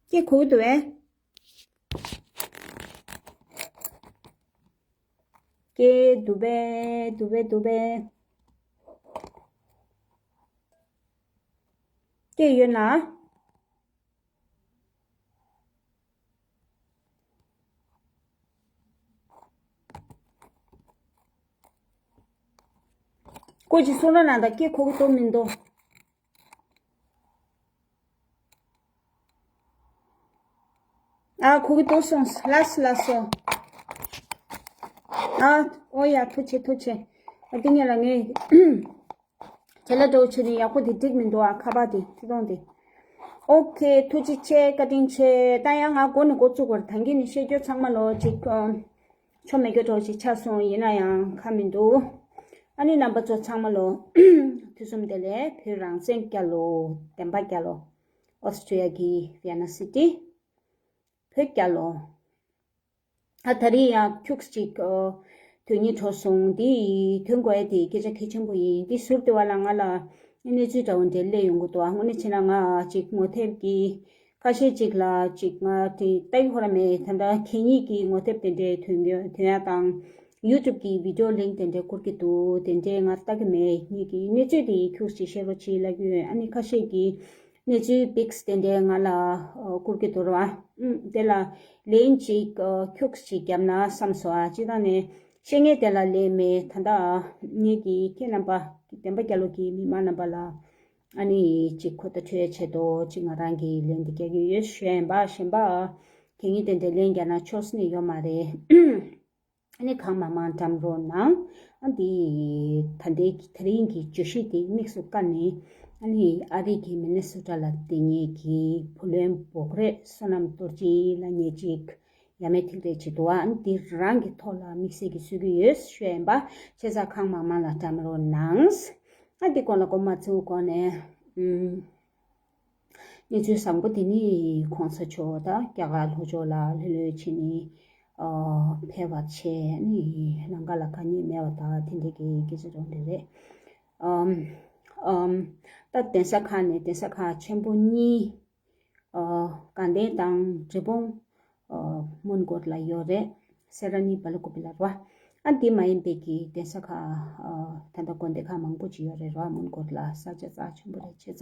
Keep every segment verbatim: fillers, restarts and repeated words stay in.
སྐད་གོ་གི་འདུག་པས། སྐད་འདུག་པས་འདུག་པས་འདུག་པས། སྐད་ཡོད་ན། སྐད་ཅིག་གསུང་རོགས་གནང་དང་། སྐད་གོ་གི་འདུག་མི་འདུག། ཨ། གོ་གི་འདུག་གསུངས། ལགས་སོ་ལགས་སོ། ཨ། ཨོ་ཡ། ཐུགས་རྗེ་ཆེ། ཐུགས་རྗེ་ཆེ། ཨ། འདི་ངས་ལ་ངས་དེ་ལ་འགྲོ་བྱས་ནས་ཡག་པོ་དེ་འགྲིག་མི་འདུག་ཨ། ཁ་པར་དེ་ཐིག་ཐོང་དེ། ཨོ་ཁེ། ཐུགས་རྗེ་ཆེ། བཀའ་དྲིན་ཆེ། ད་ཡང་ང་འགོ་ནས་འགོ་བཙུགས་པར། ད་གིན་ནས་བཤད་རྒྱུ་ཚང་མ་ལོ་ཅིག་ཨ། ཆོ་མེད་རྒྱུ་འདྲ་ཅིག་ཆགས་སོང་། ཡིན་ན་ཡང་ཁ་མི་འདུག། ཨ་ནི་རྣམ་པ་ཚོ་ཚང་མ་ལོ་དུས་གསུམ་བདེ་ལེགས། བོད་རང་བཙན་རྒྱལ་ལོ། བདེན་པ་རྒྱལ་ལོ། ཨོ་སི་ཀྲི་ཡ་གི་ཝི་ཡ་ན་སི་ཊི། བོད་རྒྱལ་ལོ། ཨ། ད་རེས་ཡང་ཁྱུག་ཅིག་ཨ། དོན་སྙིང་བྲོ་སོང་། འདི་དོན་དགོས་ཡ་དེ་སྐད་ཆ་གལ་ཆེན་པོ་ཡིན། འདི་ཟུར་དེ་བ་ལ་ང་ལ་གནས་ཚུལ་འདྲ་བོ་འདྲ་སླེབས་ཡོང་གི་འདུག་ཨ། དངོས་གནས་བྱས་ན་ང་ཅིག་ངོ་དེབ་ཀྱི་ཁ་ཤས་ཅིག་ལ་ཅིག་ང་དེ་ལྟ་གི་ཁོ་ར་མེད། ད་ལྟ་གད་སྙིགས་ཀྱི་ངོ་དེབ་དེ་འདྲའི་ཐོན་ཡོད། ཐོན་ཡ་དང་། ཡུ་ཊུབ་ཀྱི་བི་ཌི་ཡོ་ལིང་ཀི་དེ་འདྲའི་བསྐུར་གྱི་འདུག། དེ་འདྲའི་ང་ལྟ་གི་མེད། ངེད་ཀྱི་གནས་ཚུལ་དེ་ཁྱུག་ཅིག་བཤད་རོགས་བྱེད་ལབ་ཀྱི་ཡོད། ཨ་ནི་ཁ་ཤས་ཀྱིས་གནས་ཚུལ་པིག་སི་དེ་འདྲའི་ང་ལ་ཨ། བསྐུར་གྱི་འདུག་ར་བ། ཨུམ། དེ་ལ་ལན་ཅིག་ཨ། ཁྱུག་ཅིག་བརྒྱབ་ན་བསམ་སོང་ཨ། སྤྱིར་བཏང་ནས་བཤད་མཁན་དེ་ལ་ལན་མེད། ད་ལྟ་ངེད་ཀྱི་ཁྱེད་རྣམ་པ་བདེན་པ་རྒྱལ་ལོ་གི་མི་མང་རྣམ་པ་ལ་ཨ་ནི་ཅིག་གོ་བརྡ་འཕྲོད་ཡ་ཆེད་དུ་ཅིག་ང་རང་གིས་ལན་འདི་རྒྱག་གི་ཡོད། ཞུ་ཡ་ཡིན་པ། གཞན་པ་གད་སྙིགས་དེ་འདྲའི་ལན་རྒྱག་ན་ཆོག་ས་ནི་ཡོད་མ་རེད། ཨ་ནི་གང་མང་མང་བཀྲམ་རོགས་གནང་། ཨ། འདི་ད་ལྟའི་ད་རིང་གི་བརྗོད་གཞི་དེ་དམིགས་སུ་བཀར་ནས། ཨ་ནི་ཨ་རི་གི་མི་ནི་སོ་ཊ་ལ་བསྡད་མཁན་གྱི་བུ་ལོན་བོགས་རེས་བསོད་ནམས་རྡོ་རྗེ་ལབ་མཁན་ཅིག་ཡ་མེད་ཐིག་རེ་ཅིག་འདུག་ཨ། ཨ་ནི་འདི་རང་གི་ཐོག་ལ་དམིགས་བསལ་གྱི་གསུང་གི་ཡོད་ཞུ་ཡ་ཡིན་པ། བྱས་ཙང་གང་མང་མང་ལ་བཀྲམ་རོགས་གནང་། ཨ། འདི་གོང་ལ་མགོ་མ་ཚོས་གོང་ནས། ཨུམ། གནས་ཚུལ་བཟང་པོ་དེ་ནི་གོང་ས་མཆོག་དང་རྒྱ་གར་ལྷོ་ཕྱོགས་ལ་ལྷོད་ལྷོད་བྱས་ནས་ཨ། ཕེབས་པ་བྱས་ནས་ལམ་ཁ་ལ་དཀའ་ངལ་མེད་པ་དང་དེ་འདྲ་གི་སྐད་ཆ་རང་རེད་རེད། ཨམ། ཨམ། ད་གདན་ས་ཁག་ནས་གདན་ས་ཁག་ཆེན་པོ་གཉིས། ཨ། དགའ་ལྡན་དང་འབྲས་སྤུངས། ཨ། མོན་གྷོ་ལ་ཡོད་རེད། སེ་ར་ནི་བ་ལ་ཀུ་པི་ལ་རེད་བ། ཨ། འདི་མ་ཡིན་པའི་གི་གདན་ས་ཁག་ཨ། ད་ལྟ་དགོན་སྡེ་ཁག་མང་པོ་ཅིག་ཡོད་རེད་ར། མོན་གྷོ་ལ་ས་ཆ་རྩ་ཆེན་པོ་རེད། བྱས་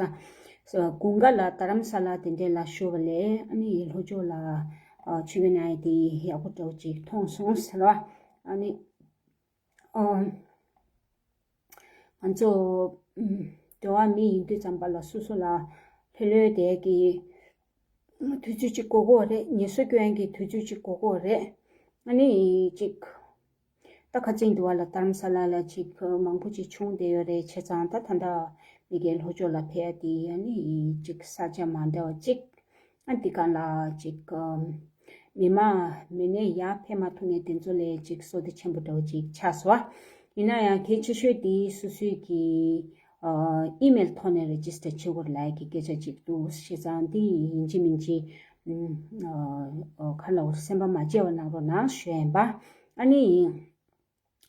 ཙང་དགུན་ཁ་ལ་རྡ་རམ་ས་ལ་དེ་འདྲས་ལ་བཞུགས་པ་ལས། ཨ་ནི་ལྷོ་ཕྱོགས་ལ་ཨ། ཆུ་བོའི་ནང་དེ་ཡག་པོ་འདྲ་བོ་ཅིག་མཐོང་སོང་ཟེར་བ། ཨ་ནི་ཨོ། ང་ཚོ་ཨུམ། འགྲོ་བ་མི་ཡིན་དུས་ཙམ་པ་ལ་སོ་སོ་ལ་ལྷོད་ལྷོད་བསྡད་ཀྱི་དུས་ཚོད་ཅིག་དགོས་ཀྱི་ཡོད་རེད། ངལ་གསོ་སྐྱོན་གྱི་དུས་ཚོད་ཅིག་དགོས་ཀྱི་ཡོད་རེད། ཨ་ནི་ཅིག་ད་ཁ་སང་དུ་བ་ལ་རྡ་རམ་ས་ལ་ལ་ཅིག་མང་པོ་ཅིག་བྱུང་བསྡད་ཡོད་རེད། བྱས་ཙང་ད་ད་ལྟ་མི་སྒེར་ལྷོ་ཕྱོགས་ལ་ཕེབས་ཡ་དེ་ཨ་ནི་ཅིག་ས་ཆ་མ་འདྲ་བ་ཅིག་ཨ། འདི་ག་ལ་ཅིག་ཨམ། མི་མང་མི་སྣ་ཡར་ཕེབས་མ་ཐུབ་མཁན་དེ་ཚོ་ལ་ཅིག་བསོད་བདེ་ཆེན་པོ་འདྲ་བོ་ཅིག་ཆགས་སོང་། ཡིན་ན་ཡང་གལ་ཆེ་ཤོས་དེ་སོ་སོའི་གི་ཨ། ཨི་མེལ་ཐོག་ནས་རེ་ཇི་སི་ཊར་བྱེད་དགོས་ལབ་ཀྱི་སྐད་ཆ་ཅིག་འདུག། བྱས་ཙང་འདི་ཡིན་གཅིག་མིན་གཅིག་ཨ། ཨ། ག་ལ་འོ་སེམས་པ་མ་བརྗེད་པ་གནང་རོགས་གནང་ཞུ་ཡ་ཡིན་པ། ཨ་ནི་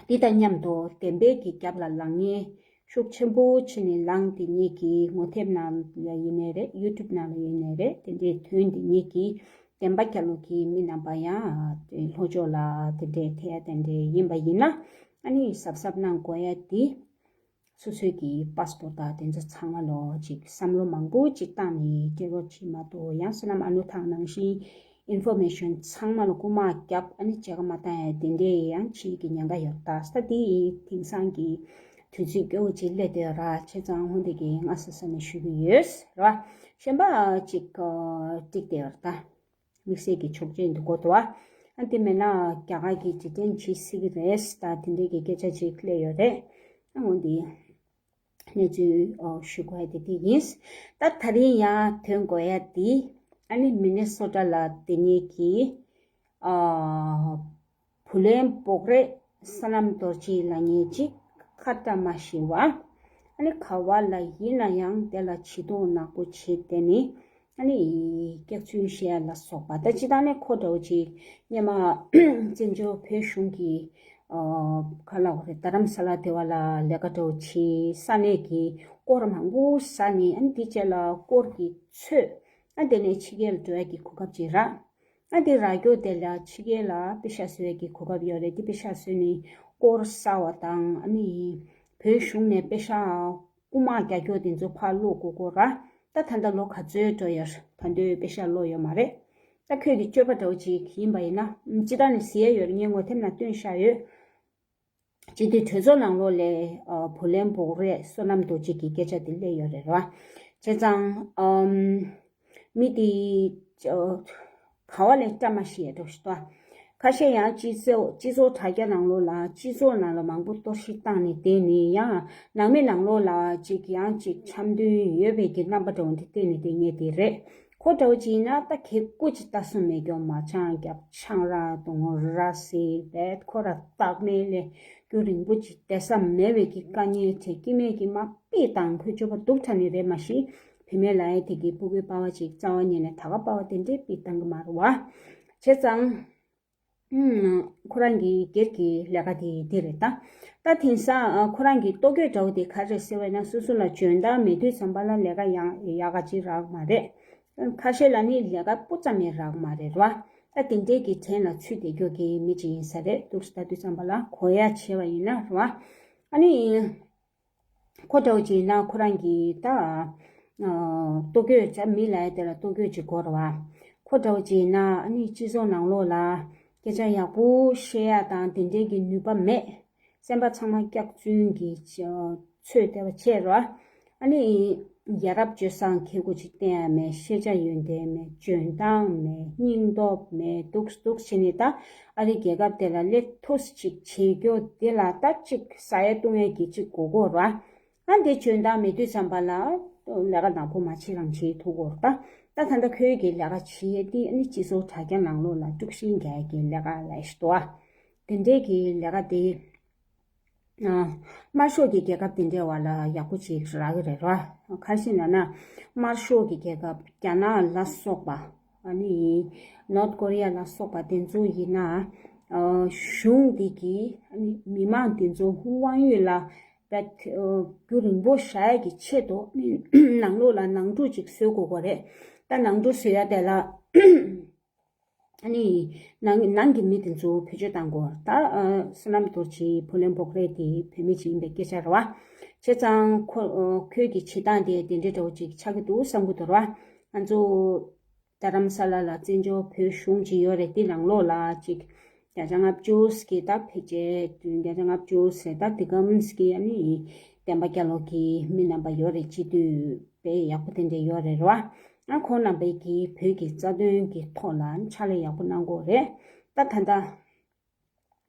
འདི་དང་མཉམ་དུ་བདེན་པའི་གི་རྒྱབ་ལ་ལངས་མཁན་ཤུགས་ཆེན་པོ་བྱས་ནས་ལངས་བསྡད་མཁན་གྱི་ངོ་དེབ་ནང་ལ་ཡིན་ནའི་རེད། ཡུ་ཊུབ་ནང་ལ་ཡིན་ནའི་རེད། དེ་འདྲའི་ཐོན་བསྡད་མཁན་གྱི་བདེན་པ་རྒྱལ་ལོ་གི་མི་རྣམ་པ་ཡང་ལྷོ་ཕྱོགས་ལ་དེ་འདྲའི་ཐད་དེ་འདྲའི་ཡིན་པ་ཡིན་ན། ཨ་ནི་གཟབ་གཟབ་གནང་དགོས་ཡ་དེ། སོ་སོའི་གི་པ་སི་པོར་ཊི་དང་དེ་ཚོ་ཚང་མ་ལོ་ཅིག་བསམ་བློ་མང་པོ་ཅིག་བཏང་ནས་སྤྲད་རོགས་བྱེད་མ་གཏོགས། ཡང་བསོད་ནམས་ཨ་ནུ་ཐང་ནང་བཞིན་ཨིན་ཕོར་མེ་ཤོན་ཚང་མ་ལ་རྐུ་མ་བརྒྱབ། ཨ་ནི་མཇལ་ཁ་མ་བཏང་ཡ་དེ་འདྲའི་ཡང་བྱེད་ཀྱི་ཉེན་ཁ་ཡོད། ད་ས་དེ་དེང་སང་གི་དུས་ཚོད་སྐྱོ་བོ་ཅིག་སླེབས་བསྡད་ཡོད་ར། བྱས་ཙང་འོ་འདི་གི་ང་ས་ས་ནས་ཞུ་གི་ཡོད་ར། གཞན་པ་ཅིག་འགྲིག་བསྡད་ཡོད་ར། ད་དམིགས་བསལ་གྱི་ཆོག་མཆན་འདི་དགོས་འདུག་བ། ཨ། དེ་མེད་ན་རྒྱ་གར་གྱི་འབྲི་འཕྲིན་བྱེད་སྲིད་ཀྱི་རེད། ད་དེ་འདྲའི་གི་སྐད་ཆ་ཅིག་སླེབས་ཡོད་རེད། ཨ། འོ་འདི་གནས་ཚུལ་ཨོ་ཞུ་དགོས་ཡ་དེ་དེ་ཡིན། ད་ད་རིང་ཡང་ཐོན་དགོས་ཡ་དེ། ཨ་ནི་མི་ནི་སོ་ཊ་ལ་བསྡད་མཁན་གྱི་ཨ། བུ་ལོན་བོགས་རེས་སོ་ནམ་རྡོ་རྗེ་ལབ་མཁན་ཅིག་ཁ་བརྡ་མ་ཞུ་བ། ཨ་ནི་ག་བ་ལ་ཡིན་ན་ཡང་དེ་ལ་ཇུས་གཏོགས་ནག་པོ་བྱས་བསྡད་ནས། ཨ་ནི་སྐྱག་རྫུན་བཤད་ཡ་ལ་སོགས་པ། ད་སྤྱིར་བཏང་ནས་ཁོ་འདྲ་བོ་ཅིག་སྔོན་མ་བཙན་བྱོལ་བོད་གཞུང་གི་ཨ། ག་ལབ་དགོས་རེད། རྡ་རམ་ས་ལ་དེ་བ་ལ་ལས་ཀ་འདྲ་བོ་བྱས། ས་གནས་ཀྱི་སྐོར་མང་པོ་ཟ་ནས། ཨ་ནི་དེ་རྗེས་ལ་སྐོར་གྱི་ཚོད་ ཨ་དེ་ནས་ཕྱི་རྒྱལ་ལ་འགྲོ་ཡ་གི་གོ་སྐབས་ཅིག་རག་ཨ་དེ་རག་རྒྱུ་དེ་ལ་ཕྱི་རྒྱལ་ལ་པེ་ཤག་བཟོ་ཡ་གི་གོ་སྐབས་ཡོད་རེད། དེ་པེ་ཤག་བཟོས་ནས་སྐོར་ས་བ་དང་ཨ་ནི་བོད་གཞུང་ནས་པེ་ཤག་རྐུ་མ་རྒྱག་རྒྱུ་དེ་ཚོ་ཕར་སློག་དགོས་དགོས་ར། ད་ད་ལྟ་ལོ་ག་ཚོད་འགྲོ་ཡོད། ད་དུང་པེ་ཤག་སློག་ཡོད་མ་རེད། ད་ཁྱོད་ཀྱི་སྤྱོད་པ་འདྲ་བོ་ཅིག་ཡིན་པ་ཡིན་ན་སྤྱི་བཏང་ནས་ཟེར་ཡ་ཡོད་རེད། ངས་ངོ་དེབ་ནང་བཏོན་བཞག་ཡོད། སྤྱི་འཐུས་གྲོས་ཚོགས་ནང་ལོགས་ལ་ཨ་བུ་ལོན་བོགས་རེས་བསོད་ནམས་རྡོ་རྗེ་གི་སྐད་ཆ་དེ་སླེབས་ཡོད་རེད་ར། བྱས་ཙང་ཨམ་མི་དེ་ཨ་ག་བ་ལས་བཀྲ་མ་ཤིས་ཡ་འགྲོ་ཞིག་ཏོ། ཁ་ཤས་ཡང་སྤྱི་ཚོགས་སྤྱི་ཚོགས་དྲ་རྒྱ་ནང་ལོགས་ལ་སྤྱི་ཚོགས་ནང་ལ་མང་པོ་གཏོར་བཤིག་བཏང་ནས་བསྡད་ནས་ཡང་ནང་མི་ནང་ལོགས་ལ་ཅིག་ཡང་ཅིག་འཆམ་མཐུན་ཡོད་པའི་གི་རྣམ་པ་འདྲ་བོ་འདི་བསྟན་ནས་བསྡད་མཁན་དེ་རེད། ཁོ་འདྲ་བོ་ཅིག་ཡིན་ན་ད་གད་སྐུ་ཅིག་ལྟ་སྲུང་མེད་སྐྱོ་མ་ཆང་རྒྱབ་ཆང་རག་འཐུང་ར་སི་བེད་ཁོ་ར་སྟག་མའི་ལས་རྒྱུ་རིང་པོ་ཅིག་བསྡད་ས་མེད་པའི་གི་དཀའ་ངལ་དེ་སྐྱེ་དམན་གྱི་མ་པི་དང་ཁོའི་སྤྱོད་པ་སྡུག་དྲགས་ནི་རེད། མ་གཞི་བུད་མེད་ལ་ཡ་དེ་གི་ཕྲུ་གུའི་པ་བ་ཅིག་རྩ་བ་ཉིད་ནས་ད་ག་པ་བ་དེ་འདྲའི་པི་བཏང་གི་མ་རེད་བ། བྱས་ཙང་། ཨུམ། ཁོ་རང་གི་སྒེར་གྱི་ལས་ཀ་དེ་དེ་རེད་ད། ད་དེང་སང་ཨ་ཁོ་རང་གི་ལྟོ་གོས་འདྲ་བོ་དེ་ག་རེ་ཟེར་བས་ན་སོ་སོ་ལ་འཇོན་ཐང་མེད་དུས་ཙམ་པ་ལ་ལས་ཀ་ཡང་ཡག་ག་ཅིག་རག་མ་རེད། ཁ་ཤས་ལ་ནི་ལས་ཀ་སྤུ་ཙམ་ཡང་རག་མ་རེད་ར། ད་དེ་འདྲའི་གི་བྲན་ལ་ཚུད་བསྡད་རྒྱུ་གི་མི་ཅིག་ཡིན་ས་རེད། འདུག་སེ་ལྟ་དུས་ཙམ་པ་ལ་གོ་ཡ་བྱས་པ་ཡིན་ན་ར། ཨ་ནི། ཁོ་འདྲ་བོ་ཅིག་ཡིན་ན་ཁོ་རང་གིས་ད། ལྟོ་གོས་ཅག་མི་ལ་ཡ་དེ་ལ་ལྟོ་གོས་ཅིག་དགོས་རེད་བ། ཁོ་འདྲ་བོ་ཅིག་ཡིན་ན་ཨ་ནི་སྤྱི་ཚོགས་ནང་ལོགས་ལ་སྐད་ཆ་ཡག་པོ་བཤད་ཡ་དང་དེ་འདྲའི་གི་ནུས་པ་མེད། སེམས་པ་ཚང་མ་སྐྱག་རྫུན་གྱི་ཚོད་བསྡད་པ་བྱས་རེད་བ། ཨ་ནི་ཡ་རབས་སྤྱོད་བཟང་ཁེ་གོ་ཅིག་བསྟན་ཡ་མེད། ཤེས་བྱ་ཡོན་ཏན་མེད། འཇོན་ཐང་མེད། སྙིང་སྟོབས་མེད། འདུག་འདུག་བྱས་ནས་ད་ཨ་རི་རྒྱལ་ཁབ་དེ་ལ་སླེབས་ཐུབ་ཅིག་བྱེད་རྒྱུ་དེ་ལ་ད་ཅིག་ཟ་ཡ་བཏུང་ཡ་གི་ཅིག་དགོས་ཀྱི་རེད་བ། ཨ་འདི་འཇོན་ཐང་མེད་དུས་ཙམ་པ་ལ་ལས་ཀ་ནག་པོ་མ་བྱེད་རང་བྱེད་ཐུབ་ཀྱི་རེད་ད། ད་ད་ལྟ་ཁོའི་གི་ལས་ཀ་བྱེད་ཡས་དེ་ཨ་ནི་སྤྱི་ཚོགས་དྲ་རྒྱ་ནང་ལོགས་ལ་དཀྲུག་ཤིང་རྒྱག་ཡས་ཀྱི་ལས་ཀ་ལབ་ཤི་འདུག་ཨ། དེ་འདྲའི་གི་ལས་ཀ་དེ་ཨ་དམར་ཤོག་གི་རྒྱལ་ཁབ་དེ་འདྲའི་བ་ལ་ཡག་པོ་ཅིག་རག་གི་རེད་ར། ག་རེ་ཟེར་ན་ན་དམར་ཤོག་གི་རྒྱལ་ཁབ་རྒྱ་ནག་ལ་སོགས་པ་ཨ་ནི་ནོར་ཐ་ཀོ་རི་ཡ་ལ་སོགས་པ་དེ་ཚོ་ཡིན་ན་ཨ་གཞུང་འདི་གི་ཨ་ནི་མི་མང་དེ་ཚོ་དབང་ཡོད་ལ། བད་རྒྱུ་རིང་པོ་བཞག་ཡ་གི་ཆེད་དུ་ནང་ལོགས་ལ་ནང་འཁྲུག་ཅིག་བཟོ་དགོས་པ་རེད། ད་ནང་འཁྲུག་བཟོ་ཡ་དེ་ལ་ཨ་ནི་ནང་ནང་གི་མི་དེ་ཚོ་བེད་སྤྱོད་བཏང་དགོས། ད་བསོད་ནམས་རྡོ་རྗེ་བུ་ལོན་བོགས་རེད་དེ་བོད་མི་ཅིག་ཡིན་པའི་སྐད་ཆ་རེད་བ། བྱས་ཙང་ཁོ་ཁོས་ཀྱི་བྱེད་སྟངས་དེ་དེ་འདྲའི་འདྲ་བོ་ཅིག་ཆགས་ཀྱི་འདུག་བསམ་གྱི་འདུག་ར། ང་ཚོ། རྡ་རམ་ས་ལ་ལ་བཙན་བྱོལ་བོད་གཞུང་ཅིག་ཡོད་རེད། དེ་ནང་ལོགས་ལ་ཅིག་བརྒྱ་ཆ་ལྔ་བཅུ་ཀྱི་ད་ཕལ་ཆེར་བརྒྱ་ཆ་ལྔ་བཅུ་ཟེར་ད་དེ་གམ་ཀྱི་ཨ་ནི་བསྟན་པ་རྒྱ་ལོ་གི་མི་རྣམ་པ་ཡོད་རེད། སྤྱི་འཐུས་དཔེ་ཡག་པོ་དེ་འདྲ་ཡོད་རེད་ར། ཨ་ཁོང་རྣམ་པས་ཀྱི་བོད་ཀྱི་རྩ་དོན་གྱི་ཐོག་ལ་ཕྱག་ལས་ཡག་པོ་གནང་དགོས་རེད། ད་ད་ལྟ།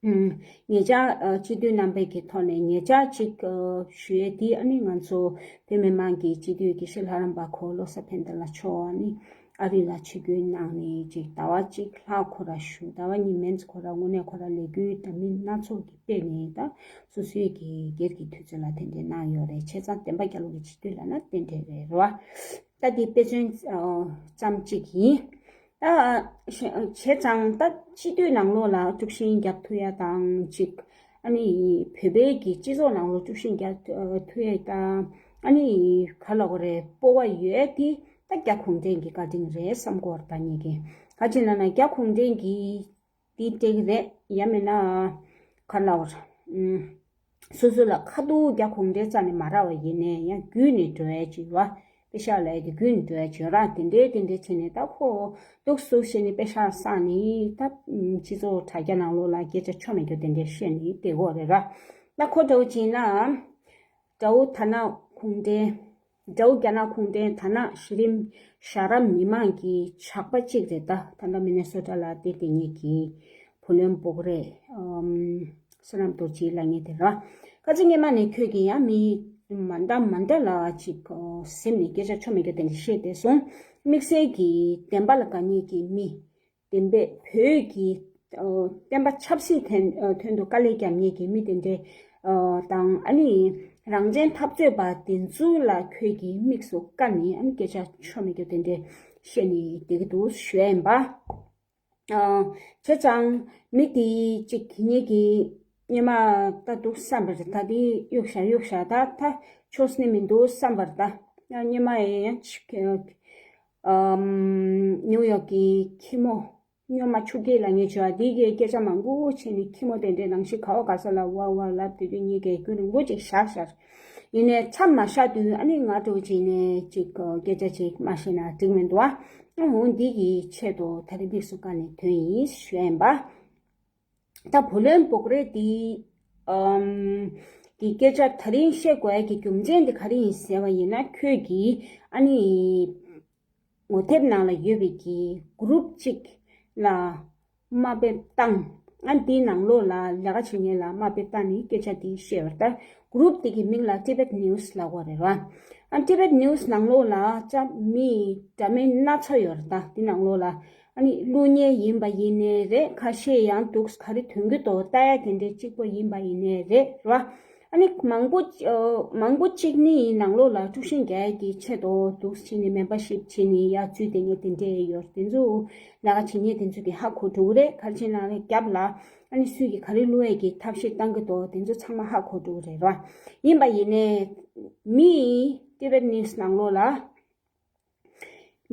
ཨུམ། ཉེ་ཆར་ཨ་སྤྱི་འཐུས་རྣམ་པའི་གི་ཐོག་ནས་ཉེ་ཆར་ཅིག་ཨ་ཞུ་ཡས་དེ་ཨ་ནི་ང་ཚོ་བོད་མི་མང་གི་སྤྱི་འཐུས་དགེ་བཤེས་ལྷ་རམས་པ་ཁོ་བློ་བཟང་ཕན་བདེ་ལགས་མཆོག་ཨ་ནི་ཨ་རི་ལ་ཆིབས་བསྒྱུར་གནང་ནས་ཅིག་ཟླ་བ་གཅིག་ལྷག་ཁོ་ར་བཞུགས། ཟླ་བ་གཉིས་མིན་ཙམ་ཁོ་ར་དངོས་གནས་ཁོ་ར་ལས་འགུལ་འདྲ་མིན་སྣ་ཚོགས་ཀྱི་སྤེལ་ནས་ད་སོ་སོའི་གི་སྒེར་གྱི་དུས་ཚོད་ལ་དེ་འདྲའི་གནང་ཡོད་རེད། བྱས་ཙང་བསྟན་པ་རྒྱ་ལོ་གི་སྤྱི་འཐུས་ལབ་ན་དེ་འདྲའི་རེད་ར། ད་དེ་དཔེ་མཚོན་ཨ་ཙམ་གཅིག་ཡིན། ད་བྱས་ཙང་ད་སྤྱི་འཐུས་ནང་ལོགས་ལ་དཀྲུག་ཤིང་རྒྱག་ཐུབ་ཡ་དང་གཅིག་ཨ་ནི་བོད་པའི་གི་སྤྱི་ཚོགས་ནང་ལོགས་དཀྲུག་ཤིང་རྒྱག་ཐུབ་ཡ་དང་ཨ་ནི་ག་ལ་གོ་རེ་སྤོབས་པ་ཡོད་དེ་ད་རྒྱ་གུང་ཁྲན་གྱི་བཀའ་དྲིན་རེད་བསམ་གོ་ར། ད་ངེད་ཀྱི་ག་ཅི་ན་ན་རྒྱ་གུང་ཁྲན་གྱི་དེ་སྤྲད་ཀྱི་རེད། ཡང་མིན་ན་ག་ལ་གོ་ར། སོ་སོ་ལ་ཁ་ཐུག་རྒྱ་གུང་ཁྲན་རྩ་ནས་མ་རག་པ་ཡིན་ནའི་ཡང་བརྒྱུད་ནས་འགྲོ་ཡ་ཅིག་ཡོད་པ། པེ་ཤག་ལ་ཡ་དེ་བརྒྱུད་ནས་འགྲོ་ཡ་ཅིག་ཡོད་ར། དེ་འདྲའི་དེ་འདྲའི་བྱས་ནས་ད་ཁོ་འདུག་སུ་བྱས་ནས་པེ་ཤག་བསགས་ནས་ད་སྤྱི་ཚོགས་དྲ་རྒྱ་ནང་ལོགས་ལ་སྐད་ཆ་ཆོ་མེད་རྒྱུ་དེ་འདྲའི་བཤད་ནས་བསྡད་ཡོད་རེད་ར། ད་ཁོ་འདྲ་བོ་ཅིག་ཡིན་ན་དགྲ་བོ་ཐ་ན་གུང་ཁྲན། དགྲ་བོ་རྒྱ་ནག་གུང་ཁྲན་ཐ་ན་གཞི་རིམ་ཞྭ་ར་མི་མང་གི་ཇག་པ་གཅིག་རེད། ད་ད་ལྟ་མི་ནེ་སོ་ཊ་ལ་དེ་དེ་ཉིད་ཀྱི་བུ་ལོན་བོགས་རེས་ཨམ་བསོད་ནམས་རྡོ་རྗེ་ལབ་མཁན་དེ་ར། ཁ་ཅིག་སྔས་མ་ནས་ཁྱོད་ཀྱིས་ཡང་མི་མ་འདྲ་མ་འདྲ་ལ་ཅིག་ཟེར་ནས་སྐད་ཆ་ཆོ་མེད་རྒྱུ་དེ་འདྲ་བཤད་བསྡད་སོང་། དམིགས་བསལ་གྱི་བདེན་པ་ལ་དགའ་མཁན་གྱི་མི། བདེན་པས་བོད་ཀྱི་ཨ་བསྟན་པ་ཆབ་སྲིད་དོན་ཨ་དོན་དུ་དཀའ་ལས་རྒྱབ་མཁན་གྱི་མི་དེ་འདྲས་ཨ་དང་ཨ་ནི་རང་བཙན་འཐབ་རྩོད་པ་དེ་ཚོ་ལ་ཁྱོད་ཀྱིས་དམིགས་སུ་བཀར་ནས་ཨ་ནི་སྐད་ཆ་ཆོ་མེད་རྒྱུ་དེ་འདྲས་བཤད་ནས་བསྡད་ཀྱི་འདུག་ཞུ་ཡ་ཡིན་པ། ཨ་བྱས་ཙང་མི་དེ་གཅིག་གི་ཉིད་ཀྱི་སྔས་མ་ལྟ་འདུག་བསམ་པ་རེད། ད་དེ་གཡུག་བཞག་གཡུག་བཞག་ད་ད་ཆོག་ནི་མི་འདུག་བསམ་པ་རེད། ད་སྔས་མ་ཡང་ཅིག་ཨམ། ནིའུ་ཡོག་གི་ཁྱི་མོ་སྨྱོན་མ་ཆུ་སྐྱེས་ལབ་མཁན་བྱུང་བ་འདི་གའི་སྐད་ཆ་མང་པོ་བྱས་ནས་ཁྱི་མོ་དེ་འདྲའི་ནང་བཞིན་ག་བ་ག་ས་ལ་ཝ་ཝ་ལབ་དུས་རྒྱུན་གཉིས་ཀས་རྒྱུན་རིང་པོ་ཅིག་བཞག་ཤག་ཡིན་ནའི་མཚམས་མ་བཞག་དུས་ཨ་ནི་ང་འདྲ་བོ་བྱས་ནས་ཅིག་སྐད་ཆ་ཅིག་མ་བཤད་ན་འགྲིག་མི་འདུག་ཨ། འོ་འདི་གི་ཆེད་དུ་དེ་རིང་དམིགས་སུ་བཀར་ནས་ཐོན་ཡིན་ཞུ་ཡ་ཡིན་པ། ད་བུ་ལོན་བོགས་རེས་འདི་ཨམ། གི་སྐད་ཆ་དེ་རིང་བཤད་དགོས་ཡ་གི་རྒྱུ་མཚན་འདི་ག་རེ་ཡིན་ཟེར་བ་ཡིན་ན། ཁྱོད་ཀྱིས་ཨ་ནི་ངོ་དེབ་ནང་ལ་ཡོད་པའི་གི་གུ་རུབ་གཅིག་ལ་དམའ་འབེབས་བཏང་། ཨ་འདིའི་ནང་ལོགས་ལ་ལས་ཀ་བྱེད་མཁན་ལ་དམའ་འབེབས་བཏང་ནས་སྐད་ཆ་འདི་བཤད་པ་རེད། ད་གུ་རུབ་དེ་གི་མིང་ལ་Tibet News ལབ་དགོས་རེད་བ། ཨ་Tibet News ནང་ལོགས་ལ་ཅ་མི་འདྲ་མིན་སྣ་ཚོགས་ཡོད་རེད། ད་འདི་ནང་ལོགས་ལ་ཨ་ནི་བླུག་མཁན་ཡིན་པ་ཡིན་ནའི་རེད། ཁ་ཤས་ཡང་འདུག་ག་རེ་ཐོན་གྱི་འདུག་ལྟ་ཡ་དེ་འདྲའི་གཅིག་པོ་ཡིན་པ་ཡིན་ནའི་རེད་ར། ཨ་ནི་མང་པོ་ཨ་མང་པོ་གཅིག་ནི་ནང་ལོགས་ལ་དཀྲུག་ཤིང་རྒྱག་ཡ་གི་ཆེད་དུ་འདུག་བྱས་ནས་མེམ་བར་ཤིབ་བྱས་ནས་ཡར་འཛུལ་བསྡད་མཁན་དེ་འདྲས་ཡོད། དེ་ཚོ་ལས་ཀ་བྱེད་མཁན་དེ་ཚོ་གི་ཧ་གོ་འགྲོ་གི་རེད། ག་རེ་བྱས་ན་རྒྱབ་ལ་ཨ་ནི་སུས་ཀྱིས་ག་རེ་བླུག་ཡ་གི་ཐབས་ཤེས་བཏང་གི་འདུག་དེ་ཚོ་ཚང་མ་ཧ་གོ་འགྲོ་གི་རེད་ར། ཡིན་པ་ཡིན་ནའི་མི་Tibet News ནང་ལོགས་ལ་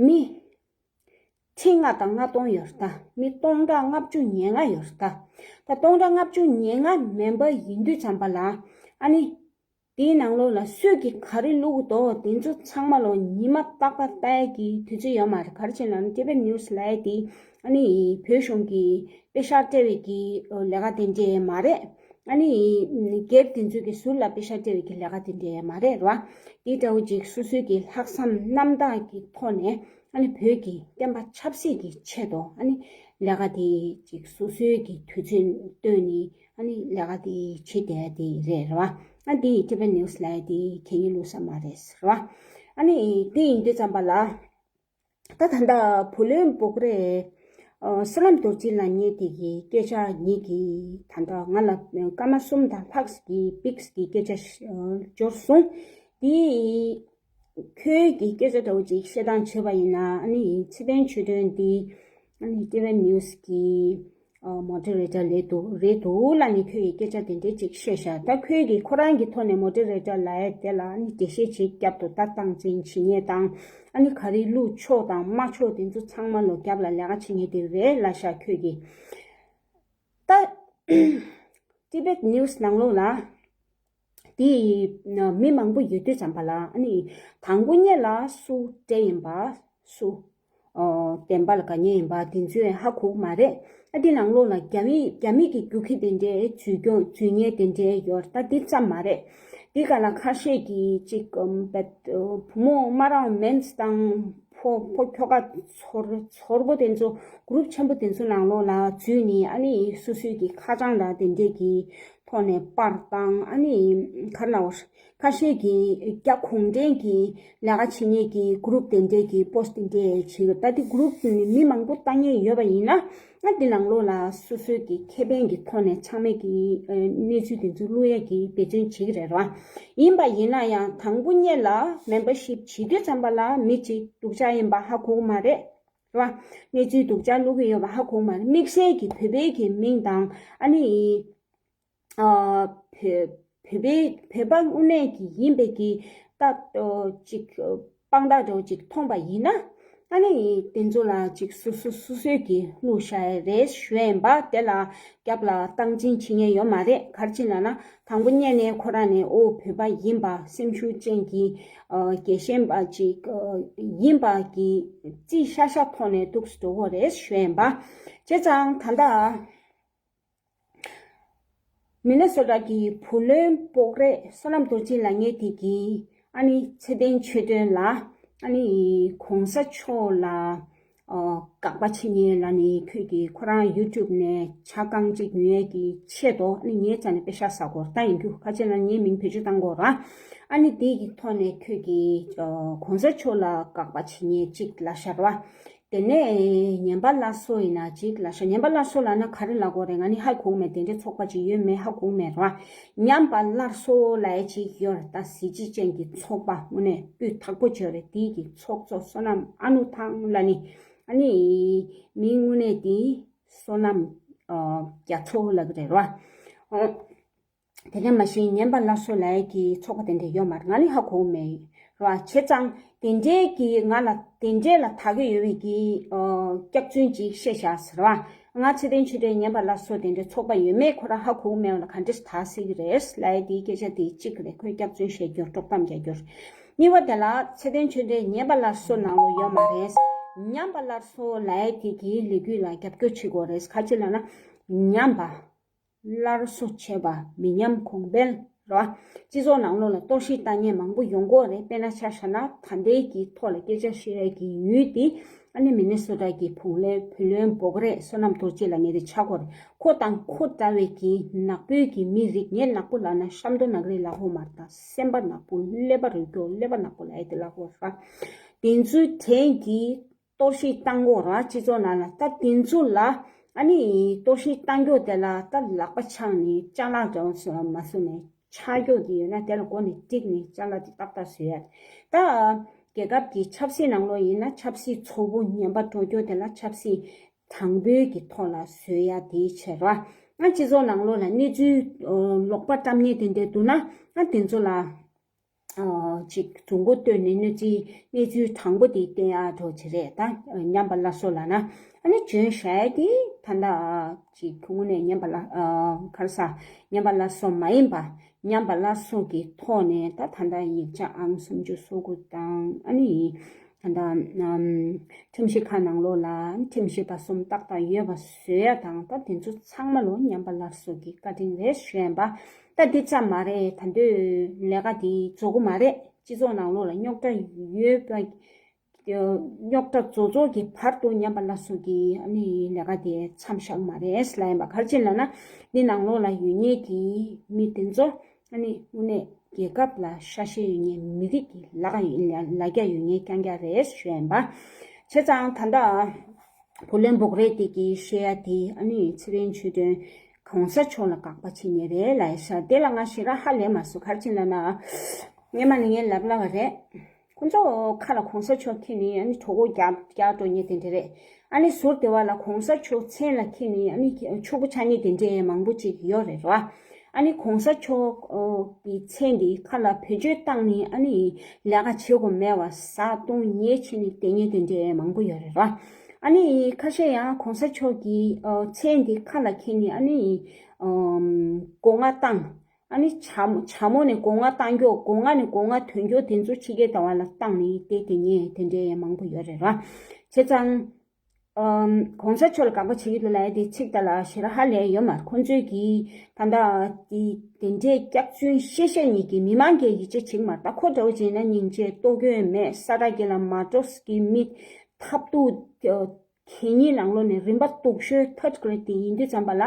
མི་ཁྲི་ལྔ་དང་ལྔ་སྟོང་ཡོད་རེད་ད། མི་སྟོང་ཕྲག་ལྔ་བཅུ་ཉེར་ལྔ་ཡོད་རེད་ད། ད་སྟོང་ཕྲག་ལྔ་བཅུ་ཉེར་ལྔ་མེམ་བར་ཡིན་དུས་ཙམ་པ་ལ་ཨ་ནི་དེའི་ནང་ལོགས་ལ་སུས་ཀྱིས་ག་རེ་བླུག་གི་འདུག་དེ་ཚོ་ཚང་མ་ལོ་ཉི་མ་རྟག་པར་ལྟ་ཡ་གི་དུས་ཚོད་ཡོད་མ་རེད། ག་རེ་བྱས་ན་Tibet News ལབ་ཡ་དེ་ཨ་ནི་བོད་གཞུང་གི་པེ་ཤག་སྤྲད་པའི་གི་ལས་ཀ་དེ་འདྲས་མ་རེད། ཨ་ནི་སྒེར་དེ་ཚོ་གི་ཟུར་ལ་པེ་ཤག་སྤྲད་པའི་གི་ལས་ཀ་དེ་འདྲས་མ་རེད་ར། དེ་འདྲ་བོ་ཅིག་སོ་སོའི་གི་ལྷག་བསམ་རྣམ་དག་གི་ཐོག་ནས་ཨ་ནི་བོད་ཀྱི་བསྟན་པ་ཆབ་སྲིད་ཀྱི་ཆེད་དུ་ཨ་ནི་ལས་ཀ་དེ་ཅིག་སོ་སོའི་གི་དུས་ཚོད་བཏོན་ནས་ཨ་ནི་ལས་ཀ་དེ་བྱེད་བསྡད་དེ་རེད་ར། ཨ་དེ་Tibet News ལབ་ཡ་དེ་གད་སྙིགས་བླུག་ས་མ་རེད་ར། ཨ་ནི་དེ་ཡིན་དུས་ཙམ་པ་ལ། ད་ད་ལྟ་བུ་ལོན་བོགས་རེས་ཨ་བསོད་ནམས་རྡོ་རྗེ་ལབ་མཁན་དེ་གི་སྐད་ཆ་ཉིད་ཀྱིས་ད་ལྟ་ང་ལ་སྐར་མ་གསུམ་དང་ལྷག་གི་པིགས་ཀྱི་སྐད་ཆ་ཤ་འབྱོར་སོང་། དེ་ཁྱོད་ཀྱི་སྐད་ཆ་འདྲ་བོ་ཅིག་བཤད་སྟངས་བྱས་པ་ཡིན་ན་ཨ་ནི་ཚེ་བརྟན་ཆོས་སྒྲོན་འདི་ཨ་ནི་Tibet News གི་ཨ་Moderator་ལས་འདུག་རེད་འདུག་ལབ་ནས་ཁྱོད་ཀྱིས་སྐད་ཆ་དེ་འདྲས་ཅིག་བཤད་ཤག་ད་ཁྱོད་ཀྱིས་ཁོ་རང་གི་ཐོག་ནས་Moderator་ལབ་ཡ་དེ་ལ་ཨ་ནི་འགྲེལ་བཤད་ཅིག་བརྒྱབ་འདུག་ད་སྟངས་འཛིན་བྱེད་མཁན་དང་ཨ་ནི་ག་རེ་བླུག་ཆོག་དང་མ་ཆོག་དེ་ཚོ་ཚང་མ་ལོ་རྒྱབ་ལ་ལས་ཀ་བྱེད་མཁན་དེ་རེད་ལབ་ཤག་ཁྱོད་ཀྱིས། ད་Tibet News་ནང་ལོགས་ལ་དེ་མི་མང་པོ་ཡོད་དུས་ཙམ་པ་ལ་ཨ་ནི་དང་པོ་ཉིད་ལ་སུ་འདྲེ་ཡིན་པ་སུ་ཨོ་བདེན་པ་ལ་དགའ་ཉེ་ཡིན་པ་དེ་ཚོས་ཧ་གོ་གི་མ་རེད། ཨ་དེ་ནང་ལོགས་ལ་རྒྱ་མི་རྒྱ་མི་གི་རྒྱུག་ཁྱི་དེ་འདྲའི་འཛུལ་སྐྱོང་འཛུལ་ཉེ་དེ་འདྲའི་ཡོད་རེད། ད་དེ་ཙམ་མ་རེད། དེ་ག་ལ་ཁ་ཤས་ཀྱིས་ཅིག་ཨམ་བུ་མོ་སྨ་ར་མེན་སི་དང་ཕོ་ཕོ་ཁྱོ་ག་ཚོར་ཚོར་པོ་དེ་ཚོ་གུ་རུབ་ཆེན་པོ་དེ་ཚོ་ནང་ལོགས་ལ་འཛུལ་ནས་ཨ་ནི་སོ་སོའི་གི་ཁ་བྱང་ལ་དེ་འདྲས་ཀྱི་ཐོག་ནས་པར་བཏང་ཨ་ནི་ག་རེ་ལབ་དགོས་རེད། ཁ་ཤས་ཀྱིས་རྒྱ་གུང་ཁྲན་གྱི་ལས་ཀ་བྱེད་མཁན་གྱི་གུ་རུབ་དེ་འདྲས་ཀྱི་པོ་སི་ཊི་དེ་འདྲས་བྱེད་ཀྱི་ད་དེ་གུ་རུབ་ནི་མི་མང་པོ་ལྟ་མཁན་ཡོད་པ་ཡིན་ན་ང་དེ་ནང་ལོགས་ལ་སོ་སོའི་གི་ཁེ་ཕན་གྱི་ཐོག་ནས་ཚང་མས་ཀྱི་ཨ་གནས་ཚུལ་དེ་ཚོ་བླུག་ཡས་ཀྱི་འབད་བརྩོན་བྱེད་ཀྱི་རེད་ར། ཡིན་པ་ཡིན་ན་ཡང་དང་པོ་ཉིད་ལ་མེམ་བར་ཤིབ་བྱེད་དུས་ཙམ་པ་ལ་མི་གཅིག་སྡུག་ཅག་ཡིན་པ་ཧ་གོ་གི་མ་རེད་ར། གནས་ཚུལ་སྡུག་ཅག་བླུག་གི་ཡོད་པ་ཧ་གོ་གི་མ་རེད། དམིགས་བསལ་གྱི་བོད་པའི་གི་མིང་དང་ཨ་ནི། ཨ་བོད་བོད་པའི་བོད་པ་དངོས་གནས་ཀྱི་ཡིན་པའི་གི་ད་ཨོ་ཅིག་དཔང་རྟགས་འདྲ་བོ་ཅིག་མཐོང་པ་ཡིན་ན་ཨ་ནི་དེ་ཚོ་ལ་ཅིག་སོ་སོ་སོ་སོའི་གི་བླུགས་བཞག་ཡས་རེད་ཞུ་ཡས་ཡིན་པ། དེ་ལ་རྒྱབ་ལ་སྟངས་འཛིན་བྱེད་མཁན་ཡོད་མ་རེད། ག་རེ་བྱས་ན་ན་དང་པོ་ཉིད་ནས་ཁོ་རང་ནས་ཨོ་བོད་པ་ཡིན་པ་སེམས་ཤུགས་ཅན་གྱི་ཨ་རྒྱལ་ཞེན་པ་ཅིག་ཨ་ཡིན་པ་གི་རྩིས་ཤ་ཤ་ཐོག་ནས་འདུག་སེ་འགྲོ་གི་རེད་ཞུ་ཡས་ཡིན་པ། བྱས་ཙང་ད་ལྟ། མི་ནི་སོ་ཊ་གི་བུ་ལོན་བོགས་རེས་བསོད་ནམས་རྡོ་རྗེ་ལབ་མཁན་དེ་གིས་ཨ་ནི་ཚེ་བརྟན་ཆོས་སྒྲོན་ལ་ཨ་ནི་གོང་ས་མཆོག་ལ་ཨ་དགག་པ་བྱེད་མཁན་ལབ་ནས་ཁོས་ཀྱིས་ཁོ་རང་ཡུ་ཊུབ་ནས་ཆ་རྐང་གཅིག་ཉོ་ཡས་ཀྱི་ཆེད་དུ་ཨ་ནི་ངའི་རྩ་ནས་པེ་ཤག་ཟ་དགོས་རེད། ད་ཡིན་རྒྱུ་ཁ་ཆེ་ན་ངའི་མིང་བེད་སྤྱོད་བཏང་དགོས་རེད། ཨ་ནི་དེ་གི་ཐོག་ནས་ཁོས་ཀྱིས་ཨ་གོང་ས་མཆོག་ལ་དགག་པ་བྱེད་མཁན་གཅིག་ལབ་ཤག་རེད་བ། དེ་ནས་ཉན་པ་སླར་གསོ་ཡིན་ན་ཅིག་ལབ་ཤག་ཉན་པ་སླར་གསོ་ལབ་ན་ག་རེ་ལབ་དགོས་རེད། ང་ནི་ཧ་གོ་མེད། དེ་འདྲའི་ཚོགས་པ་ཅིག་ཡོད་མེད་ཧ་གོ་མེད་ར། ཉན་པ་སླར་གསོ་ལབ་ཡ་ཅིག་ཡོད་རེད། ད་གཟི་བརྗིད་ཅན་གྱི་ཚོགས་པ་དངོས་གནས་སྤུས་དག་པོ་ཅིག་ཡོད་རེད། དེའི་གི་ཚོགས་གཙོ་བསོད་ནམས་ཨ་ནུ་ཐང་ལབ་ནི་ཨ་ནི་མིང་དངོས་གནས་དེ་བསོད་ནམས་ཨ་རྒྱ་མཚོ་ལབ་གི་རེད་ར། ཨ། དེ་ནས་མ་གཞི་ཉན་པ་སླར་གསོ་ལབ་ཡ་གི་ཚོགས་པ་དེ་འདྲ་ཡོད་མ་རེད། ང་ནི་ཧ་གོ་མེད། རེད་བ། བྱས་ཙང་དེ་འདྲའི་གི་ང་ལ་དེ་འདྲའི་ལ་དག་གི་ཡོད་པའི་གི་ཨོ་སྐྱག་རྫུན་ཅིག་བཤད་བཞག་ཟེར་བ། ང་ཚེ་བརྟན་ཆོས་སྒྲོན་ཉན་པ་སླར་གསོ་དེ་འདྲའི་ཚོགས་པ་ཡོད་མེད་ཁོ་རང་ཧ་གོ་མེད་པ་ལ་ག་འདྲས་ད་སྲིད་ཀྱི་རེད་ལབ་ཡ་དེའི་སྐད་ཆ་དེ་གཅིག་རེད། ཁོས་སྐྱག་རྫུན་བཤད་རྒྱུར་དཀྲོག་གཏམ་རྒྱག་རྒྱུར། གཉིས་པ་དེ་ལ་ཚེ་བརྟན་ཆོས་སྒྲོན་ཉན་པ་སླར་གསོ་ནང་ལོགས་ཡོད་མ་རེད། ཉན་པ་སླར་གསོ་ལབ་ཡ་དེ་གི་ལས་འགུལ་ལ་རྒྱབ་སྐྱོར་བྱེད་དགོས་རེད། ག་ཅི་ལབ་ན་ཉན་པ་སླར་གསོ་བྱེད་པ་མི་ཉམས་གོང་འཕེལ་རེད་བ། སྤྱི་ཚོགས་ནང་ལོགས་ལ་གཏོར་བཤིག་བཏང་མཁན་མང་པོ་ཡོང་གི་ཡོད་རེད། དཔེར་ན་ཆ་བཞག་ན་ད་ལྟའི་གི་ཐོག་ལ་སྐད་ཆ་བཤད་ཡས་ཀྱི་ཡུལ་དེ་ཨ་ནི་མི་ནི་སོ་ཊ་གི་བུ་ལོན་བུ་ལོན་འབོག་རེས་བསོད་ནམས་རྡོ་རྗེ་ལབ་མཁན་དེ་ཆགས་ཀྱི་ཡོད་རེད། ཁོ་དང་ཁོ་འདྲ་བའི་གི་ནག་པོའི་གི་མི་རིགས། ངས་ནག་པོ་ལབ་ན་ཤ་མདོག་ནག་རིལ་ལབ་ཀྱི་ཡོད་མ་རེད། ད་སེམས་པ་ནག་པོ་ཀླད་པ་རུལ་རྒྱུ་ཀླད་པ་ནག་པོ་ལབ་ཡས་དེ་ལབ་ཀྱི་ཡོད་རེད། དེ་ཚོའི་གྲས་ཀྱི་གཏོར་བཤིག་བཏང་གི་ཡོད་རེད། སྤྱི་ཚོགས་ནང་ལ་ད་དེ་ཚོ་ལ་ཨ་ནི་གཏོར་བཤིག་བཏང་རྒྱུ་དེ་ལ་ད་ལག་པ་འཆང་ནས་ཅ་ལག་འདྲ་བོ་མ་བཟོ་ནས་ཆག་རྒྱུ་དེ་ཡོད་ན་དེ་ལ་མགོ་ནས་བསྒྲིགས་ནས་ཅ་ལག་དེ་ཏག་ཏག་བཟོ་ཡ། ད་རྒྱལ་ཁབ་ཀྱི་ཆབ་སྲིད་ནང་ལོགས་ཡིན་ན་ཆབ་སྲིད་ཚོགས་པ་ངན་པ་འགྲོ་རྒྱུ་དེ་ལ་ཆབ་སྲིད་དྲང་པོའི་གི་ཐོག་ལ་བཟོ་ཡ་དེ་བྱས་རེད་བ། ང་སྤྱི་ཚོགས་ནང་ལོགས་ལ་གནས་ཚུལ་ལོག་པ་བཀྲམ་མཁན་དེ་འདྲ་འདུག་ན་ང་དེ་ཚོ་ལ། ཅིག་རྫུན་མགོ་བཏོན་ནས་གནས་ཚུལ་གནས་ཚུལ་དྲང་པོ་དེ་བསྟན་ཡག་འགྲོ་བྱེད་རེད། ད་ཉམས་པ་སླར་གསོ་ལབ་ན་ཨ་ནི་བྱོན་བཞག་ཡ་དེ་ད་ལྟ་ཅིག་དངོས་གནས་ཉམས་པ་སླར་ག་རེ་ཟ། ཉམས་པ་སླར་གསོ་མ་ཡིན་པ། ཉམས་པ་སླར་གསོ་གི་ཐོག་ནས་ད་ད་ལྟ་ཡིག་ཆ་ཨང་སུམ་ཅུ་སོ་དགུ་དང་ཨ་ནི་ད་ལྟ་ཁྲིམས་ཞིབ་ཁང་ནང་ལོགས་ལ་ཁྲིམས་ཞིབ་པ་གསུམ་ཏག་ཏག་ཡོད་པ་བཟོ་ཡ་དང་ད་དེ་ཚོ་ཚང་མ་ལོ་ཉམས་པ་སླར་གསོ་གི་བཀའ་དྲིན་རེད་ཞུ་ཡ་ཡིན་པ། ད་འདི་ཙམ་མ་རེད། ད་དུང་ལས་ཀ་འདི་རྫོགས་ཀྱི་མ་རེད། སྤྱི་ཚོགས་ནང་ལོགས་ལ་རྙོག་དྲ་ཡོད་པ། རྙོག་དྲ་རྫོགས་རྫོགས་ཀྱི་བར་དུ་ཉམས་པ་སླར་གསོ་གི་ཨ་ནི་ལས་ཀ་དེ་མཚམས་བཞག་མ་རེད་ལབ་ཡིན་པ། ག་རེ་བྱས་ལབ་ན་འདི་ནང་ལོགས་ལ་ཡོད་མཁན་གྱི་མི་དེ་ཚོ་ཨ་ནི་དངོས་གནས་རྒྱལ་ཁབ་ལ་ཤ་ཞེན་ཡོད་མཁན་མི་རིགས་ཀྱི་ལ་ལ་རྒྱ་ཡོད་མཁན་རྐྱང་རྐྱང་རེད་ཞུ་ཡ་ཡིན་པ། བྱས་ཙང་ད་ལྟ། བུ་ལོན་འབོག་རེས་དེ་གི་བཤད་ཡ་དེ་ཨ་ནི་ཚེ་རིང་ཆོས་སྒྲོན་གོང་ས་མཆོག་ལ་དགག་པ་བྱེད་མཁན་རེད་ལབ་ཡ་ཤག་དེ་ལ་ང་ཞེ་དྲག་ཧ་ལས་མ་སོང་། ག་རེ་བྱས་ལབ་ན། སྔོན་མ་ནས་ངས་ལབ་ལབ་པ་རེད། ཁོང་ཚོ་ཁ་ལ་གོང་ས་མཆོག་འཁྱེར་ནས་ཨ་ནི་གྲོད་ཁོག་རྒྱགས་རྒྱགས་འགྲོ་མཁན་དེ་འདྲ་རེད། ཨ་ནི་ཟུར་དེ་བ་ལ་གོང་ས་མཆོག་མཚན་ལ་འཁྱེར་ནས་ཨ་ནི་ཕྱུག་པོ་ཆགས་མཁན་དེ་འདྲ་མང་པོ་ཅིག་ཡོད་རེད་ར། ཨ་ནི་གོང་ས་མཆོག་གི་མཚན་དེ་ཁ་ལ་བེད་སྤྱོད་བཏང་ནས་ཨ་ནི་ལས་ཀ་བྱེད་དགོས་མེད་པ་ཟ་བཏུང་ཉལ་བྱས་ནས་བསྡད་མཁན་དེ་འདྲ་མང་པོ་ཡོད་རེད་ར། ཨ་ནི་ཁ་ཤས་ཡང་གོང་ས་མཆོག་གི་མཚན་དེ་ཁ་ལ་འཁྱེར་ནས་ཨ་ནི་སྒོ་ང་བཏང་། ཨ་ནི་བྱ་བྱ་མོ་ནས་སྒོ་ང་བཏང་རྒྱུ། སྒོ་ང་ནས་སྒོ་ང་ཐོན་རྒྱུ་དེ་ཚོ་ཕྱི་རྒྱལ་དུ་བ་ལ་བཏང་ནས་བསྡད་བསྡད་མཁན་དེ་འདྲ་མང་པོ་ཡོད་རེད་ར། བྱས་ཙང་། གོང་ས་མཆོག་ལ་དགག་པ་བྱེད་ཀྱི་འདུག་ལབ་ཡ་དེ་ཚིག་དེ་ལ་ཞེ་དྲག་ཧ་ལས་ཡོད་མ་རེད། ཁོང་ཚོས་ཀྱིས་ད་ལྟ་དེ་དེ་འདྲའི་སྐྱག་རྫུན་བཤད་བཤད་ཉིད་ཀྱིས་མི་མང་གིས་ཡིད་ཆེས་བྱེད་ཀྱི་མ་རེད། ད་ཁོ་འདྲ་བོ་བྱས་ན་སྙིང་རྗེ་ལྟོ་གོས་མེད། ས་དགྲ་བགེགས་ལ་མ་འགྲོ་གི་མི་ཐབས་སྡུག་གད་སྙིགས་ནང་ལོགས་ནས་རིམ་པ་སྡུག་ཤོས་ཐར་དགོས་དེ་ཡིན་དུས་ཙམ་པ་ལ་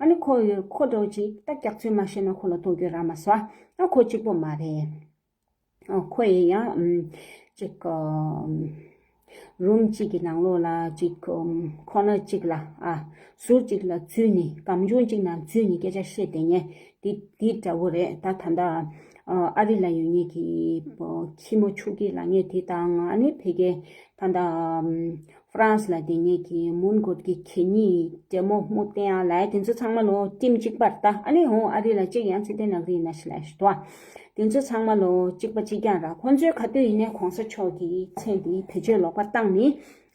ཨ་ནི་ཁོ་ཡོད་ཁོ་འདྲ་བོ་ཅིག་ད་སྐྱག་རྫུན་མ་བཤད་ན་ཁོ་ལ་ལྟོ་གོས་རག་མ་སོང་། ཨ་ཁོ་གཅིག་པོ་མ་རེད། ཨ་ཁོ་ཡིན་ཡང་ཨམ་ཅིག་ཨམ་རུམ་གཅིག་གི་ནང་ལོགས་ལ་ཅིག་ཨམ་ཁོ་ན་གཅིག་ལ་ཨ་ཟུར་གཅིག་ལ་འཛུལ་ནས་སྒམ་ཆུང་གཅིག་ནང་འཛུལ་ནས་སྐད་ཆ་བཤད་བསྡད་མཁན་དེ་དེ་འདྲ་བོ་རེད། ད་ད་ལྟ་ཨ་ཨ་རི་ལ་ཡོད་མཁན་གྱི་ཁྱི་མོ་ཆུ་སྐྱེས་ལབ་མཁན་དེ་དང་ཨ་ནི་ཕ་གི་ད་ལྟ་ཨམ་ཧྥ་རན་སི་ལ་བསྡད་མཁན་གྱི་མོན་གྷོ་གི་གད་སྙིགས་འདྲེ་མོ་སྨུག་སྟེང་ཡང་ལ་དེ་ཚོ་ཚང་མ་ལོ་ཊིམ་གཅིག་པར་ལྟ། ཨ་ནི་ཧོ་ཨ་རི་ལ་གཅིག་ཡང་ཚེ་བརྟན་ནག་རིལ་ན་ཤི་ལ་ཤི་དོ། དེ་ཚོ་ཚང་མ་ལོ་གཅིག་པ་གཅིག་རྐྱང་ར། ཁོང་ཚོའི་ཁ་ཐུག་ཡིན་ནའི་གོང་ས་མཆོག་གི་མཚན་དེ་བེད་སྤྱོད་ལོག་པ་བཏང་ནི་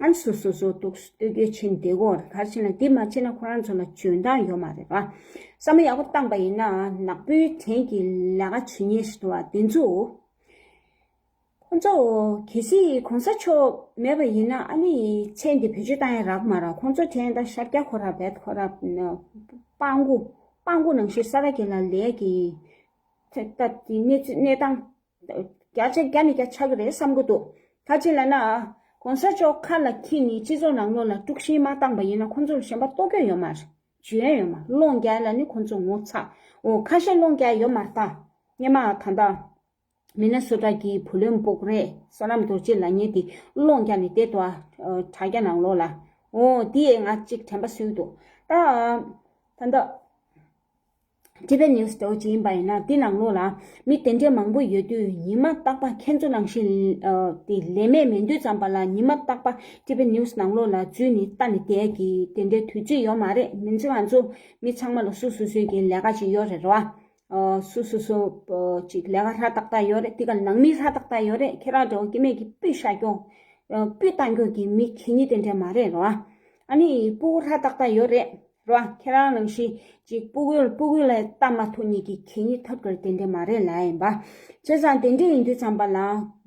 ཨ་ནི་སོ་སོ་སོ་སྡུག་སྡུག་སྐྱོན་ཕྱིན་བསྡད་གོ་ར། ག་རེ་བྱས་ན་འདི་མ་བྱས་ན་ཁོ་རང་ཚོ་ལ་འཇོན་ཐང་ཡོད་མ་རེད་པ། བསམ་བློ་ཡག་པོ་བཏང་པ་ཡིན་ན་ནག་པོའི་བྲན་གྱི་ལས་ཀ་བྱེད་མཁན་ཞིག་འདུག་བ། དེ་ཚོ། ཁོང་ཚོ་གལ་སྲིད་གོང་ས་མཆོག་མེད་པ་ཡིན་ན་ཨ་ནི་མཚན་འདི་བེད་སྤྱོད་བཏང་ཡ་རག་མ་རག་ཁོང་ཚོ་དྲན་ད་ཤར་རྒྱག་ཁོ་ར་བེད་ཁོ་ར་སྤང་གུ་སྤང་གུ་ནང་བཞིན་ས་ར་གི་ལ་ལས་ཀྱི་ད་དེ་གནས་ཚུལ་གནས་སྟངས་རྒྱ་ཆེ་རྒྱ་ནས་རྒྱ་ཆགས་ཀྱི་རེད་བསམ་གི་འདུག་ག་ཅི་ལབ་ན་གོང་ས་མཆོག་ཁ་ལ་འཁྱེར་ནས་སྤྱི་ཚོགས་ནང་ལོགས་ལ་དཀྲུག་ཤིང་མ་བཏང་པ་ཡིན་ན་ཁོང་ཚོ་ལ་གཞན་པ་ལྟོ་གོས་ཡོད་མ་རེད། འཇོན་ཡོད་མ་རེད། སློང་རྒྱག་ལ་ནི་ཁོང་ཚོ་ངོ་ཚ། འོ་ཁ་ཤས་སློང་རྒྱག་ཡོད་མ་རེད་ད། སྔོན་མ་ད་ལྟ། མི་ནི་སོ་ཊ་གི་བུ་ལོན་འབོག་རེས་བསོད་ནམས་རྡོ་རྗེ་ལབ་མཁན་དེ་སློང་རྒྱག་ནས་བསྡད་འདུག་ཨ། དྲ་རྒྱ་ནང་ལོགས་ལ། འོ་དེ་ཡས་ང་གཅིག་དྲན་པ་གསོས་འདུག་ད། ད་ལྟ། ཊི་བི་ནིའུ་སི་འདྲ་བོ་ཅིག་ཡིན་པ་ཡིན་ན་དེ་ནང་ལོགས་ལ་མི་དེ་འདྲས་མང་པོ་ཡོད་དུས་ཉི་མ་རྟག་པར་ཁྱེད་ཚོ་ནང་བཞིན་དེ་ལས་མེད་མེད་དུས་ཙམ་པ་ལ་ཉི་མ་རྟག་པར་ཊི་བི་ནིའུ་སི་ནང་ལོགས་ལ་འཛུལ་ནས་ལྟ་ནས་བསྡད་ཀྱི་དེ་འདྲའི་དུས་ཚོད་ཡོད་མ་རེད། མི་ཚེ་ང་ཚོ་མི་ཚང་མ་ལ་སོ་སོ་སོའི་གི་ལས་ཀ་ཅིག་ཡོད་རེད་ར། ཨ་སུ་སུ་སུ་ཨ་ཅིག་ལས་ཀ་ཧྲ་ཏག་ཏག་ཡོད་རེད། དེ་ག་ནང་མི་ཧྲ་ཏག་ཏག་ཡོད་རེད། ཁྱེད་རང་འདྲ་བོ་སྐྱེ་དམན་གྱི་སྤུས་བཞག་རྒྱུ་ཨ་སྤུས་གཏང་རྒྱུ་གི་མི་གད་སྙིགས་དེ་འདྲ་མ་རེད་རོ། ཨ་ནི་སྤུ་གུ་ཧྲ་ཏག་ཏག་ཡོད་རེད་རོ། ཁྱེད་རང་ནང་བཞིན་ཅིག་སྤུ་གུ་སྤུ་གུ་ལ་ལྟ་མ་ཐུབ་མཁན་གྱི་གད་སྙིགས་ཐབས་ཀར་དེ་འདྲ་མ་རེད་ལབ་ཡིན་པ། བྱས་ཙང་དེ་འདྲ་ཡིན་དུས་ཙམ་པ་ལ་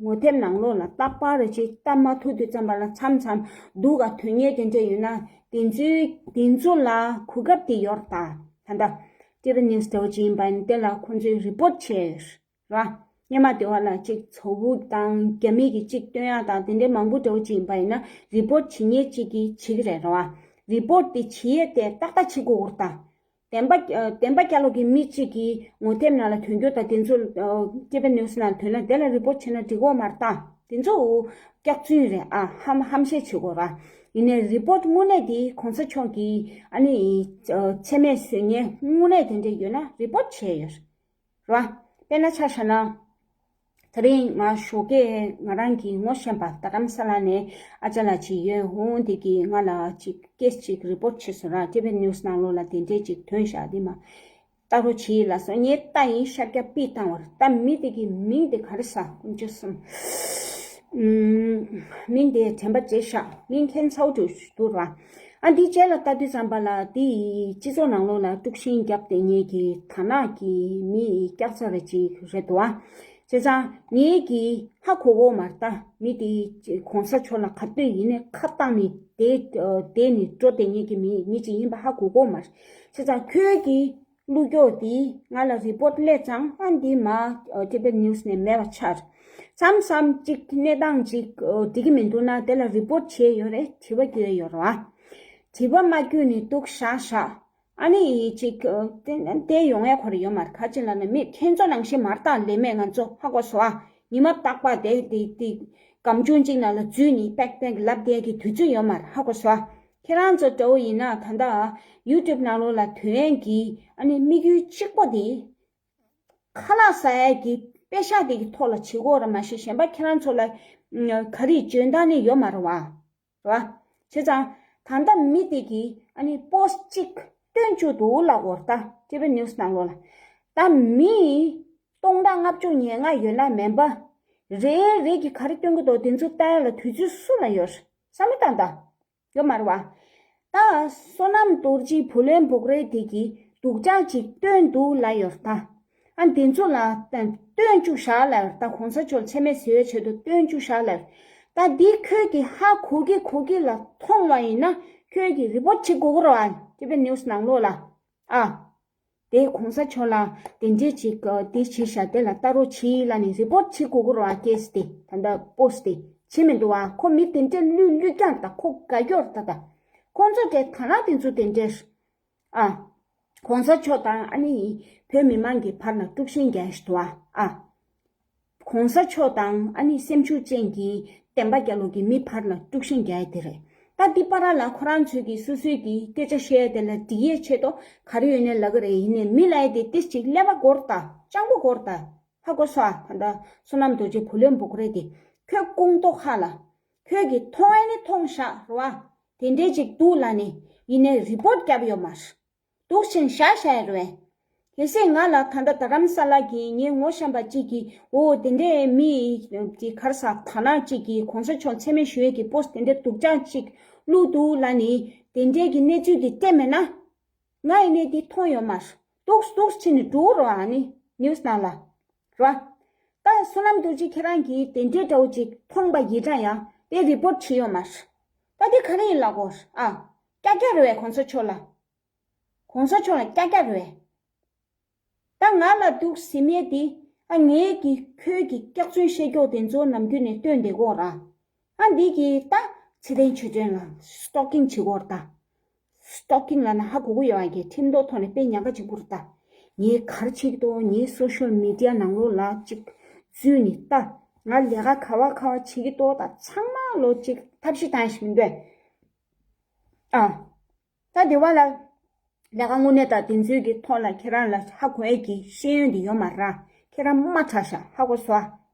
ངོ་དེབ་ནང་ལོགས་ལ་རྟག་པར་ཅིག་ལྟ་མ་ཐུབ་དུས་ཙམ་པ་ལ་མཚམས་མཚམས་སྡུག་ག་དོན་གཉེར་དེ་འདྲ་ཡོད་ན། དེ་ཚོའི་དེ་ཚོ་ལ་གོ་སྐབས་དེ་ཡོད་རེད་ད། ད་ལྟ་ཊི་ཝི་ནིའུ་སི་འདྲ་བོ་ཅིག་ཡིན་པ་ཡིན་ན་དེ་ལ་ཁོང་ཚོས་རི་པོར་ཊི་བྱས་ཡོད་རེད་བ། སྔོན་མ་དེ་བ་ལ་ཅིག་ཚོ་བུ་དང་རྒྱ་མི་གིས་ཅིག་སྟོན་ཡག་དང་དེ་འདྲའི་མང་པོ་འདྲ་བོ་ཅིག་ཡིན་པ་ཡིན་ན་རི་པོར་ཊི་བྱེད་མཁན་ཅིག་གིས་བྱེད་ཀྱི་རེད་རེད་བ། རི་པོར་ཊི་དེ་བྱེད་ཡས་དེ་ཏག་ཏག་བྱེད་དགོས་ཀྱི་རེད་ད། བདེན་པ་ཨ་བདེན་པ་རྒྱག་ལོག་གི་མི་གཅིག་གིས་ངོ་དེབ་ནང་ལ་ཐོན་རྒྱུ་དང་དེ་ཚོ་ཨ་ཊི་ཝི་ནིའུ་སི་ནང་ཐོན་ན་དེ་ལ་རི་པོར་ཊི་བྱས་ན་འགྲིག་གོ་མ་རེད་ད། དེ་ཚོ་སྐྱག་རྫུན་རེད་ཨ། ཧམ་ཧམ་བཤད་བྱེད་དགོས་ར། ཡིན་ནའི་རི་པོར་ཊི་དངོས་གནས་དེ་གོང་ས་མཆོག་གིས་ཨ་ནི་ཨ་མཚན་སྨད་བཟོས་མཁན་དངོས་གནས་དེ་འདྲ་ཡོད་ན་རི་པོར་ཊི་བྱས་ཡོད་རེད་བ། དཔེར་ན་ཆ་བཞག་ན། དེ་རིང་ང་ཞོགས་ཀས་ང་རང་གི་ངོ་ཤེས་པ་རྡ་རམ་ས་ལ་ནས་ཨ་ཅག་ལགས་ཅིག་ཡོད། འོང་དེ་གིས་ང་ལ་ཅིག་ཀེ་སི་ཅིག་རི་པོར་ཊི་བྱེད་སོང་ར། ཊི་ཝི་ནིའུ་སི་ནང་ལོགས་ལ་དེ་འདྲས་ཅིག་ཐོན་བཞག་དེ་མ་ལྟ་རོགས་བྱེད་ལབ་སོང་། ངས་ལྟ་ཡིན། ཤར་རྒྱག་པི་བཏང་བར་ལྟ། མི་དེ་གི་མིང་དེ་ག་རེ་ཟ་དཀོན་མཆོག་གསུམ། ཨུམ། མིང་དེ་དྲན་པ་བརྗེད་ཤག་མིང་མཁྱེན་ཚར་འགྲོ་འདུག་ར། ཨ་འདི་རྗེས་ལ་ལྟ་དུས་ཙམ་པ་ལ་དེ་སྤྱི་ཚོགས་ནང་ལོགས་ལ་དཀྲུག་ཤིང་བརྒྱབ་བསྡད་མཁན་གྱི་དར་ནག་གི་མི་སྐྱག་རྫུན་རེ་ཅིག་རེད་འདུག་ཨ། བྱས་ཙང་ངེད་ཀྱིས་ཧ་གོ་གོ་མ་རེད་ད། མི་དེ་གོང་ས་མཆོག་ལ་ག་དུས་ཡིན་ནའི་ཁ་བཏང་ནས་བསྡད་བསྡད་ནས་འགྲོ་བསྡད་མཁན་གྱི་མི་མི་ཅིག་ཡིན་པ་ཧ་གོ་གོ་མ་རེད། བྱས་ཙང་ཁྱོད་ཀྱིས་བླུགས་ཀྱོག་དེ་ང་ལ་རི་པོར་ཊི་སླེབས་ཙང་ཨ་འདི་མ་ཊི་ཝི་ནིའུ་སི་ནས་མེད་པ་ཆགས། མཚམས་མཚམས་ཅིག་གནས་སྟངས་ཅིག་འགྲིག་གི་མི་འདུག་ན་དེ་ལ་རི་པོར་ཊི་བྱས་ཡོད་རེད། དྲི་བ་བཀོད་ཡོད་རེད་བ། དྲི་བ་མ་བཀོད་ནས་འདུག་བཞག་བཞག་ཨ་ནི་ཡི་ཅིག་དེ་དེ་ཡོང་ཡ་ཁོ་རེ་ཡོད་མ་རེད། ག་ཅི་ལབ་ན་མི་ཁྱེད་ཚོ་ནང་བཞིན་མ་རེད་ད། ལས་མེད་ང་ཚོ་ཧ་གོ་སོང་ཨ། ཉི་མ་རྟག་པར་དེ་དེ་དེ་སྒམ་ཆུང་གཅིག་ནང་ལ་འཛུལ་ནས་པེག་པེག་ལབ་བསྡད་ཀྱི་དུས་ཚོད་ཡོད་མ་རེད། ཧ་གོ་སོང་ཨ། ཁྱེད་རང་ཚོ་འདྲ་བོ་ཡིན་ན་ད་ལྟ་ཡུ་ཊུབ་ནང་ལོགས་ལ་ཐོན་ཡས་ཀྱི་ཨ་ནི་དམིགས་ཡུལ་གཅིག་པོ་དེ་ཁ་ལག་ཟ་ཡས་ཀྱི་པེ་ཤག་དེ་གི་ཐོག་ལ་བྱེད་དགོས་ར་མ་གཞི་གཞན་པ་ཁྱེད་རང་ཚོ་ལ་ག་རེ་འཇོན་ཐང་ནི་ཡོད་མ་རེད་བ། རེད་བ། བྱས་ཙང་ད་ལྟ་མི་དེ་གིས་ཨ་ནི་པོ་སི་ཊི་གཅིག་བཏོན་བཅུག་འདུག་ལབ་དགོས་རེད་ད། ཊི་ཝི་ནིའུ་སི་ནང་ལོགས་ལ། ད་མི་སྟོང་ཕྲག་ལྔ་བཅུ་ཉེར་ལྔ་ཡོད་ན་མིན་པ། རེ་རེ་གིས་ག་རེ་སྟོན་གྱི་འདུག་དེ་ཚོ་ལྟ་ཡ་ལ་དུས་ཚོད་སུ་ལ་ཡོད་རེད། བསམ་བློ་བཏང་དང་། ཡོད་མ་རེད་བ། ད་བསོད་ནམས་རྡོ་རྗེ་བུ་ལོན་བུག་རེ་དེ་གིས་སྡུག་ཅག་ཅིག་བཏོན་འདུག་ལབ་ཡོད་རེད་ད། ཨ་འདི་ཚོ་ལ་བཏོན་བཅུག་བཞག་ལབ་ཡོད་རེད་ད། གོང་ས་མཆོག་མཚན་སྨད་བཟོ་ཡའི་ཆེད་དུ་བཏོན་བཅུག་བཞག་ལབ་ཡོད་རེད་ད། འདི་ཁྱོད་ཀྱིས་ཧ་གོ་གི་གོ་གི་ལ་མཐོང་བ་ཡིན་ན་ཁྱོད་ཀྱིས་རི་པོར་ཊི་བྱེད་དགོས་ཀྱི་རེད་བ། ཊི་ཝི་ནིའུ་སི་ནང་ལོགས་ལ། ཨ། དེ་གོང་ས་མཆོག་ལ་དེ་འདྲས་ཅིག་དེ་བྱས་ཤག་དེ་ལ་ལྟ་རོགས་བྱེད་ལབ་ནས་རི་པོར་ཊི་བྱེད་དགོས་ཀྱི་རེད་བ། ཀེ་སི་དེ་ད་ལྟ་པོ་སི་ཊི་དེ་བྱེད་མི་འདུག་བ། ཁོ་མི་དེ་འདྲས་བླུས་བླུས་ཀྱང་ད་ཁོ་དགའ་སྐྱོ་རེད་ད། ད་ཁོང་ཚོ་དེ་དར་ནག་དེ་ཚོ་དེ་འདྲས། ཨ། གོང་ས་མཆོག་དང་ཨ་ནི་བོད་མི་མང་གི་བར་ལ་དཀྲུག་ཤིང་རྒྱག་ཞིག་འདུག་བ། ཨ། གོང་ས་མཆོག་དང་ཨ་ནི་སེམས་ཤུགས་ཅན་གྱི་བདེན་པ་རྒྱག་ལོག་གི་མི་བར་ལ་དཀྲུག་ཤིང་རྒྱག་ཡ་དེ་རེད། ད་འདི་བར་ལ་ཁོ་རང་ཚོས་ཀྱིས་སོ་སོས་ཀྱིས་སྐད་ཆ་བཤད་ཡ་དེ་ལ་འགྲིག་ཡས་ཆེད་དུ་ག་རེ་ཡོད་ནས་ལབ་ཀྱི་རེད། ཡིན་ནའི་མི་ལབ་ཡ་དེ་ཏིས་ཅིག་ཀླད་པ་སྒོར་ད་སྤྱང་པོ་སྒོར་ད། ཧ་གོ་སོང་ཨ། ད་ལྟ་བསོད་ནམས་རྡོ་རྗེ་བུ་ལོན་བུག་རེ་དེ་ཁྱོད་ཀོང་ཏོག་ཧ་ལ། ཁྱོད་ཀྱིས་མཐོང་ཡ་ནི་མཐོང་བཞག་རེད་བ། དེ་འདྲས་ཅིག་འདུག་ལབ་ནས་ཡིན་ནའི་རི་པོར་ཊི་བརྒྱབ་ཡོད་མ་རེད། འདུག་ཕྱིན་བཞག་བཞག་ཡ་རེད་བས། གལ་སྲིད་ང་ལ་ད་ལྟ་རྡ་རམ་ས་ལ་གི་ངའི་ངོ་ཤེས་པ་གཅིག་གིས་འོ་དེ་འདྲའི་མི་གི་གར་ས་དར་ནག་གཅིག་གིས་གོང་ས་མཆོག་མཚན་སྨད་ཞུ་ཡས་ཀྱི་པོ་སི་དེ་འདྲའི་སྡུག་ཅག་གཅིག་བླུགས་འདུག་ལབ་ནི་དེ་འདྲའི་གི་གནས་ཚུལ་དེ་སྤྲད་མེད་ན། ང་ཡིན་ནའི་འདི་མཐོང་ཡོད་མ་རེད། འདུག་འདུག་ཕྱིན་ནས་འགྲོ་རོགས་ཨ་ནི་ནིའུ་སི་ནང་ལ། རོ། ད་བསོད་ནམས་རྡོ་རྗེ་ཁྱེད་རང་གིས་དེ་འདྲའི་འདྲ་བོ་ཅིག་མཐོང་པ་ཡིན་འདྲ་ཡང་དེ་རི་པོར་ཊི་བྱས་ཡོད་མ་རེད། ད་འདི་ག་རེ་ཡིན་ལབ་དགོས་ཨ། ཀྱག་ཀྱག་རེད་བས་གོང་ས་མཆོག་ལ། གོང་ས་མཆོག་ལ་ཀྱག་ཀྱག་རེད་བས། ད་ང་ལ་འདུག་ཟེར་མཁན་དེ་ཨ་ངའི་གི་ཁྱོད་ཀྱི་སྐྱག་རྫུན་བཤད་ཀྱོག་དེ་ཚོ་ནམ་རྒྱུན་ནས་སྟོན་བསྡད་ཀྱོག་ར། ཨ་འདི་གི་ད་ཚེ་བརྟན་ཆོས་སྒྲོན་ལ་སི་ཊོག་ཀིང་བྱེད་ཀྱོག་ར་ད། སི་ཊོག་ཀིང་ལབ་ན་ཧ་གོ་གི་ཡོད་ཨ། ཁྱེད་ཁྲིམས་ཐོག་ཐོག་ནས་དཔེ་ཉེན་ཁ་ཆེ་པོ་རེད་ད། ངས་ག་རེ་བྱེད་ཀྱི་འདུག་ངའི་སོ་ཤལ་མི་ཌི་ཡ་ནང་ལོགས་ལ་ཅིག་འཛུལ་ནས་ལྟ། ང་ལས་ཀ་ག་བ་ག་བ་བྱེད་ཀྱི་འདུག་ད་ཚང་མ་ལོ་ཅིག་ཐབས་ཤེས་བཏང་ཞིག་མི་འདུག་ཨ། ད་དེ་བ་ལ་ལས་ཀ་དངོས་གནས་དང་དེ་ཚོའི་གི་ཐོག་ལ་ཁྱེད་རང་ལ་ཧ་གོ་ཡས་ཀྱི་ཤེས་ཡོན་དེ་ཡོད་མ་རེད། ཁྱེད་རང་མ་དྲག་ཤག་ཧ་གོ་སོང་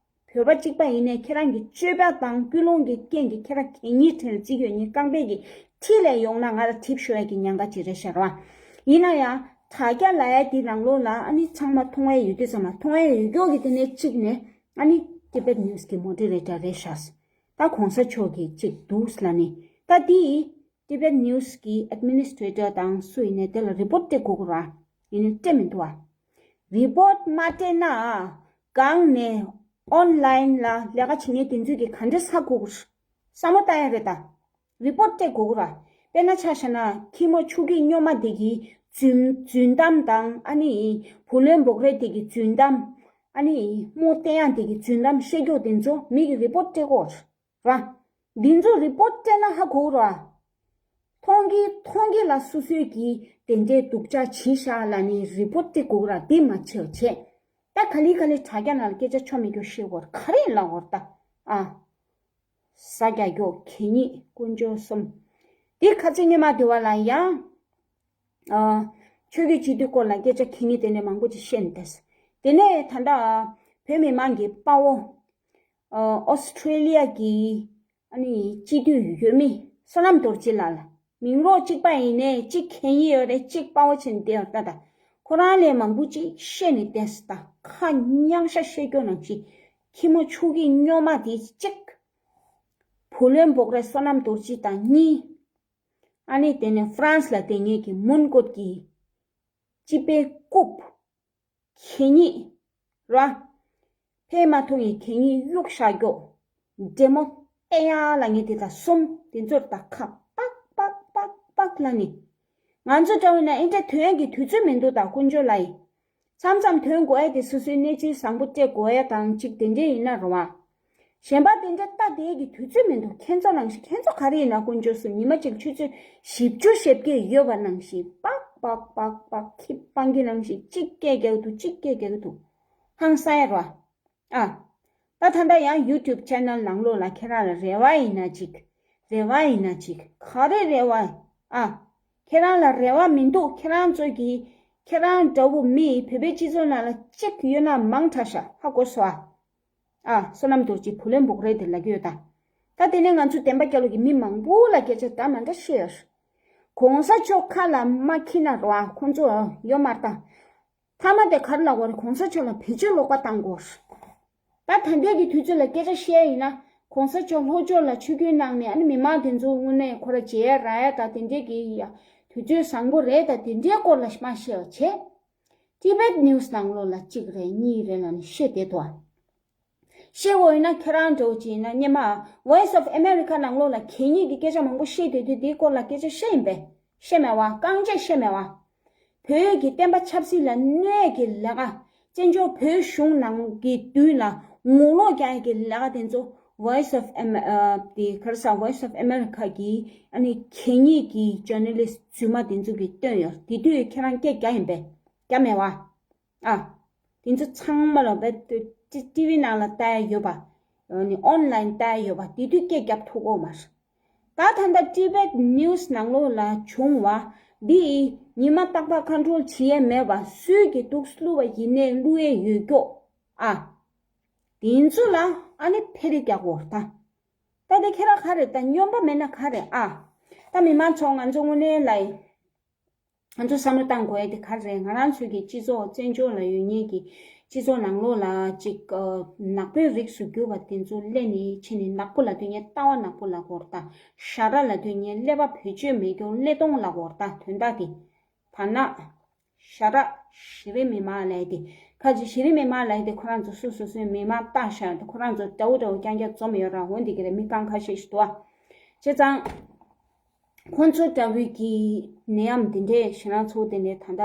ཨ། བོད་པ་གཅིག་པ་ཡིན་ནའི་ཁྱེད་རང་གི་སྤྱོད་པ་དང་ཀུན་སློང་གི་རྐྱེན་གྱིས་ཁྱེད་རང་གད་སྙིགས་ཁྲིར་བརྩིགས་ཡོད་ནི་རྐང་པས་ཀྱི་ཁྲིད་ལས་ཡོང་ན་ང་ལ་གྲིབ་ཤོར་ཡ་གི་ཉེན་ཁ་ཅིག་རེད་ཤག་ར། ཡིན་ན་ཡང་ དྲ་རྒྱ་ལབ་ཡ་དེ་ནང་ལོགས་ལ་ཨ་ནི་ཚང་མ་མཐོང་ཡ་ཡོད་དུས་ཙམ་ལ། མཐོང་ཡ་ཡོད་མཁན་གྱི་དེ་ནས་གཅིག་ནས་ཨ་ནི་Tibet News་གི་moderator་རེད་ཤག་ད་གོང་ས་མཆོག་གིས་གཅིག་འདུག་ལབ་ནས། ད་དེ་Tibet News་གི་administrator་དང་སུ་ཡིན་ནའི་དེ་ལ་report་སྤྲད་དགོས་ཀྱི་རེད་བ། ཡིན་ནའི་སྤྲད་མི་འདུག་བ། Report་མ་སྤྲད་ན་སྒང་ནས་online་ལ་ལས་ཀ་བྱེད་མཁན་དེ་ཚོས་ཀྱིས་ག་འདྲས་ཧ་གོ་གི་རེད། བསམ་བློ་བཏང་ཡ་རེད་ད། Report་སྤྲད་དགོས་ཀྱི་རེད་བ། དཔེར་ན་ཆ་བཞག་ན་ཁྱི་མོ་ཆུ་སྐྱེས་སྨྱོན་མ་དེ་གི་རྫུན་རྫུན་གཏམ་དང་ཨ་ནི་བུ་ལོན་འབོག་རེས་དེ་གི་རྫུན་གཏམ། ཨ་ནི་རྨོ་བསྟན་ཡ་དེ་གི་རྫུན་གཏམ་བཤད་རྒྱུ་དེ་ཚོ་མི་གིས་report་སྤྲད་དགོས་རེད་བ། འདི་ཚོ་report་སྤྲད་ན་ཧ་གོ་ར། མཐོང་གི་མཐོང་གི་ལ་སོ་སོས་ཀྱིས་དེ་འདྲའི་སྡུག་ཅག་བྱས་ཤག་ལབ་ནས་report་སྤྲད་དགོས་ར། འདི་མ་བྱས་བྱས། ད་ག་ལེ་ག་ལེ་དྲ་རྒྱ་ནང་ལ་སྐད་ཆ་ཆོ་མེད་རྒྱུ་བཤད་དགོས་ར། ག་རེ་ལབ་དགོས་ར་ད། ཨ། ཟ་རྒྱ་རྒྱོ་གད་སྙིགས་དཀོན་མཆོག་གསུམ། འདི་ཁ་ཚིག་སྔོན་མ་དེ་བ་ལ་ཡང་། ཨ། ཆོས་བརྒྱུད་སྤྱི་འཐུས་སྐོར་ལ་སྐད་ཆ་གད་སྙིགས་དེ་འདྲ་མང་པོ་ཅིག་བཤད་ནས་བསྡད། དེ་ནས་ད་ལྟ་བོད་མི་མང་གི་དཔའ་བོ། ཨོ་སི་ཁྲེ་ལི་ཡ་གི་ཨ་ནི་སྤྱི་འཐུས་འོས་མི་བསོད་ནམས་རྡོ་རྗེ་ལགས་ལ། མིང་རོ་གཅིག་པ་ཡིན་ནའི་གཅིག་གད་སྙིགས་ཡོད་རེད། གཅིག་དཔའ་བོ་ཆེན་བསྡད་ཡོད་ད། ད་ཁོ་རང་ལས་མང་པོ་ཅིག་བཤད་ནས་བསྡད་ད། ཁ་མཉམ་ཤ་བཤད་རྒྱུ་ནང་བཞིན། ཁྱི་མོ་ཆུ་སྐྱེས་སྨྱོན་མ་དེ་གཅིག་བུ་ལོན་འབོག་རེས་བསོད་ནམས་རྡོ་རྗེ་དང་གཉིས། ཨ་ནི་དེ་ནས་ཧྥ་རན་སི་ལ་བསྡད་མཁན་གྱི་མོན་གྷོ་གི་སྤྱི་པའི་རྐུབ། གད་སྙིགས་ར། ཕན་མ་ཐོགས་ཡི་གད་སྙིགས་གཡུག་བཞག་རྒྱོ། འདྲེ་མོ་ཨེ་ཡ་ལ་ངས་དེ་དང་གསུམ་དེ་ཚོར་ད་ཁ་པག་པག་པག་པག་ལ་ནི། ང་ཚོ་འདྲ་བོ་ན་ཨེ་འདྲ་ཐོན་ཡ་གི་དུས་ཚོད་མི་འདུག་ད་དཀོན་མཆོག་ལ་ཡི། མཚམས་མཚམས་ཐོན་དགོས་ཡ་དེ་སོ་སོའི་གནས་ཚུལ་བཟང་པོ་སྤྲད་དགོས་ཡ་དང་གཅིག་དེ་འདྲས་ཡིན་ན་རུང་བ། གཞན་པ་དེ་འདྲ་ལྟ་བསྡད་ཀྱི་དུས་ཚོད་མི་འདུག་ཁྱེད་ཚོ་ནང་བཞིན། ཁྱེད་ཚོ་ག་རེ་ཡིན་ན་དཀོན་མཆོག་གསུམ། ཉི་མ་གཅིག་ཆུ་ཚོད་བཞི་བཅུ་ཞེ་བརྒྱད་ཡོད་པ་ནང་བཞིན་པག་པག་པག་པག་ཁྱི་སྤང་གི་ནང་བཞིན་གཅིག་སྐད་རྒྱག་གི་འདུག་གཅིག་སྐད་རྒྱག་གི་འདུག་ཧང་སང་ཡ་ར། ཨ། ད་ད་ལྟ་ཡང་YouTube channel་ནང་ལོགས་ལ་ཁྱེད་རང་ལ་རེ་བ་ཡིན་ན་གཅིག་རེ་བ་ཡིན་ན་གཅིག་ག་རེ་རེ་བ། ཨ། ཁྱེད་རང་ལ་རེ་བ་མི་འདུག་ཁྱེད་རང་ཚོ་གི། ཁྱེད་རང་འདྲ་བོ་མི་བོད་པའི་སྤྱི་ཚོགས་ནང་ལ་གཅིག་ཡོད་ན་མང་དྲགས་ཤག་ཧ་གོ་སོང་ཨ། ཨ། བསོད་ནམས་རྡོ་རྗེ་བུ་ལོན་འབོག་རེས་དེ་ལབ་ཀྱི་ཡོད་ད། ད་དེ་ནས་ང་ཚོ་བདེན་པ་རྒྱལ་ལོ་གི་མི་མང་པོ་ལ་སྐད་ཆ་ད་མ་འདྲ་བཤད་ཡོད། གོང་ས་མཆོག་ཁ་ལ་མ་འཁྱེར་ན་རོ། ཨ། ཁོང་ཚོ་ཡོད་མ་རེད་ད། མཐའ་མ་དེ་ག་རེ་ལབ་དགོས་རེད། གོང་ས་མཆོག་ལ་བེད་སྤྱོད་ལོག་པ་བཏང་དགོས། ད་ད་ལྟའི་གི་དུས་ཚོད་ལ་སྐད་ཆ་བཤད་ཡིན་ན། གོང་ས་མཆོག་ལྷོ་ཕྱོགས་ལ་ཆིབས་བསྒྱུར་གནང་ནས་ཨ་ནི་མི་མང་དེ་ཚོ་དངོས་གནས་ཁོ་ར་མཇལ་ཡ་རག་ཡ་ད་དེ་འདྲའི་གི་ཡ་དུས་ཚོད་བཟང་པོ་རེད། ད་དེ་འདྲའི་སྐོར་ལ་མ་བཤད་པ་བྱས། Tibet News་ནང་ལོགས་ལ་གཅིག་རེད་གཉིས་རེད་ལབ་ནས་བཤད་བསྡད་འདུག་ཨ། བཤད་དགོས་ཡིན་ན་ཁྱེད་རང་འདྲ་བོ་ཅིག་ཡིན་ན་སྔོན་མ་Voice of America་ནང་ལོགས་ལ་གད་སྙིགས་ཀྱི་སྐད་ཆ་མང་པོ་བཤད་བསྡད་དུས་དེའི་སྐོར་ལ་སྐད་ཆ་བཤད་ཡིན་པས། བཤད་མེད་བ། རྐང་རྗེས་བཤད་མེད་བ། བོད་ཀྱི་བསྟན་པ་ཆབ་སྲིད་ལ་གནོད་ཀྱི་ལས་ཀ། བཙན་བྱོལ་བོད་གཞུང་ནང་གི་མདུན་ལ་ངོ་ལོག་རྒྱག་ཡ་གི་ལས་ཀ་དེ་ཚོ་Voice of Am- ཨ་དེ་ག་རེ་ཟ། Voice of America་གི་ཨ་ནི་གད་སྙིགས་ཀྱི་journalist་རྫུན་མ་དེ་ཚོ་གིས་བཏོན་ཡོད། དེ་དུས་ཁྱེད་རང་སྐད་རྒྱག་ཡིན་པས། རྒྱག་མེད་བ། ཨ། དེ་ཚོ་ཚང་མ་ལ་བེད་ཊི་ཊི་ཝི་ནང་ལ་ལྟ་ཡ་ཡོད་པ། ཨ་ནི་ཨོན་ལན་ལྟ་ཡ་ཡོད་པ། དེ་དུས་སྐད་རྒྱབ་ཐུབ་ཀྱི་ཡོད་མ་རེད། ད་ད་ལྟ་Tibet News་ནང་ལོགས་ལ་བྱུང་བ་འདི་ཉི་མ་རྟག་པར་ཁ་འཕྲོར་བྱེད་ཡས་མེད་པ། སུས་ཀྱིས་འདུག་བླུགས་པ་ཡིན་ནའི་བླུགས་ཡས་ཡོད་ཀྱོག་ཨ། དེ་ཚོ་ལ་ཨ་ནི་ཕེ་རི་རྒྱག་དགོས་རེད་ད། ད་དེ་ཁྱེད་རང་ག་རེ་ད་སྨྱོན་པ་མེད་ན་ག་རེ་ཨ། ད་མི་མང་ཚོ་ང་ཚོ་དངོས་གནས་ལ་ཡིན། ང་ཚོ་བསམ་བློ་བཏང་དགོས་ཡ་དེ་ག་རེ་རེད། ང་རང་ཚོའི་གི་སྤྱི་ཚོགས་བཙན་བྱོལ་ལ་ཡོད་མཁན་གྱི་སྤྱི་ཚོགས་ནང་ལོགས་ལ་ཅིག་ཨ་ནག་པོའི་རིགས་སུ་གྱུར་པ་དེ་ཚོ་སླེབས་ནས་ཕྱིན་ནས། ནག་པོ་ལབ་དུས་ངས་ལྟ་བ་ནག་པོ་ལབ་དགོས་རེད་ད། ཞ་ར་ལབ་དུས་ངས་ཀླད་པ་བེད་སྤྱོད་མེད་རྒྱུ་ཀླད་སྟོང་ལབ་དགོས་རེད་ད། དོན་དག་དེ་ད་ནག་ཞ་ར་གཞི་རིམ་མི་མང་ལབ་ཡ་དེ། ཁ་ཅིག་གཞི་རིམ་མི་མང་ལབ་ཡ་དེ་ཁོ་རང་ཚོ་སོ་སོ་སོའི་མི་མང་བཏགས་བཞག་དེ་ཁོ་རང་ཚོ་འདྲ་བོ་འདྲ་བོ་རྐྱང་རྐྱང་འཛོམས་ཡོད་ར། འོན་ཏེ་གི་རེད། མི་རྐང་ཁ་ཤས་ཤིག་འདུག་ཨ། བྱས་ཙང་། ཁོང་ཚོ་འདྲ་བོའི་གི་ནད་ཡམས་འདི་འདྲའི་ཞེད་སྣང་ཚ་པོ་དེ་འདྲའི་ད་ལྟ་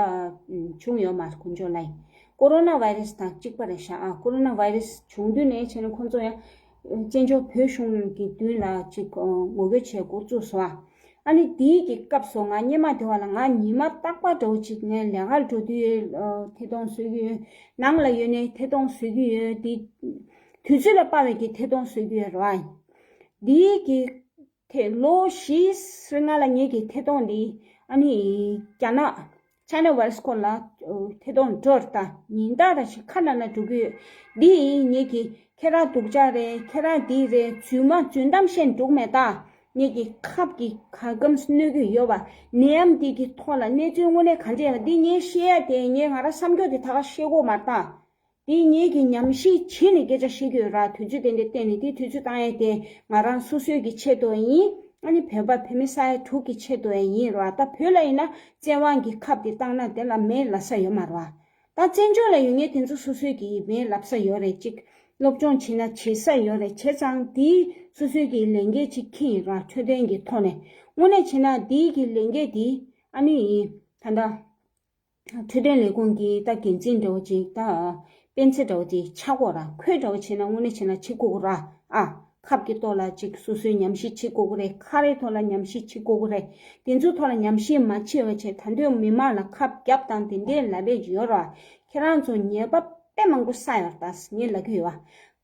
བྱུང་ཡོད་མ་རེད། དཀོན་མཆོག་ལ་ཡིན། ཀོ་རོ་ན་བྷའི་རེ་སི་དང་གཅིག་པ་རེད་ཤག་ཨ། ཀོ་རོ་ན་བྷའི་རེ་སི་བྱུང་དུས་ནས་བྱས་ནས་ཁོང་ཚོ་ཡང་བཙན་བྱོལ་བོད་གཞུང་གི་མདུན་ལ་ཅིག་ངོ་རྒོལ་བྱེད་འགོ་བཙུགས་སོང་ཨ། ཨ་ནི་དེའི་གི་སྐབས་སུ་ང་སྔོན་མ་དེ་བ་ལ་ང་ཉི་མ་རྟག་པར་འདྲ་བོ་ཅིག་ངས་ལས་ཀར་འགྲོ་དུས་ཐད་གཏོང་བཟོ་གི་ཡོད། ནང་ལ་ཡོད་ནས་ཐད་གཏོང་བཟོ་གི་ཡོད། དེ་དུས་ཚོད་ལ་དཔག་པའི་གི་ཐད་གཏོང་བཟོ་གི་ཡོད་རེད་བ། འདིའི་གི་ཐད་ལོ་བཞི་ལྔ་ལ་ངེད་ཀྱི་ཐད་གཏོང་འདི་ཨ་ནི་རྒྱ་ནག་ཆའི་ན་ཝའི་རེ་སི་སྐོར་ལ་ཐད་གཏོང་འགྲོ་རེད་ད། ཉིན་ལྟར་ར་ཞིག་ཁ་ན་ན་འགྲོ་གི་ཡོད། འདི་ངེད་ཀྱི་ཁྱེད་རང་སྡུག་ཅག་རེད། ཁྱེད་རང་འདི་རེད། རྫུན་མ་རྫུན་གཏམ་བཤད་འགྲོ་གི་མེད་ད། ངེད་ཀྱི་ཁབ་ཀྱི་ག་སྐམ་གནོད་ཀྱི་ཡོད་པ། ནད་ཡམས་འདི་གི་ཐོག་ལ་གནས་ཚུལ་དངོས་གནས་ག་འདྲ་ཡོད་པ་འདི་ངས་བཤད་ཡ་དེ་ངས་ང་རང་བསམ་སྐྱོ་དེ་ད་ག་བཤད་དགོས་མ་རེད་ད། དེ་ངེད་ཀྱི་ཉམས་ཞིབ་བྱས་ནས་སྐད་ཆ་བཤད་ཀྱི་ཡོད་ར། དུས་ཚོད་དེ་འདྲ་བསྟན་ནས་དེ་དུས་ཚོད་བཏང་ཡ་དེ་ང་རང་སོ་སོའི་གི་ཆེད་དུ་ཡིན། ཨ་ནི་བོད་པ་བོད་མི་ས་ཡ་དྲུག་གི་ཆེད་དུ་ཡང་ཡིན་ར། ད་བོད་ལ་ཡིན་ན་བཙན་དབང་གི་ཁབ་དེ་བཏང་ན་དེ་ལ་མེད་ལབ་ས་ཡོད་མ་རེད་བ། ད་བཙན་བྱོལ་ལ་ཡོད་མཁན་དེ་ཚོ་སོ་སོའི་གི་མེད་ལབ་ས་ཡོད་རེད། ཅིག་སློབ་སྦྱོང་བྱེད་ན་བྱེད་ས་ཡོད་རེད། བྱས་ཙང་དེ་སོ་སོའི་གི་ལས་འགན་ཅིག་འཁྱེར་ཡིན་ར། འཕྲོད་བསྟེན་གི་ཐོག་ནས་དངོས་གནས་བྱས་ན་དེའི་གི་ལས་འགན་དེ་ཨ་ནི་ད་ལྟ་འཕྲོད་བསྟེན་ལས་ཁུངས་ཀྱི་ད་འགན་འཛིན་འདྲ་བོ་ཅིག་ད་སྤེན་ཚེ་འདྲ་བོ་ཅིག་ཆགས་དགོས་ར། ཁོས་འདྲ་བོ་བྱས་ན་དངོས་གནས་བྱས་ན་བྱེད་དགོས་ཀྱི་ར། ཨ། ཁབ་ཀྱི་ཐོག་ལ་ཅིག་སོ་སོའི་ཉམས་ཞིབ་བྱེད་དགོས་ཀྱི་རེད། ཁ་རའི་ཐོག་ལ་ཉམས་ཞིབ་བྱེད་དགོས་ཀྱི་རེད། དེ་ཚོའི་ཐོག་ལ་ཉམས་ཞིབ་མ་བྱས་པ་བྱས་ད་དུང་མི་མང་ལ་ཁབ་བརྒྱབ་དང་དེ་འདྲའི་ལབ་པའི་ཡོད་ར། ཁྱེད་རང་ཚོ་ཉེས་པ་དཔེ་མང་པོ་བསགས་ཡོད་རེད་ད་ངས་ལབ་ཀྱི་ཡོད་བ།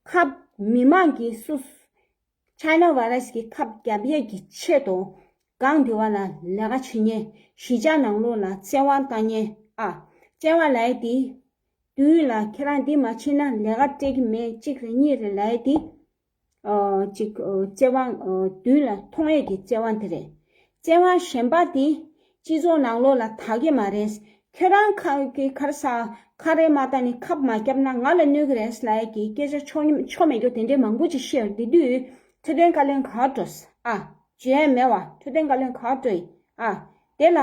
ཁབ་མི་མང་གིས་སུ་ཆའི་ན་བྷའི་རས་ཀྱི་ཁབ་བརྒྱབ་ཡས་ཀྱི་ཆེད་དུ་སྒང་དེ་བ་ལ་ལས་ཀ་བྱེད་མཁན་གཞིས་ཆགས་ནང་ལོགས་ལ་བཙན་དབང་བཏང་མཁན། ཨ། བཙན་དབང་ལབ་ཡས་དེ་དུས་ལ་ཁྱེད་རང་འདི་མ་བྱེད་ན་ལས་ཀ་སྤྲད་ཀྱི་མེད་གཅིག་རེད་གཉིས་རེད་ལབ་ཡས་དེ། ཨ། ཅིག་ཨ། བཙན་དབང་ཨ། དུས་ལ་མཐོང་ཡས་ཀྱི་བཙན་དབང་དེ་རེད། བཙན་དབང་གཞན་པ་དེ་སྤྱི་ཚོགས་ནང་ལོགས་ལ་དག་གི་མ་རེད། ཁྱོད་རང་ཁ་གི་ཁར་ས་ཁ་རས་མ་བཏང་ནས་ཁབ་མ་བརྒྱབ་ན་ང་ལ་གནོད་གི་རེད་ལབ་ཡས་ཀྱི་སྐད་ཆ་ཆོ་ཆོ་མེད་རྒྱུ་དེ་འདྲའི་མང་པོ་ཅིག་བཤད་ཡོད་རེད། དེ་དུས་འཕྲོད་བསྟེན་བཀའ་བློན་ག་པར་འགྲོ། ཨ། བརྗོད་ཡས་མེད་བ། འཕྲོད་བསྟེན་བཀའ་བློན་ག་པར་འགྲོ་ཡི། ཨ། དེ་ལ་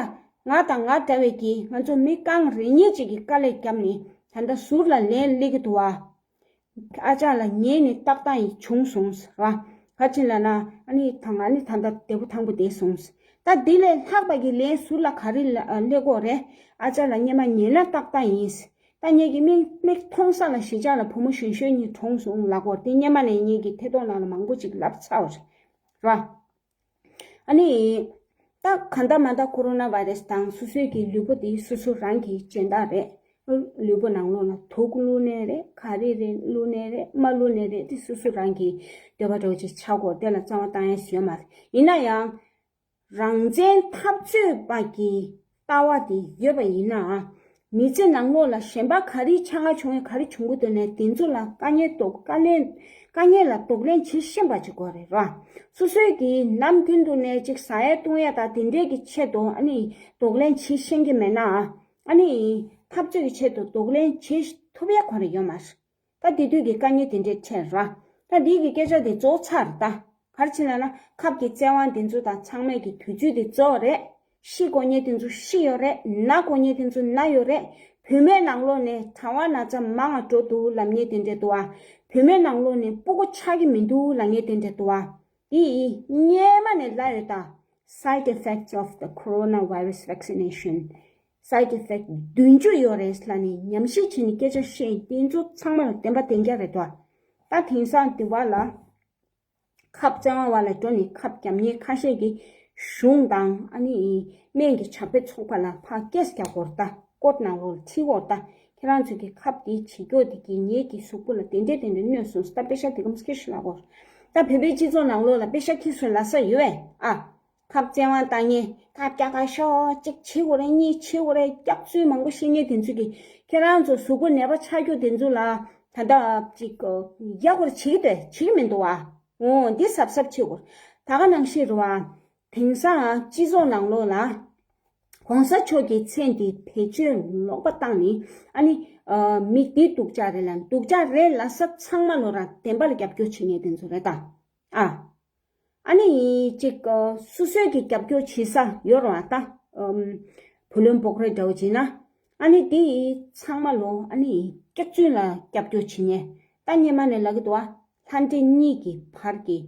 ང་དང་ང་འདྲ་བའི་གི་ང་ཚོ་མི་རྐང་རེ་གཉིས་ཅིག་གི་དཀའ་ལས་བརྒྱབ་ནས་ད་ལྟ་ཟུར་ལ་ལན་སླེབས་ཀྱི་འདུག་བ། ཨ་ཅག་ལ་ཉན་ནས་ཏག་ཏག་ཡིན་བྱུང་སོང་ཟེར་བ། ག་ཅི་ལབ་ན་ཨ་ནི་ད་ང་ནི་ད་ལྟ་བདེ་པོ་ཐང་པོ་བསྡད་སོང་ཟེར། ད་འདི་ལས་ལྷག་པ་གི་ལན་ཟུར་ལ་ག་རེ་ལ་སླེབས་དགོས་རེད། ཨ་ཅག་ལ་སྔོན་མ་ཉན་ན་ཏག་ཏག་ཡིན་ཟེར། ད་ངེད་ཀྱི་མིག་མིག་མཐོང་ས་ལ་གཞིས་ཆགས་ལ་བུ་མོ་གཞོན་གཞོན་གཉིས་གྲོངས་སོང་ལབ་དགོས་རེད། དེ་སྔོན་མ་ནས་ངེད་ཀྱི་ཐད་གཏོང་ནང་ལ་མང་པོ་ཅིག་ལབ་ཚར་བ་རེད། ར། ཨ་ནི། ད་གང་ལྟར་མ་ལྟར་ཀོ་རོ་ན་བྷའི་རེ་སི་དང་སོ་སོའི་གི་ལུས་པོ་དེ་སོ་སོ་རང་གི་སྦྱིན་བདག་རེད། ལུས་པོ་ནང་ལོགས་ལ་དུག་བླུགས་ནའི་རེད། ག་རེ་རེད་བླུགས་ནའི་རེད། མ་བླུགས་ནའི་རེད། དེ་སོ་སོ་རང་གི་འདོད་པ་འདྲ་བོ་ཅིག་ཆགས་དགོས། དེ་ལ་རྩ་བ་བཏང་ཡས་ཡོད་མ་རེད། ཡིན་ན་ཡང་། རང་བཙན་འཐབ་རྩོད་པ་གི་ལྟ་བ་དེ་ཡོད་པ་ཡིན་ན། མི་ཚེ་ནང་ལོགས་ལ་གཞན་པ་ག་རེ་ཆག་སྔ་བྱུང་ཡང་ག་རེ་བྱུང་གི་འདུག་ནས་དེ་ཚོ་ལ་དཀའ་ངལ་དོགས་དཀའ་ལས་དཀའ་ངལ་ལ་གདོང་ལེན་བྱེད་ཤེས་པ་ཅིག་དགོས་རེད་ར། སོ་སོའི་གི་ནམ་རྒྱུན་དུ་ནས་ཅིག་ཟ་ཡ་བཏུང་ཡ་དང་དེ་འདྲས་ཀྱི་ཆེད་དུ་ཨ་ནི་གདོང་ལེན་བྱེད་ཤེས་ཀྱི་མེད་ན། ཨ་ནི་འཐབ་རྩོད་ཀྱི་ཆེད་དུ་གདོང་ལེན་བྱེད་ཐུབ་ཡ་ག་རེ་ཡོད་མ་རེད། ད་དེ་དུས་ཀྱི་དཀའ་ངལ་དེ་འདྲས་འཕྲད་ར། ད་འདི་གི་སྐད་ཆ་དེ་རྫོགས་ཚར་ད། ག་རེ་བྱས་ན་ན་ཁབ་ཀྱི་བཙན་དབང་དེ་ཚོ་དང་ཚང་མས་ཀྱི་དུས་ཚོད་དེ་རྫོགས་རེད། ཤི་དགོས་མཁན་དེ་ཚོ་ཤི་ཡོད་རེད། ན་དགོས་མཁན་དེ་ཚོ་ན་ཡོད་རེད། བུད་མེད་ནང་ལོགས་ནས་གྲང་བ་ན་ཚ་མང་ང་འགྲོ་འདུག་ལབ་མཁན་དེ་འདྲས་འདུག་ཨ། བུད་མེད་ནང་ལོགས་ནས་སྤུ་གུ་ཆགས་ཀྱི་མི་འདུག་ལབ་མཁན་དེ་འདྲས་འདུག་ཨ། འདི་ཡིས་སྔོན་མ་ནས་ལབ་ཡོད་ད། Side effects of the coronavirus vaccination. Side effect བདུན་ཅུ་ཡོད་རེད་ལབ་ནས་ཉམས་ཞིབ་བྱས་ནས་སྐད་ཆ་བཤད་དེ་ཚོ་ཚང་མ་ལ་བདེན་པ་བདེན་རྐྱང་རེད་དོ། ད་དེང་སང་དེ་བ་ལ་ཁབ་བཙན་དབང་བ་ལ་འགྲོ་ནས་ཁབ་བརྒྱབ་མཁན་ཁ་ཤས་ཀྱིས་གཞུང་དང་ཨ་ནི་སྨན་གྱི་ཕྱག་དཔེ་ཚོགས་པ་ལ་ཕར་case་རྒྱག་དགོས་རེད་ད། ཀོརཊ་ནང་ལོགས་ལ་ཁྲིད་དགོས་རེད་ད། ཁྱེད་རང་ཚོས་ཀྱི་ཁབ་དེ་བྱེད་སྐྱོ་དེ་གི་ངེད་ཀྱི་གཟུགས་པོ་ལ་དེ་འདྲས་དེ་འདྲས་གནོད་སོང་ད་པེ་ཤ་དེ་གམ་སྐད་ཤུ་ལ་གོ། ད་བོད་པའི་སྤྱི་ཚོགས་ནང་ལོགས་ལ་པེ་ཤ་ཁྱི་སུ་ལ་ས་ཡོད་ཨེ། ཨ། ཁབ་བཙན་དབང་བཏང་ངེ་ཁབ་རྒྱག་ག་ཤོག་གཅིག་བྱེད་དགོས་རེད་གཉིས་བྱེད་དགོས་རེད་སྐྱག་རྫུན་མང་པོ་བཤད་ངེ་དེ་ཚོས་ཀྱི་ཁྱེད་རང་ཚོ་གཟུགས་པོ་ནད་པ་ཆགས་རྒྱུ་དེ་ཚོ་ལ་ད་ལྟ་གཅིག་ཡག་པོ་བྱེད་ཀྱི་འདུག་བྱེད་ཀྱི་མི་འདུག་ཨ། འོ་འདི་གཟབ་གཟབ་བྱེད་དགོས། ད་ག་ནང་བཞིན་རུ་ཨ། དེང་སང་སྤྱི་ཚོགས་ནང་ལོགས་ལ། ༸གོང་ས་མཆོག་གི་མཚན་དེ་བེད་སྤྱོད་ལོག་པ་བཏང་ནས་ཨ་ནི། མི་འདི་སྡུག་ཅག་རེད་ལ་སྡུག་ཅག་རེད་ལབ་ས་ཚང་མ་ལོ་ར་བདེན་པ་ལ་རྒྱབ་སྐྱོར་བྱེད་མཁན་དེ་ཚོ་རེད་ད། ཨ། ཨ་ནི་ཅིག་སོ་སོའི་གི་རྒྱབ་སྐྱོར་བྱེད་ས་ཡོད་རེད་བ་ད། བུ་ལོན་བོགས་རེད་འདྲ་བོ་བྱེད་ན། ཨ་ནི་དེ་ཚང་མ་ལོ་ཨ་ནི་སྐྱག་རྫུན་ལ་རྒྱབ་སྐྱོར་བྱེད་མཁན་ད་སྔོན་མ་ནས་ལབ་གི་འདུག་བ། ལྷ་འདྲེ་གཉིས་ཀྱི་བར་གྱི།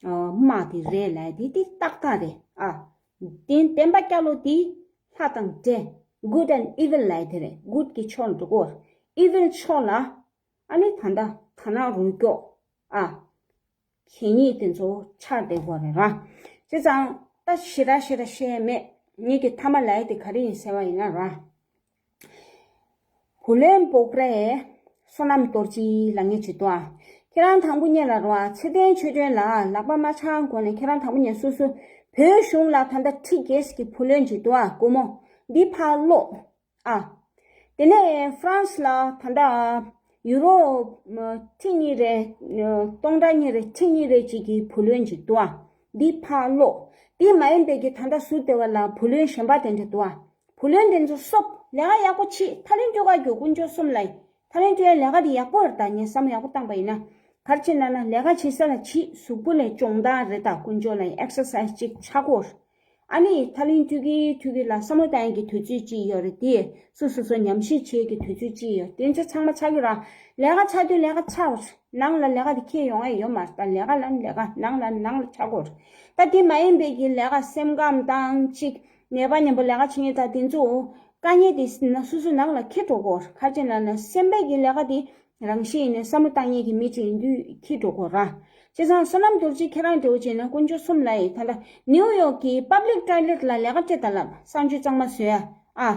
དམག་དེ་རེད་ལབ་དེ་དེ་ཏག་ཏག་རེད་ཨ། དེ་བདེན་པ་སྐྱ་ལོ་དེ་ལྷ་དང་འདྲེ། Good and evil ལབ་དེ་རེད། Good གི་ཕྱོགས་ལ་འགྲོ་གོ། Evil ཕྱོགས་ལ་ཨ་ནི་ད་ལྟ་ད་ནང་རུ་སྐྱོ་ཨ། གད་སྙིགས་དེ་ཚོ་ཆགས་བསྡད་གོ་རེད་ར། བྱས་ཙང་ད་ཞེ་དྲག་ཞེ་དྲག་བཤད་མེད། ངེད་ཀྱི་མཐའ་མ་ལབ་དེ་ག་རེ་ཡིན་ཟེར་བ་ཡིན་ན་ར། བུ་ལོན་བོགས་རེད། བསོད་ནམས་གཏོར་ཅི་ལབ་མཁན་ཅིག་འདུག་ཨ། ཁྱེད་རང་དང་པོ་ཉིད་ལ་རོ་ཨ་ཚེ་བརྟན་ཆོས་སྒྲོན་ལ་ལག་པ་མ་འཆང་གོང་ནས་ཁྱེད་རང་དང་པོ་ཉིད་སོ་སོ་བོད་གཞུང་ལ་ད་ལྟ་ཁྲི་བརྒྱད་ཀྱི་བུ་ལོན་ཅིག་འདུག་ཨ་སྒོར་མོ། འདི་ཕར་སློག་ཨ། དེ་ནས་ཧྥ་རན་སི་ལ་ད་ལྟ་ཡུ་རོ་ཁྲི་གཉིས་རེ་སྟོང་ཕྲག་གཉིས་རེ་ཁྲི་གཉིས་རེ་ཅིག་གི་བུ་ལོན་ཅིག་འདུག་ཨ། འདི་ཕར་ཀློག་འདི་མ་ཡིན་པའི་གི་ད་ལྟ་ཟུར་དེ་བ་ལ་བུ་ལོན་གཞན་པ་དེ་འདྲ་འདུག་ཨ། བུ་ལོན་དེ་ཚོ་སོབ་ལས་ཀ་ཡག་པོ་བྱེད་ཐ་ལན་སྤྲོད་ག་རྒྱུ་དཀོན་མཆོག་གསུམ་ལ་ཡིན། ཐ་ལན་སྤྲོད་ཡ་ལས་ཀ་དེ་ཡག་པོ་རེད། ད་ངས་བསམ་བློ་ཡག་པོ་བཏང་པ་ཡིན་ན་ག་རེ་བྱེད་ན་ན་ལས་ཀ་བྱེད་ས་ལ་བྱེད་གཟུགས་པོ་ལ་སྦྱོང་བརྡར་རེད། ད་དཀོན་མཆོག་ལ་ཡིན་ཨེག་སར་སའི་སི་ཅིག་ཆགས་དགོས། ཨ་ནི་ཐ་ལན་སྤྲོད་ཀྱི་སྤྲོད་ཀྱི་ལ་བསམ་བློ་བཏང་ཡ་གི་དུས་ཚོད་ཅིག་ཡོད་རེད། དེ་སོ་སོ་སོ་ཉམས་ཞིབ་བྱེད་ཀྱི་དུས་ཚོད་ཅིག་ཡོད། དེ་ཚོ་ཚང་མ་ཆགས་ཀྱི་ར། ལས་ཀ་ཆགས་དུས་ལས་ཀ་ཆགས་པ་རེད། ནང་ལ་ལས་ཀ་དེ་ཁྱེར་ཡོང་ཡ་ཡོད་མ་རེད། ད་ལས་ཀ་ལ་ལས་ཀ་ནང་ལ་ནང་ལ་ཆགས་དགོས་རེད། ད་དེ་མ་ཡིན་པའི་གི་ལས་ཀ་སེམས་ཁམས་དང་ཅིག་ནད་པ་ཉམས་པོ་ལས་ཀ་བྱེད་མཁན་ད་དེ་ཚོ་དཀའ་ངལ་དེ་ན་སོ་སོ་ནང་ལ་འཁྱེར་འགྲོ་དགོས་རེད། ག་རེ་བྱས་ན་ན་སེམས་པའི་གི་ལས་ཀ་དེ་རང་བཞིན་ཡིན་ནས་བསམ་བློ་བཏང་མཁན་གྱི་མི་གཅིག་ཡིན་དུས་འཁྱེར་འགྲོ་དགོས་ར། བྱས་ཙང་བསོད་ནམས་རྡོ་རྗེ་ཁྱེད་རང་འདྲ་བོ་བྱས་ན་དཀོན་མཆོག་གསུམ་ལ་ཡི་ད་ལྟ་ནིའུ་ཡོག་གི་པབ་ལིག་ཊོའི་ལེཊ་ལ་ལས་ཀ་སྤྲད་ད་ལབ། གསང་སྤྱོད་གཙང་མ་བཟོ་ཡ་ཨ།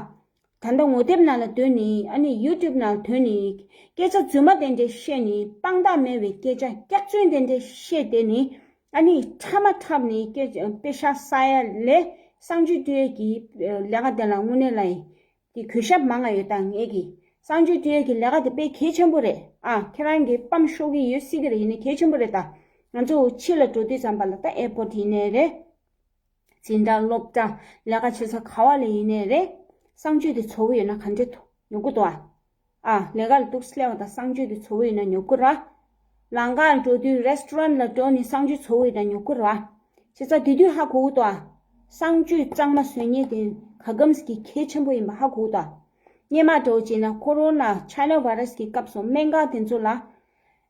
ད་ལྟ་ངོ་དེབ་ནང་ལ་སྡོད་ནི་ཨ་ནི་ཡུ་ཊུབ་ནང་སྡོད་ནི་སྐད་ཆ་རྫུན་མ་དེ་འདྲས་བཤད་ནི་དཔང་རྟགས་མེད་པའི་སྐད་ཆ་སྐྱག་རྫུན་དེ་འདྲས་བཤད་དེ་ནི་ཨ་ནི་ཕྲ་མ་འཁྲབ་ནི་སྐད་ཆ་པེ་ཤག་ས་ཡ་ལས་གསང་སྤྱོད་ཊོའི་ལེཊ་ཀྱི་ལས་ཀ་དེ་ལ་དངོས་གནས་ལ་ཡི་དེ་གུས་ཞབས་མང་ང་ཡོད། ད་ངེད་ཀྱི་གསང་སྤྱོད་ཊོའི་ལེཊ་ཀྱི་ལས་ཀ་དེ་དཔེ་གལ་ཆེན་པོ་རེད་ཨ། ཁྱེད་རང་གི་པམ་ཤོར་གི་ཡོད་སྲིད་ཀྱི་རེད། ཡིན་ནི་གལ་ཆེན་པོ་རེད། ད་ང་ཚོ་ཕྱི་ལ་འགྲོ་དུས་ཙམ་པ་ལ་ད་ཨེར་པོར་ཊི་ཡིན་ནའི་རེད། འཛིན་གྲྭ་སློབ་གྲྭ་ལས་ཀ་བྱེད་ས་ག་བ་ལ་ཡིན་ནའི་རེད། གསང་སྤྱོད་དེ་ཚོར་བ་ཡོད་ན་ག་འདྲ་ཐུ་ཉོ་གི་འདུག་ཨ། ཨ་ལས་ཀ་ལ་འདུག་སླེབས་པ་དང་གསང་སྤྱོད་དེ་ཚོར་བ་ཡོད་ན་ཉོ་གི་ར། ལམ་ཁ་ལ་འགྲོ་དུས་རེ་སི་ཊོ་རན་ཊི་ལ་འགྲོ་ནས་གསང་སྤྱོད་ཚོར་བ་ཡོད་ན་ཉོ་གི་ར། བྱས་ཙང་དེ་དུས་ཧ་གོ་གི་འདུག་ཨ། གསང་སྤྱོད་གཙང་མ་བཟོ་མཁན་དེ་ག་གམ་གི་གལ་ཆེན་པོ་ཡིན་པ་ཧ་གོ་གི་འདུག་ཨ། སྔོན་མ་འདྲ་བོ་བྱས་ན་ཁོ་རོ་ན་ཆའི་ན་བྷའི་ར་སི་གི་སྐབས་སུ་སྨན་ཁང་དེ་ཚོ་ལ་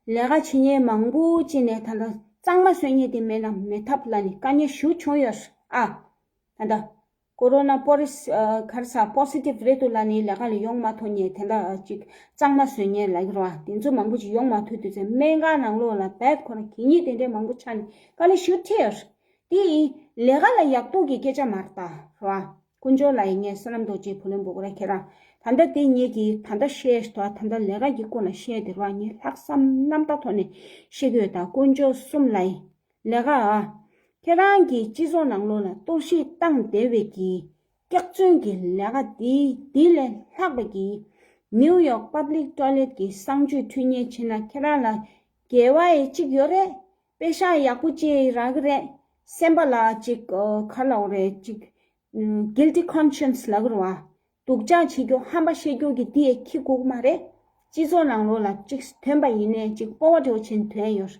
ལས་ཀ་བྱེད་མཁན་མང་པོ་ཅིག་ནས་ད་ལྟ་གཙང་མ་བཟོ་མཁན་དེ་མེད་ན་མེད་ཐབས་ལ་ནི་དཀའ་ངལ་ཞེ་པོ་བྱུང་ཡོད་ཨ། ད་ལྟ་ཀོ་རོ་ན་པོ་རི་སི་ཨ་ག་རེ་ཟ་པོ་སི་ཊིབ་རེད་འདུག་ལབ་ནི་ལས་ཀ་ལ་ཡོང་མ་ཐུབ་མཁན་དེ་འདྲ་ཅིག་གཙང་མ་བཟོ་མཁན་ལབ་ཀྱི་རེད་བ། དེ་ཚོ་མང་པོ་ཅིག་ཡོང་མ་ཐུབ་དུས་ཚེ་སྨན་ཁང་ནང་ལོགས་ལ་བད་ཁོ་རང་གད་སྙིགས་དེ་འདྲའི་མང་པོ་ཆགས་ནས་དཀའ་ལས་ཞེ་པོ་འཕྲད་ཡོད། དེ་ཡིན་ལས་ཀ་ལ་ཡག་སྡུག་གི་སྐད་ཆ་མ་རེད་ད་རེད་བ། དཀོན་མཆོག་ལ་ཡིན་ངས་བསོད་ནམས་རྡོ་རྗེ་བུ་ལོན་འབོག་ར་ཁྱེད་རང་ད་ལྟ་དེ་ངེད་ཀྱིས་ད་ལྟ་བཤད་ཞུ་ད་ད་ལྟ་ལས་ཀ་གི་སྐོར་ལ་བཤད་དེ་རེད་བ། ངས་ལྷག་བསམ་རྣམ་དག་ཐོག་ནས་བཤད་ཀྱི་ཡོད་ད། དཀོན་མཆོག་གསུམ་ལ་ཡིན། ལས་ཀ་ཨ། ཁྱེད་རང་གིས་སྤྱི་ཚོགས་ནང་ལོགས་ལ་གཏོར་བཤིག་བཏང་བསྡད་པའི་གི་སྐྱག་རྫུན་གྱི་ལས་ཀ་འདི་འདི་ལས་ལྷག་པ་གི་ནིའུ་ཡོག་པབ་ལིག་ཊོའི་ལེཊ་གི་གསང་སྤྱོད་འཕྲུལ་གཉེར་བྱེད་ན་ཁྱེད་རང་ལ་དགེ་བ་ཡི་གཅིག་ཡོད་རེད། པེ་ཤག་ཡག་པོ་ཅིག་རག་གི་རེད། སེམས་པ་ལ་ཅིག་ག་རེ་ལབ་དགོས་རེད་ཅིག་གིལ་ཊི་ཁོན་ཤེན་སི་ལབ་ཀྱི་རེད་བ། སྡུག་ཅག་བྱེད་རྒྱུ་ཧམ་པ་བཤད་རྒྱུ་གི་འདི་ཡི་ཁྱི་སྒུག་མ་རེད། སྤྱི་ཚོགས་ནང་ལོགས་ལ་ཅིག་ཐོན་པ་ཡིན་ནའི་ཅིག་སྤོབས་པ་འདྲ་བོ་བྱས་ནས་ཐོན་ཡོད།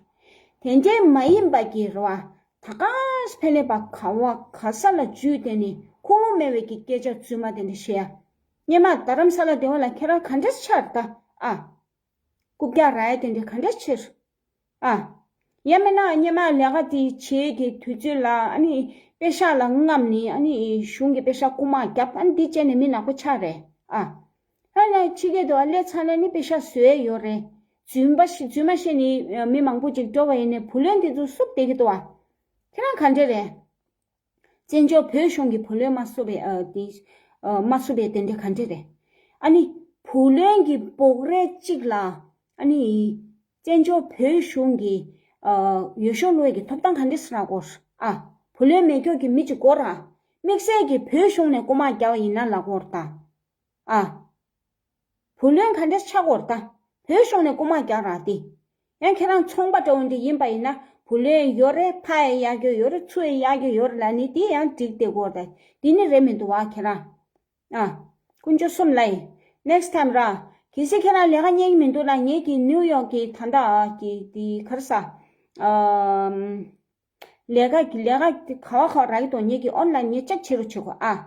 དེ་འདྲའི་མ་ཡིན་པ་གི་རེད་བ། ད་ག་ཕེ་ལེ་པ་ག་བ་ག་ས་ལ་འཇུས་དེ་ནི་ཁུངས་ལུང་མེད་པའི་གི་སྐད་ཆ་རྫུན་མ་དེ་འདྲ་བཤད་ཡ། སྔོན་མ་རྡ་རམ་ས་ལ་སྡེ་བ་ལ་ཁྱེད་རང་ག་འདྲས་ཆགས་ད་ཨ། རྐུབ་བཀྱག་རག་ཡ་དེ་འདྲ་ག་འདྲས་ཆགས། ཨ། ཡང་མིན་ན་སྔོན་མ་ལས་ཀ་དེ་བྱེད་ཀྱི་དུས་ཚོད་ལ་ཨ་ནི་པེ་ཤག་ལ་རྔམ་ནི་ཨ་ནི་གཞུང་གི་པེ་ཤག་རྐུ་མ་བརྒྱབ་ཨ་ནི་འདི་བྱས་ནས་མི་ནག་པོ་ཆགས་རེད་ཨ། ཨ་ནི་ཕྱི་རྒྱལ་དུ་ཨ་སླེབས་ཚར་ནས་ནི་པེ་ཤག་བཟོས་ཡོད་རེད། རྫུན་པ་ཞིག་རྫུན་མ་བཤད་ནི་མི་མང་པོ་ཅིག་འགྲོ་བ་ཡིན་ནའི་བུ་ལོན་དེ་ཚོ་བསུབ་བསྡད་ཀྱི་འདུག་ཨ། ཁྱེད་རང་ག་འདྲ་རེད། བཙན་བྱོལ་བོད་གཞུང་གི་བུ་ལོན་མ་བསུབ་པའི་ཨ་དེ་ཨ་མ་བསུབ་པའི་དེ་འདྲ་ག་འདྲ་རེད། ཨ་ནི་བུ་ལོན་གྱི་འབོག་རེས་གཅིག་ལ་ཨ་ནི་བཙན་བྱོལ་བོད་གཞུང་གི་ཨ་འོས་ཤོག་བླུགས་ཡས་ཀྱི་ཐོབ་ཐང་ག་འདྲ་སེ་རག་གོ་ཨ། བུ་ལོན་མེད་སྐྱོ་གི་མི་གཅིག་གོ་ར། དམིགས་བསལ་གྱི་བོད་གཞུང་ནས་རྐུ་མ་རྒྱག་པ་ཡིན་ན་ལབ་གོ་ར་ད་ཨ། བུ་ལོན་ག་འདྲ་ཆགས་གོ་ར་ད། བོད་གཞུང་ནས་རྐུ་མ་རྒྱག་ར་དེ། ཡང་ཁྱེད་རང་ཚོང་པ་འདྲ་བོ་འདྲ་ཡིན་པ་ཡིན་ན་བུ་ལོན་ཡོད་རེད། ཕར་ཡ་གཡར་རྒྱུ་ཡོད་རེད། ཚུར་ཡ་གཡར་རྒྱུ་ཡོད་རེད་ལབ་ནི་དེ་ཡང་འགྲིག་བསྡད་གོ་ར་ད། དེ་ནི་རེད་མི་འདུག་བ་ཁྱེད་རང་། ཨ། དཀོན་མཆོག་གསུམ་ལ་ཡིན། ནེག་སི་ཊའིམ་ར། གལ་སྲིད་ཁྱེད་རང་ལས་ཀ་རྙེད་ཀྱི་མི་འདུག་ན་ངེད་ཀྱི་ནིའུ་ཡོག་གི་ད་ལྟ་གི་དེ་ག་རེ་ཟ། ཨམ། ལས་ཀ་གི་ལས་ཀ་དེ་ག་བ་ག་བ་རག་གི་འདུག་ངེད་ཀྱི་ཨོན་ལན་ངས་ཅེག་བྱེད་རོགས་བྱེད་དགོས་ཨ།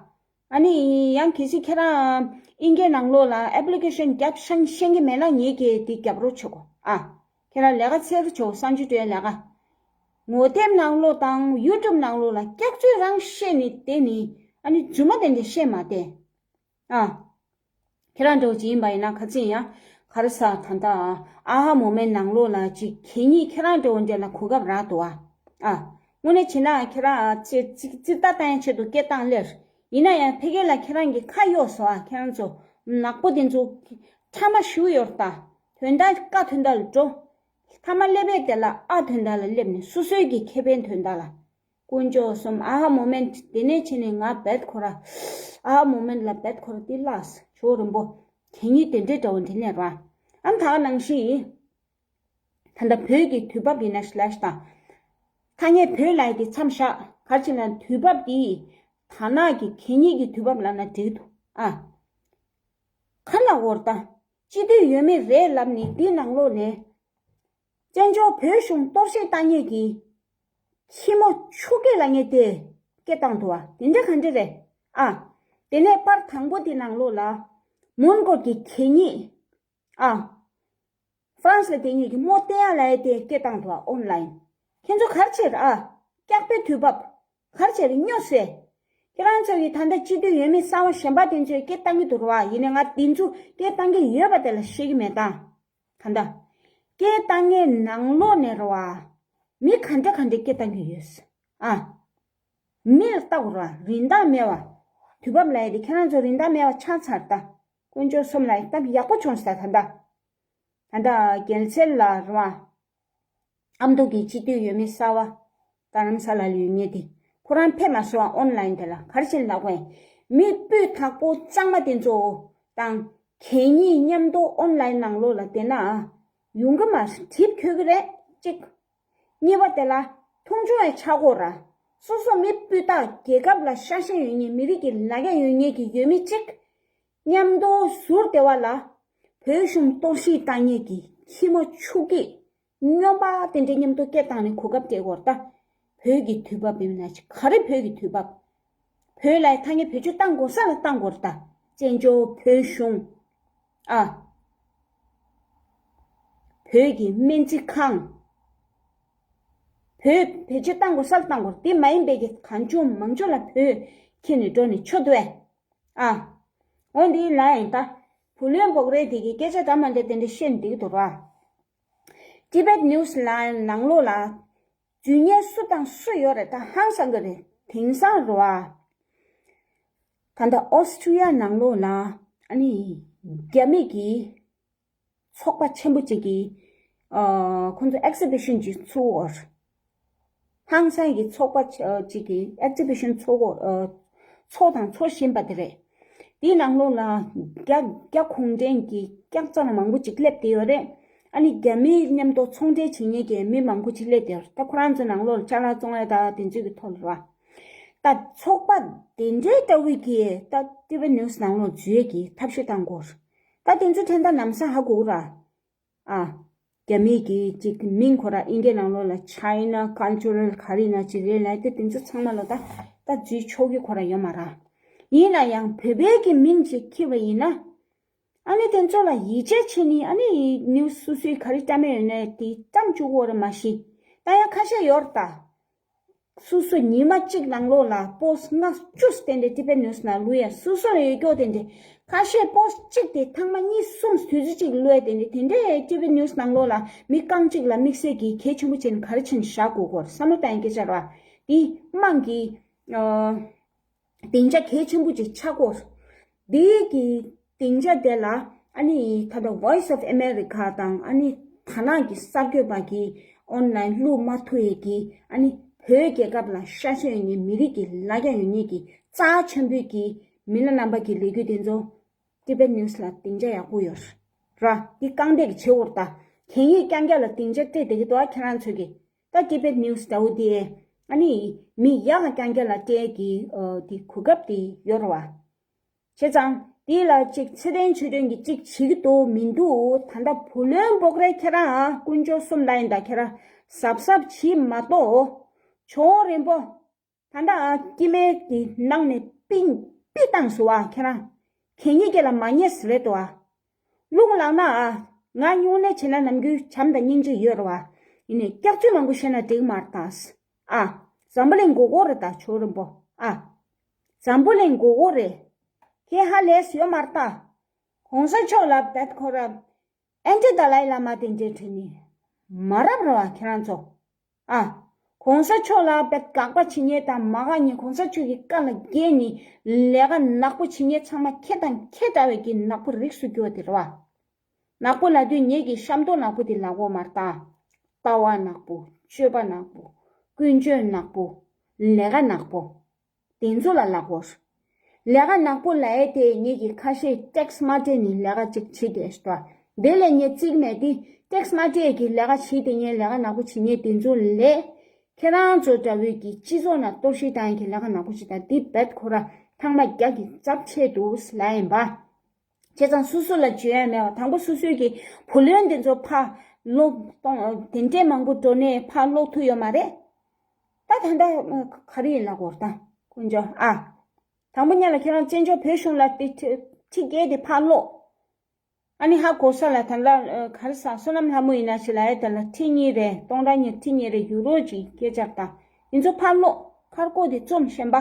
ཨ་ནི་ཡང་གལ་སྲིད་ཁྱེད་རང་ཨིན་སྐད་ནང་ལོགས་ལ་ཨེབ་ལི་ཀེ་ཤན་རྒྱབ་ཤེས་ཤེས་ཀྱི་མེད་ན་ངེད་ཀྱིས་དེ་རྒྱབ་རོགས་བྱེད་དགོས་ཨ། ཁྱེད་རང་ལས་ཀ་འཚོལ་རོགས་བྱེད་དགོས། གསང་སྤྱོད་སྤྲོད་ཡ་ལས་ཀ། ངོ་དེབ་ནང་ལོགས་དང་ཡུ་ཊུབ་ནང་ལོགས་ལ་སྐྱག་རྫུན་རང་བཤད་ནི་དེ་ནི་ཨ་ནི་རྫུན་མ་དེ་འདྲ་བཤད་མ་བསྡད། ཨ། ཁྱེད་རང་འདྲ་བོ་ཅིག་ཡིན་པ་ཡིན་ན་ཁ་ཚིག་ཡང་ག་རེ་ཟ་ད་ལྟ་ཨ་ཧ་མོ་མེན་ནང་ལོགས་ལ་ཅིག་གད་སྙིགས་ཁྱེད་རང་འདྲ་བོ་འདྲ་ལ་གོ་སྐབས་རག་འདུག་ཨ། ཨ། དངོས་གནས་བྱས་ན་ཁྱེད་རང་ཙི་ཙི་ཙི་ལྟ་བཏང་ཡ་ཆེད་དུ་སྐད་བཏང་སླེབས། ཡིན་ན་ཡང་ཕ་གི་ལ་ཁྱེད་རང་གི་ཁ་གཡོགས་སོང་ཨ། ཁྱེད་རང་ཚོ་ནག་པོ་དེ་ཚོ་ཕྲ་མ་ཞུ་ཡོད་རེད་ད། དོན་དག་ཀ་དོན་དག་ལ་འགྲོ། མཐའ་མ་སླེབས་པའི་དེ་ལ་ཨ་དོན་དག་ལ་སླེབས་ནས་སོ་སོའི་གི་ཁེ་ཕན་དོན་དག་ལ། དཀོན་མཆོག་གསུམ། ཨ་ཧ་མོ་མེན་ཊི་དེ་ནས་བྱས་ནས་ང་བད་ཁོ་ར། ཨ་ཧ་མོ་མེན་ཊི་ལ་བད་ཁོ་ར་དེ་ལགས་ཇོ་རིན་པོ། གད་སྙིགས་དེ་འདྲའི་འདྲ་བོ་འདི་ནས་ར། ཨ་ནི་ད་ག་ནང་བཞིན་ད་ལྟ་བོད་ཀྱི་དུས་བབ་ཡིན་ན་ཤི་ལ་ཤི་དང་། ཐ་སྙད་བོད་ལབ་ཡ་དེ་མཚམས་བཞག་ག་རེ་བྱས་ན་དུས་བབ་དེ་ད་ནང་གི་གད་སྙིགས་ཀྱི་དུས་བབ་ལབ་ན་འགྲིག་འདུག་ཨ། ག་ལ་འོར་ད། སྤྱི་འཐུས་ཡོད་མེད་རེད་ལབ་ནས་འདི་ནང་ལོགས་ནས། བཙན་བྱོལ་བོད་གཞུང་གཏོར་བཤིག་བཏང་མཁན་གྱི་ཁྱི་མོ་ཆུ་སྐྱེས་ལབ་མཁན་དེ་སྐད་བཏང་འདུག་བ། དེ་འདྲ་ག་འདྲ་རེད། ཨ། དེ་ནས་པར་དང་པོ་དེ་ནང་ལོགས་ལ་མོན་གྷོ་གི་གད་སྙིགས། ཨ། ཧྥ་རན་སི་ལ་བསྡད་མཁན་གྱི་རྨོ་བསྟན་ཡག་ལབ་ཡ་དེ་སྐད་བཏང་འདུག་བ། ཨོན་ལན། ཁྱེད་ཚོ་ག་རེ་བྱེད་ར། ཨ། སྐྱག་པའི་དུས་བབ། ག་རེ་བྱེད་ར་སྨྱོ་ཟེར། ཁྱེད་རང་ཚོ་གི་ད་ལྟ་སྤྱི་འཐུས་ཡོད་མེད་གསར་བ་གཞན་པ་དེ་ཚོས་སྐད་བཏང་གི་འདུག་ར་བ། ཡིན་ནའི་ང་དེ་ཚོ་སྐད་བཏང་གི་ཡོད་པ་དེ་ལ་བཤད་ཀྱི་མེད་ད། ད་ལྟ་སྐད་བཏང་མཁན་ནང་ལོགས་ནས་ར་བ། མི་ག་འདྲ་ག་འདྲ་སྐད་བཏང་གི་ཡོད། ཨ། མི་ལ་བལྟ་དགོས་ར། རིན་ཐང་མེད་བ། དུས་བབ་ལབ་ཡ་དེ་ཁྱེད་རང་ཚོ་རིན་ཐང་མེད་བ་ཆགས་ཚར་ད། དཀོན་མཆོག་གསུམ་ལ་སྟབས་ཡག་པོ་བྱུང་ས་ད་ལྟ། ད་ལྟ་རྒྱལ་སྲས་ལ་ར་བ། ཨ་མདོ་གི་སྤྱི་འཐུས་ཡོད་མེད་གསར་བ། རྡ་རམ་ས་ལ་ལ་ཡོད་མཁན་དེ། ཁོ་རང་ཕེབས་མ་སོང་བ། ཨོན་ལན་དེ་ལ་ག་རེ་བྱས་ནས་ལབ་དགོས་ཡིན། མི་སྤུས་དག་པོ་གཙང་མ་དེ་ཚོ་དང་གད་སྙིགས་མཉམ་དུ་ཨོན་ལན་ནང་ལོགས་ལ་བསྡད་ན་ཡོང་གི་མ་རེད། གྲིབ་འཁོལ་གི་རེད། གཅིག་གཉིས་པ་དེ་ལ་མཐོང་ཆུང་ཡང་ཆགས་དགོས་ར། སོ་སོ་མི་སྤུས་དག་རྒྱལ་ཁབ་ལ་ཤ་ཞེན་ཡོད་མཁན། མི་རིགས་ཀྱི་ལ་རྒྱ་ཡོད་མཁན་གྱི་ཡུལ་མི་གཅིག་མཉམ་དུ་ཟུར་བདེ་བ་ལ་བོད་གཞུང་གཏོར་བཤིག་བཏང་མཁན་གྱི་ཁྱི་མོ་ཆུ་སྐྱེས་སྨྱོན་པ་དེ་འདྲའི་མཉམ་དུ་སྐད་བཏང་ནས་གོ་སྐབས་སྤྲད་དགོས་ར་ད། བོད་ཀྱི་དུས་བབ་ཡིན་ན་ཅི། ག་རེ་བོད་ཀྱི་དུས་བབ། བོད་ལ་ཐ་སྙད་བེད་སྤྱོད་བཏང་དགོས་ས་ལ་བཏང་དགོས་ར་ད། བཙན་བྱོལ་བོད་གཞུང་། ཨ། བོད་ཀྱི་སྨན་རྩིས་ཁང་། བོད་བེད་སྤྱོད་བཏང་དགོས་ས་ལ་བཏང་དགོས་ར། དེ་མ་ཡིན་པའི་གི་གང་བྱུང་མང་བྱུང་ལ་བོད་ཁྱེར་ནས་འགྲོ་ནས་ཆོ་འདུག་ཨེ། ཨ། འོ་འདི་ལ་ཡིན་ད། བུ་ལོན་འབོག་རེས་དེ་གི་སྐད་ཆ་འདྲ་མ་འདྲ་དེ་འདྲ་བཤད་འདུག་འདུག་ར། Tibet News ལ་ནང་ལོགས་ལ། རྫུས་ཉེས་སུ་དང་སུ་ཡོད་རེད་ད། ཧང་སང་གི་རེད། དེང་སང་རེད་བ། ད་ལྟ་ཨོ་སི་ཀྲི་ཡ་ནང་ལོགས་ལ་ཨ་ནི་རྒྱ་མི་གི་ཚོགས་པ་ཆེན་པོ་གཅིག་གིས་ཨ་ཁོང་ཚོ་ཨེག་སི་བི་ཤན་ཅིག་ཚུགས་ཡོད། ཧང་སང་གི་ཚོགས་པ་ཆ་ཨ་གཅིག་གིས་ཨེག་སི་བི་ཤན་ཚོགས་ཨ་ཚོགས་དང་ཚོགས་བཞིན་པ་དེ་རེད། དེའི་ནང་ལོགས་ལ་རྒྱ་རྒྱ་གུང་ཁྲན་གྱི་སྐྱག་རྫུན་མང་པོ་ཅིག་སླེབས་བསྡད་ཡོད་རེད། ཨ་ནི་རྒྱ་མིའི་མཉམ་དུ་ཚོང་འབྲེལ་བྱེད་མཁན་གྱི་མི་མང་པོ་ཅིག་སླེབས་བསྡད་ཡོད་རེད། ད་ཁོ་རང་ཚོའི་ནང་ལོགས་ལ་ཅ་ལག་བཙོང་ཡ་ད་དེ་ཚོའི་གི་ཐོག་ལ་ར། ད་ཚོགས་པ་དེ་འདྲའི་འདྲ་བོའི་གི་ད་ཊི་ཝི་ནིའུ་སི་ནང་ལོགས་འཛུལ་ཡས་ཀྱི་ཐབས་ཤེས་བཏང་དགོས། ད་དེ་ཚོ་ཕྲན་ད་ལམ་སང་ཧ་གོ་གི་ར། ཨ། རྒྱ་མིའི་གི་ཅིག་མིང་ཁོ་ར་ཨིན་སྐད་ནང་ལོགས་ལ་China Cultural ག་རེ་ན་ཅིག་རེད་ལབ་དེ་དེ་ཚོ་ཚང་མ་ལ་ད་ད་འཛུལ་ཆོག་གི་ཁོ་ར་ཡོད་མ་ར། ཡིན་ན་ཡང་བོད་པའི་གི་མིང་ཅིག་འཁྱེར་བ་ཡིན་ན། ཨ་ནི་དེ་ཚོ་ལ་ཡིད་ཆེས་བྱས་ནས་ཨ་ནི་ནིའུ་སི་སུ་སུའི་ག་རེ་བཀྲམ་ཡོད་ན་དེ་བཀྲམ་བཅུག་གོ་ར་མ་གཞི། ད་ཡང་ཁ་ཤས་ཡོད་ར་ད། སོ་སོ་ཉི་མ་གཅིག་ནང་ལོགས་ལ་པོ་སི་ལྔ་བཅུ་དེ་འདྲའི་ཊི་ཝི་ནིའུ་སི་ནང་བླུག་ཡ། སོ་སོ་ལ་ཡོད་སྐྱོ་དེ་འདྲའི་ཁ་ཤས་པོ་སི་གཅིག་དེ་ཐེངས་མ་གཉིས་གསུམ་དུས་ཚོད་གཅིག་བླུག་ཡ་དེ་འདྲའི་དེ་འདྲའི་ཊི་ཝི་ནིའུ་སི་ནང་ལོགས་ལ་མི་རྐང་གཅིག་ལ་དམིགས་བསལ་གྱི་གལ་ཆེན་པོ་བྱས་ནས་ག་རེ་བྱས་ནས་བཞག་དགོས་སྐོར་བསམ་བློ་བཏང་ཡ་སྐད་ཆ་རེད་བ། དེ་དམངས་ཀྱི་ཨ་སྡིངས་ཆ་གལ་ཆེན་པོ་ཅིག་ཆགས་སྐོར། འདིའི་གི་སྡིངས་ཆ་དེ་ལ་ཨ་ནི་ད་ལྟ་Voice of America དང་ཨ་ནི་ད་ནང་གི་གསར་འགོད་པ་གིས་ཨོན་ལན་བླུག་མ་ཐུབ་ཡས་ཀྱི་ཨ་ནི་བོད་རྒྱལ་ཁབ་ལ་ཤ་ཞེན་ཡོད་མཁན་མི་རིགས་ཀྱི་ལ་རྒྱ་ཡོད་མཁན་གྱི་རྩ་ཆེན་པོའི་གི་མི་སྣ་རྣམ་པ་གི་ལས་འགུལ་དེ་ཚོ་ཊི་ཝི་ནིའུ་སི་ལ་སྡིངས་ཆ་ཡག་པོ་ཡོད་ར། འདི་རྐང་སྟེགས་ཀྱི་བྱེད་འོར་ད་གད་སྙིགས་རྐྱང་རྐྱང་ལ་སྡིངས་ཆ་སྤྲད་བསྡད་ཀྱི་འདུག་ཨ། ཁྱེད་རང་ཚོས་གི་ད་ཊི་ཝི་ནིའུ་སི་འདྲ་བོ་དེ་ཨ་ནི་མི་ཡག་ག་རྐྱང་རྐྱང་ལ་སྤྲད་ཀྱི་ཨ་དེ་གོ་སྐབས་དེ་ཡོད་རེད་བ། བྱས་ཙང་དེ་ལ་ཅིག་ཚེ་བརྟན་ཆོས་སྒྲོན་གྱིས་ཅིག་བྱེད་ཀྱི་འདུག་མི་འདུག་ད་ལྟ་བུ་ལོན་འབོག་རེད་ཁྱེད་རང་ཨ། དཀོན་མཆོག་གསུམ་ལ་ཡིན་ད་ཁྱེད་རང་གཟབ་གཟབ་བྱེད་མ་གཏོགས། ཇོ་བོ་རིན་པོ། ད་ལྟ་ཨ་སྐྱེ་དམན་གྱི་ནང་ནས་པིན་པི་བཏང་སོང་ཨ། ཁྱེད་རང་གད་སྙིགས་ཀྱི་ལ་མ་ཉེས་རེད་དོ་ཨ། རླུང་ལངས་ན་ཨ་ང་སྨྱུང་གནས་བྱེད་ན་ནམ་རྒྱུན་བྱམས་དང་སྙིང་རྗེ་ཡོད་རེད་བ། ཡིན་ནའི་སྐྱག་རྫུན་མང་པོ་བཤད་ན་འགྲིག་མ་རེད་ད། ཨ། འཛམ་བུ་གླིང་མགོ་སྐོར་རེད་ད་ཇོ་བོ་རིན་པོ་ཨ། འཛམ་བུ་གླིང་མགོ་སྐོར་རེད། ཁྱེད་ཧ་ལས་ཡོད་མ་རེད་ད། གོང་ས་མཆོག་ལ་བད་ཁོ་ར། ཨན་ཏི་ཏཱ་ལའི་བླ་མ་དེ་འདྲའི་ཁྲིད་ནི། མ་རབས་རེད་བ་ཁྱེད་རང་ཚོ། ཨ། གོང་ས་མཆོག་ལ་བད་དགག་པ་བྱེད་མཁན་དང་མ་དགའ་མཁན་གོང་ས་མཆོག་གི་བཀའ་ལ་འགལ་ནི་ལས་ཀ་ནག་པོ་བྱེད་མཁན་ཚང་མ་ཁྱེད་དང་ཁྱེད་འདྲ་བའི་གི་ནག་པོ་རིགས་སུ་གྱུར་བ་དེ་རེད་བ། ནག་པོ་ལབ་དུས་ངེད་ཀྱི་ཤ་མདོག་ནག་པོ་དེ་ལབ་དགོས་མ་རེད་ད། ལྟ་བ་ནག་པོ། སྤྱོད་པ་ནག་པོ། ཀུན་སྤྱོད་ནག་པོ། ལས་ཀ་ནག་པོ། དེ་ཚོ་ལ་ལབ་དགོས། ལས་ཀ་ནག་པོ་ལབ་ཡས་དེ་ངེད་ཀྱི་ཁ་ཤས་ཊེག་སི་མ་སྤྲད་ནས་ལས་ཀ་ཅིག་བྱེད་བསྡད་ཤག་དེ་ལས་ངས་རྩིས་མེད་དེ་ཊེག་སི་མ་སྤྲད་ཀྱི་ལས་ཀ་བྱེད་བསྡད་མཁན་ལས་ཀ་ནག་པོ་བྱེད་མཁན་དེ་ཚོ་ལས། ཁྱེད་རང་ཚོ་འདྲ་བོའི་གི་སྤྱི་ཚོགས་ནང་གཏོར་བཤིག་བཏང་ཡག་གི་ལས་ཀ་ནག་པོ་ཞིག་དང་འདི་རྦད་ཁོ་ར་ཐང་མ་རྒྱག་གི་རྩབ་ཆེ་འདུག་ལབ་ཡིན་པ། བྱས་ཙང་སོ་སོ་ལ་བརྗོད་ཡ་མེད་པ། དང་པོ་སོ་སོའི་གི་བུ་ལོན་དེ་ཚོ་ཕར་ལོག་གཏོང་། དེ་འདྲས་མང་པོ་འགྲོ་ནས་ཕར་ལོག་ཐུབ་ཡོད་མ་རེད། ད་ད་ལྟ་ག་རེ་ཡིན་ལབ་དགོས་རེད་ད་དཀོན་མཆོག་ཨ། དང་པོ་ཉིད་ལ་ཁྱེད་རང་བཙན་བྱོལ་བོད་གཞུང་ལ་དེ་ཁྲི་ཁྲི་བརྒྱད་དེ་ཕར་སློག་ཨ་ནི་ཧ་གོ་ས་ལ་ད་ལ་ག་རེ་ཟ། བསོད་ནམས་ལྷ་མོ་ཡིན་ན་ཞིག་ལ་ཡ་དེ་ལ་ཁྲི་གཉིས་རེ་སྟོང་ཕྲག་གཉིས་ཁྲི་གཉིས་རེ་ཡུ་རོ་ཅིག་སྐད་ཆ་དང་དེ་ཚོ་ཕར་སློག་མཁར་སྐོར་དེ་རྩོམ་ཤེས་པ་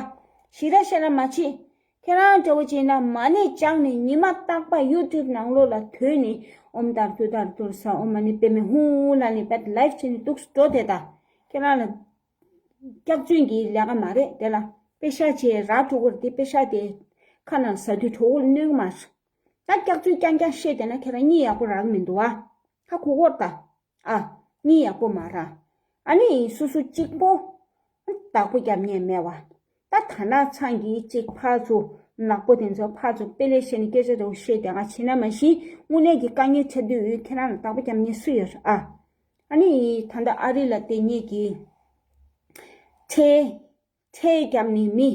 ཞིག་ར་བཤད་ན་མ་བྱེད། ཁྱེད་རང་འདྲ་བོ་བྱས་ན་མ་ཎི་བགྱངས་ནས་ཉི་མ་རྟག་པར་ཡུ་ཊུབ་ནང་ལོགས་ལ་དོན་ནི་ཨོཾ་དར་དུ་དར་དུར་ས་ཨོཾ་མ་ཎི་པདྨེ་ཧཱུྃ་ལབ་ནས་བད་ལའིབ་བྱས་ནས་འདུག་སེ་འགྲོ་དེ་ད་ཁྱེད་རང་ལ། སྐྱག་རྫུན་གྱི་ལས་ཀ་མ་རེད་དེ་ལ། པེ་ཤག་ཅིག་རག་འགྲོ་གི་རེད་དེ། པེ་ཤག་དེ་ཁ་ནང་ཟ་དུས་གྲོད་ཁོག་གནོད་ཀྱི་མ་རེད། ད་སྐྱག་རྫུན་རྐྱང་རྐྱང་བཤད་བསྡད་ན་ཁྱེད་རང་གཉིད་ཡག་པོ་རག་གི་མི་འདུག་ཨ། ཧ་གོ་གོ་ད། ཨ། གཉིད་ཡག་པོ་མ་རག་ཨ་ནི་སོ་སོ་གཅིག་པོ་བདག་པོ་རྒྱབ་མཁན་མེད་པ། ད་ད་ནག་ཚང་གིས་གཅིག་ཕར་ཚུར་ནག་པོ་དེ་ཚོ་ཕར་ཚུར་དཔེ་ལས་བཤད་ནས་སྐད་ཆ་དེ་བཤད་བསྡད་ང་བྱས་ན་མ་གཞི་དངོས་གནས་ཀྱི་དཀའ་ངལ་འཕྲད་དུས་ཁྱེད་རང་ལ་བདག་པོ་རྒྱབ་མཁན་སུ་ཡོད་རེད་ཨ། ཨ་ནི་ད་ལྟ་ཨ་རི་ལ་བསྡད་མཁན་གྱི་ཁྲལ་ཁྲལ་རྒྱབ་ནས་མི་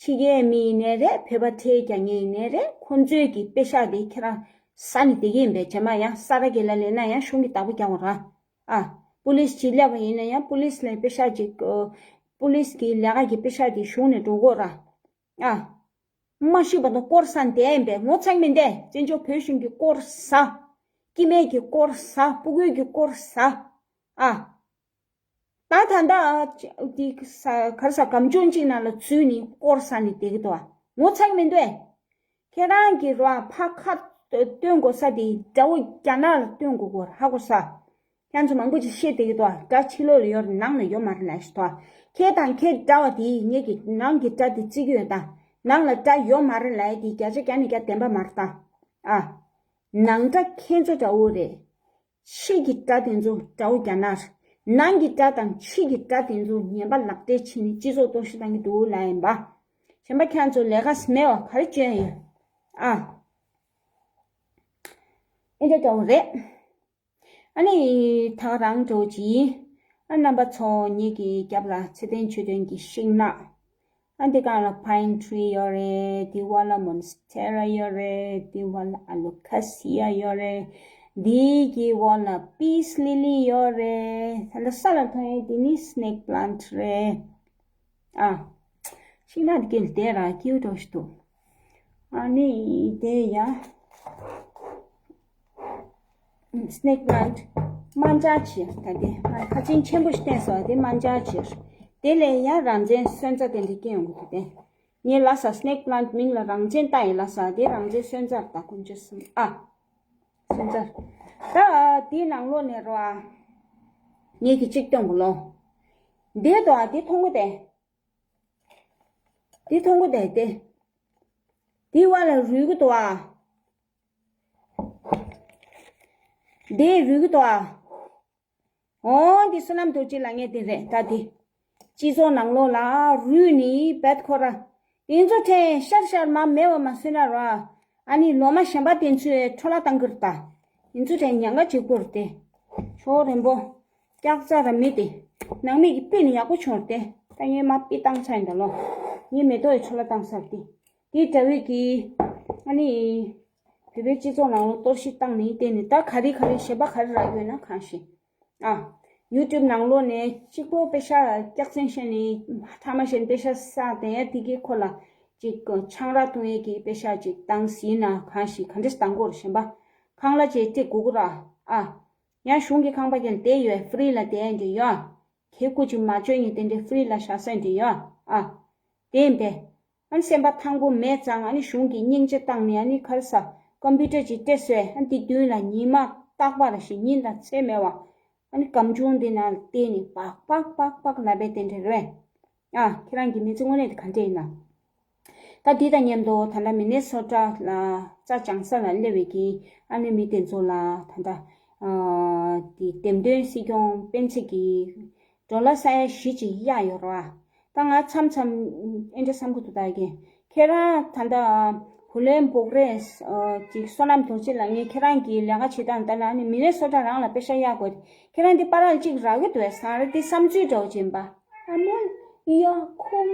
ཕྱི་རྒྱལ་མི་ཡིན་ནའི་རེད། བོད་པ་ཁྲལ་རྒྱག་མཁན་ཡིན་ནའི་རེད། ཁོང་ཚོའི་གི་པེ་ཤག་དེ་ཁྱེད་རང་ཟ་ནས་བསྡད་ཀྱི་ཡིན་པས། རྗེས་མ་ཡང་ས་ར་གེ་ལ་ལེན་ན་ཡང་གཞུང་གི་བདག་པོ་རྒྱག་དགོས་ར། ཨ། པུ་ལིས་ཅིག་སླེབས་པ་ཡིན་ན་ཡང་པུ་ལིས་ལ་པེ་ཤག་ཅིག་ཨ། པུ་ལིས་གི་ལས་ཀ་གི་པེ་ཤག་དེ་གཞུང་ནས་འགྲོ་དགོས་ར། ཨ། མ་ཤི་བར་དུ་སྐོར་ཟ་བསྡད་ཡིན་པས། ངོ་ཚ་གི་མི་འདུག་བཙན་བྱོལ་བོད་གཞུང་གི་སྐོར་ཟ། སྐྱེ་དམན་གྱི་སྐོར་ཟ། ཕྲུ་གུའི་གི་སྐོར་ཟ། ཨ། ད་ད་ད་འདི་ས་ག་རེ་ཟ། སྒམ་ཆུང་གཅིག་ནང་ལ་འཛུལ་ནས་སྐོར་ཟ་ནས་བསྡད་ཀྱི་འདུག་ཨ། ངོ་ཚ་གི་མི་འདུག་ཨེ། ཁྱེད་རང་གི་རོ་ཨ་ཕ་ཁ་སྟོན་དགོས་ས་དེ་དགྲ་བོ་རྒྱ་ནག་ལ་སྟོན་དགོས་གོ་ཧ་གོ་ས། ཁྱེད་ཚོ་མང་པོ་ཅིག་བཤད་བསྡད་ཀྱི་འདུག་ཨ། དགྲ་ཕྱི་ལོགས་ལ་ཡོད་རེད། ནང་ལ་ཡོད་མ་རེད་ལབ་ཤི་ཐོ། ཁྱེད་དང་ཁྱེད་འདྲ་བ་དེ་ངེད་ཀྱི་ནང་གི་དགྲ་དེ་བརྩི་གི་ཡོད་ད། ནང་ལ་དགྲ་ཡོད་མ་རེད་ལབ་ཡ་དེ་བརྒྱ་ཆ་བརྒྱ་ནས་བརྒྱ་བདེན་པ་མ་རེད་ད། ཨ། ནང་དགྲ་ཁྱེད་ཚོ་འདྲ་བོ་རེད། ཕྱི་གི་དགྲ་དེ་ཚོ་དགྲ་བོ་རྒྱ་ནག་རེད། ནང་གི་དགྲ་དང་ཕྱི་གི་དགྲ་དེ་ཚོ་ངན་པ་ལག་འབྲེལ་བྱས་ནས་སྤྱི་ཚོགས་གཏོར་བཤིག་བཏང་གི་འདུག་ལབ་ཡིན་པ། གཞན་པ་ཁྱེད་ཚོ་ལས་ཀ་མེད་པ་ག་རེ་བྱས་ཡོད། ཨ། ཨེ་འདྲ་འདྲ་བོ་རེད། ཨ་ནི་ད་ག་རང་འགྲོ་གི། ཨ། རྣམ་པ་ཚོ་ངེད་ཀྱི་རྒྱབ་ལ་ཚེ་བརྟན་ཆོས་སྒྲོན་གྱི་ཤིང་ནགས། ཨ། འདི་སྒང་ལ་Pine Tree ཡོད་རེད། འདི་བ་ལ་Monstera ཡོད་རེད། འདི་བ་ལ་Alocasia ཡོད་རེད། འདི་གི་བ་ལ་Peace Lily ཡོད་རེད། ད་ལྟ་ས་ལ་མཐོང་ཡས་འདི་ནི་Snake Plant རེད། ཨ། ཤིང་ནགས་འདི་ག་ལ་བསྡད་ར་སྐྱིད་པོ་འདྲ་བོ་ཞིག་འདུག་ཨ་ནི་དེ་ཡ། Snake Plant དམར་འབྱར་བྱས། ད་དེ་ཁ་ཆེམས་ཆེན་པོ་ཞིག་བསྟན་སོང་། དེ་དམར་འབྱར་བྱས། དེ་ལས་ཡ་རང་བཙན་སོན་རྩ་དེ་འདྲ་སྐྱེ་ཡོང་གི་འདུག་སྟེ། ངས་ལབ་ས། Snake Plant མིང་ལ་རང་བཙན་བཏགས་ཡིན་ལབ་ས། དེ་རང་བཙན་སོན་རྩ་རེད་ད། དཀོན་མཆོག་གསུམ། ཨ། སོན་རྩ་རེད། ད་དེའི་ནང་ལོགས་ནས་རོ་ཨ། ངས་ཀྱི་གཅིག་སྟོན་གོ་ལོ། འདི་དོ་ཨ། འདི་མཐོང་གོ་དེ། འདི་མཐོང་གོ་དེ་དེ། འདི་བ་ལ་རུལ་གོ་དོ་ཨ། འདི་རུལ་གོ་དོ་ཨ། འོ་འདི་བསོད་ནམས་རྡོ་རྗེ་ལབ་མཁན་དེ་རེད་ད། འདི་སྤྱི་ཚོགས་ནང་ལོགས་ལ་རུལ་ནི་བད་ཁོ་ར། དེ་ཚོ་ཁྲལ་ཤར་ཤར་མ་མེད་པ་མ་བཟོས་ན་ར། ཨ་ནི་ལོ་མ་གཞན་པ་དེ་ཚོས་འཕྲོ་བརླག་བཏང་གི་རེད་ད། དེ་ཚོ་ཁྲལ་ཉེན་ཁ་གཅིག་པོ་རེད་དེ། ཕྱོགས་རིང་པོ། སྐྱག་རྫ་ར་མི་དེ། ནང་མི་གི་པི་ནི་ཡག་པོ་བྱུང་རེད་དེ། ད་ངས་མ་པི་བཏང་ཚར་ཡིན་ད་ལོ། ངས་མེ་ཏོག་ཡི་འཕྲོ་བརླག་བཏང་ཚར་དེ། དེ་འདྲ་བའི་གི། ཨ་ནི། བོད་པའི་སྤྱི་ཚོགས་ནང་ལོགས་གཏོར་བཤིག་བཏང་ནས་བལྟས་ནས་ད་ག་རེ་ག་རེ་ཞེན་པ་ག་རེ་རག་ཡོད་ན་གང་ཤེས། ཨ། ཡུ་ཊུབ་ནང་ལོགས་ནས་གཅིག་པོ་པེ་ཤ་སྐྱག་རྫུན་བཤད་ནས་ཐ་མ་བཤད་ནས་པེ་ཤ་བསགས་བསྡད་ཡ་དེ་གའི་ཁོ་ལ་ཅིག་ཆང་རག་འཐུང་ཡས་ཀྱི་པེ་ཤ་ཅིག་བཏང་ཟིན་ན་གང་ཤེས་ག་འདྲས་བཏང་དགོས་རེད་ཞེན་པ། ཁང་གླ་ཅིག་སྤྲད་དགོས་ཀྱི་ར། ཨ། ཡང་གཞུང་གི་ཁང་པ་ཀྱང་བསྡད་ཡོད། ཧྥི་རི་ལ་བསྡད་ཡ་འདྲ་ཡོད། ཁེ་སྐུ་ཅིག་མ་བཅོལ་ནས་དེ་འདྲའི་ཧྥི་རི་ལ་བཞག་ས་འདྲ་ཡོད། ཨ། དེ་ཡིན་པས། ཨ་ནི་སེམས་པ་ཐང་པོ་མེད་ཙང་ཨ་ནི་གཞུང་གིས་སྙིང་རྗེ་བཏང་ནས་ཨ་ནི་ག་རེ་ཟ། ཀམ་པུ་ཊར་ཅིག་སྤྲད་སོང་། ཨ་ནི་དེ་མདུན་ལ་ཉི་མ་རྟག་པར་ཞིག་ཉིན་དང་མཚན་མེད་པ། ཨ་ནི་སྒམ་ཆུང་དེ་ནང་བལྟས་ནས་པག་པག་པག་པག་ལབ་པའི་དེ་འདྲ་རེད། ཨ། ཁྱེད་རང་གི་མི་ཚེ་དངོས་གནས་དེ་ག་འདྲ་ཡིན་ན། ད་འདི་དང་མཉམ་དུ་ད་ལྟ་མི་ནེ་སོ་ཊ་ལ་རྩྭ་སྦྱང་ས་ལ་སླེབས་པའི་གི་ཨ་ནི་མི་དེ་ཚོ་ལ་ད་ལྟ་ཨ་དེ་འདེམས་ཐོན་སྲིད་སྐྱོང་སྤེན་ཚེ་གི་ཌོ་ལར་ས་ཡ་བཞི་ཅིག་གཡར་ཡོད་རེད་བ། ད་ང་མཚམས་མཚམས་ཨེ་འདྲ་བསམ་གི་འདུག་ད་གི་ཁྱེད་རང་ད་ལྟ་ བུ་ལོན་འབོག་རེས་ཅིག་བསོད་ནམས་རྡོ་རྗེ་ལགས། ངས་ཁྱེད་རང་གི་ལས་ཀ་བྱེད་སྟངས་ལྟར་ན་ཨ་ནི་མི་ནེ་སོ་ཊ་རང་ལ་པེ་ཤ་གཡར་དགོས་རེད། ཁྱེད་རང་འདི་པ་རང་གཅིག་རག་གི་འདུག་བསམ་རེད། འདི་བསམ་ཚུལ་འདྲ་བོ་ཅིག་ཡིན་པ། ཨ་མ་ཡ་ཁོམ་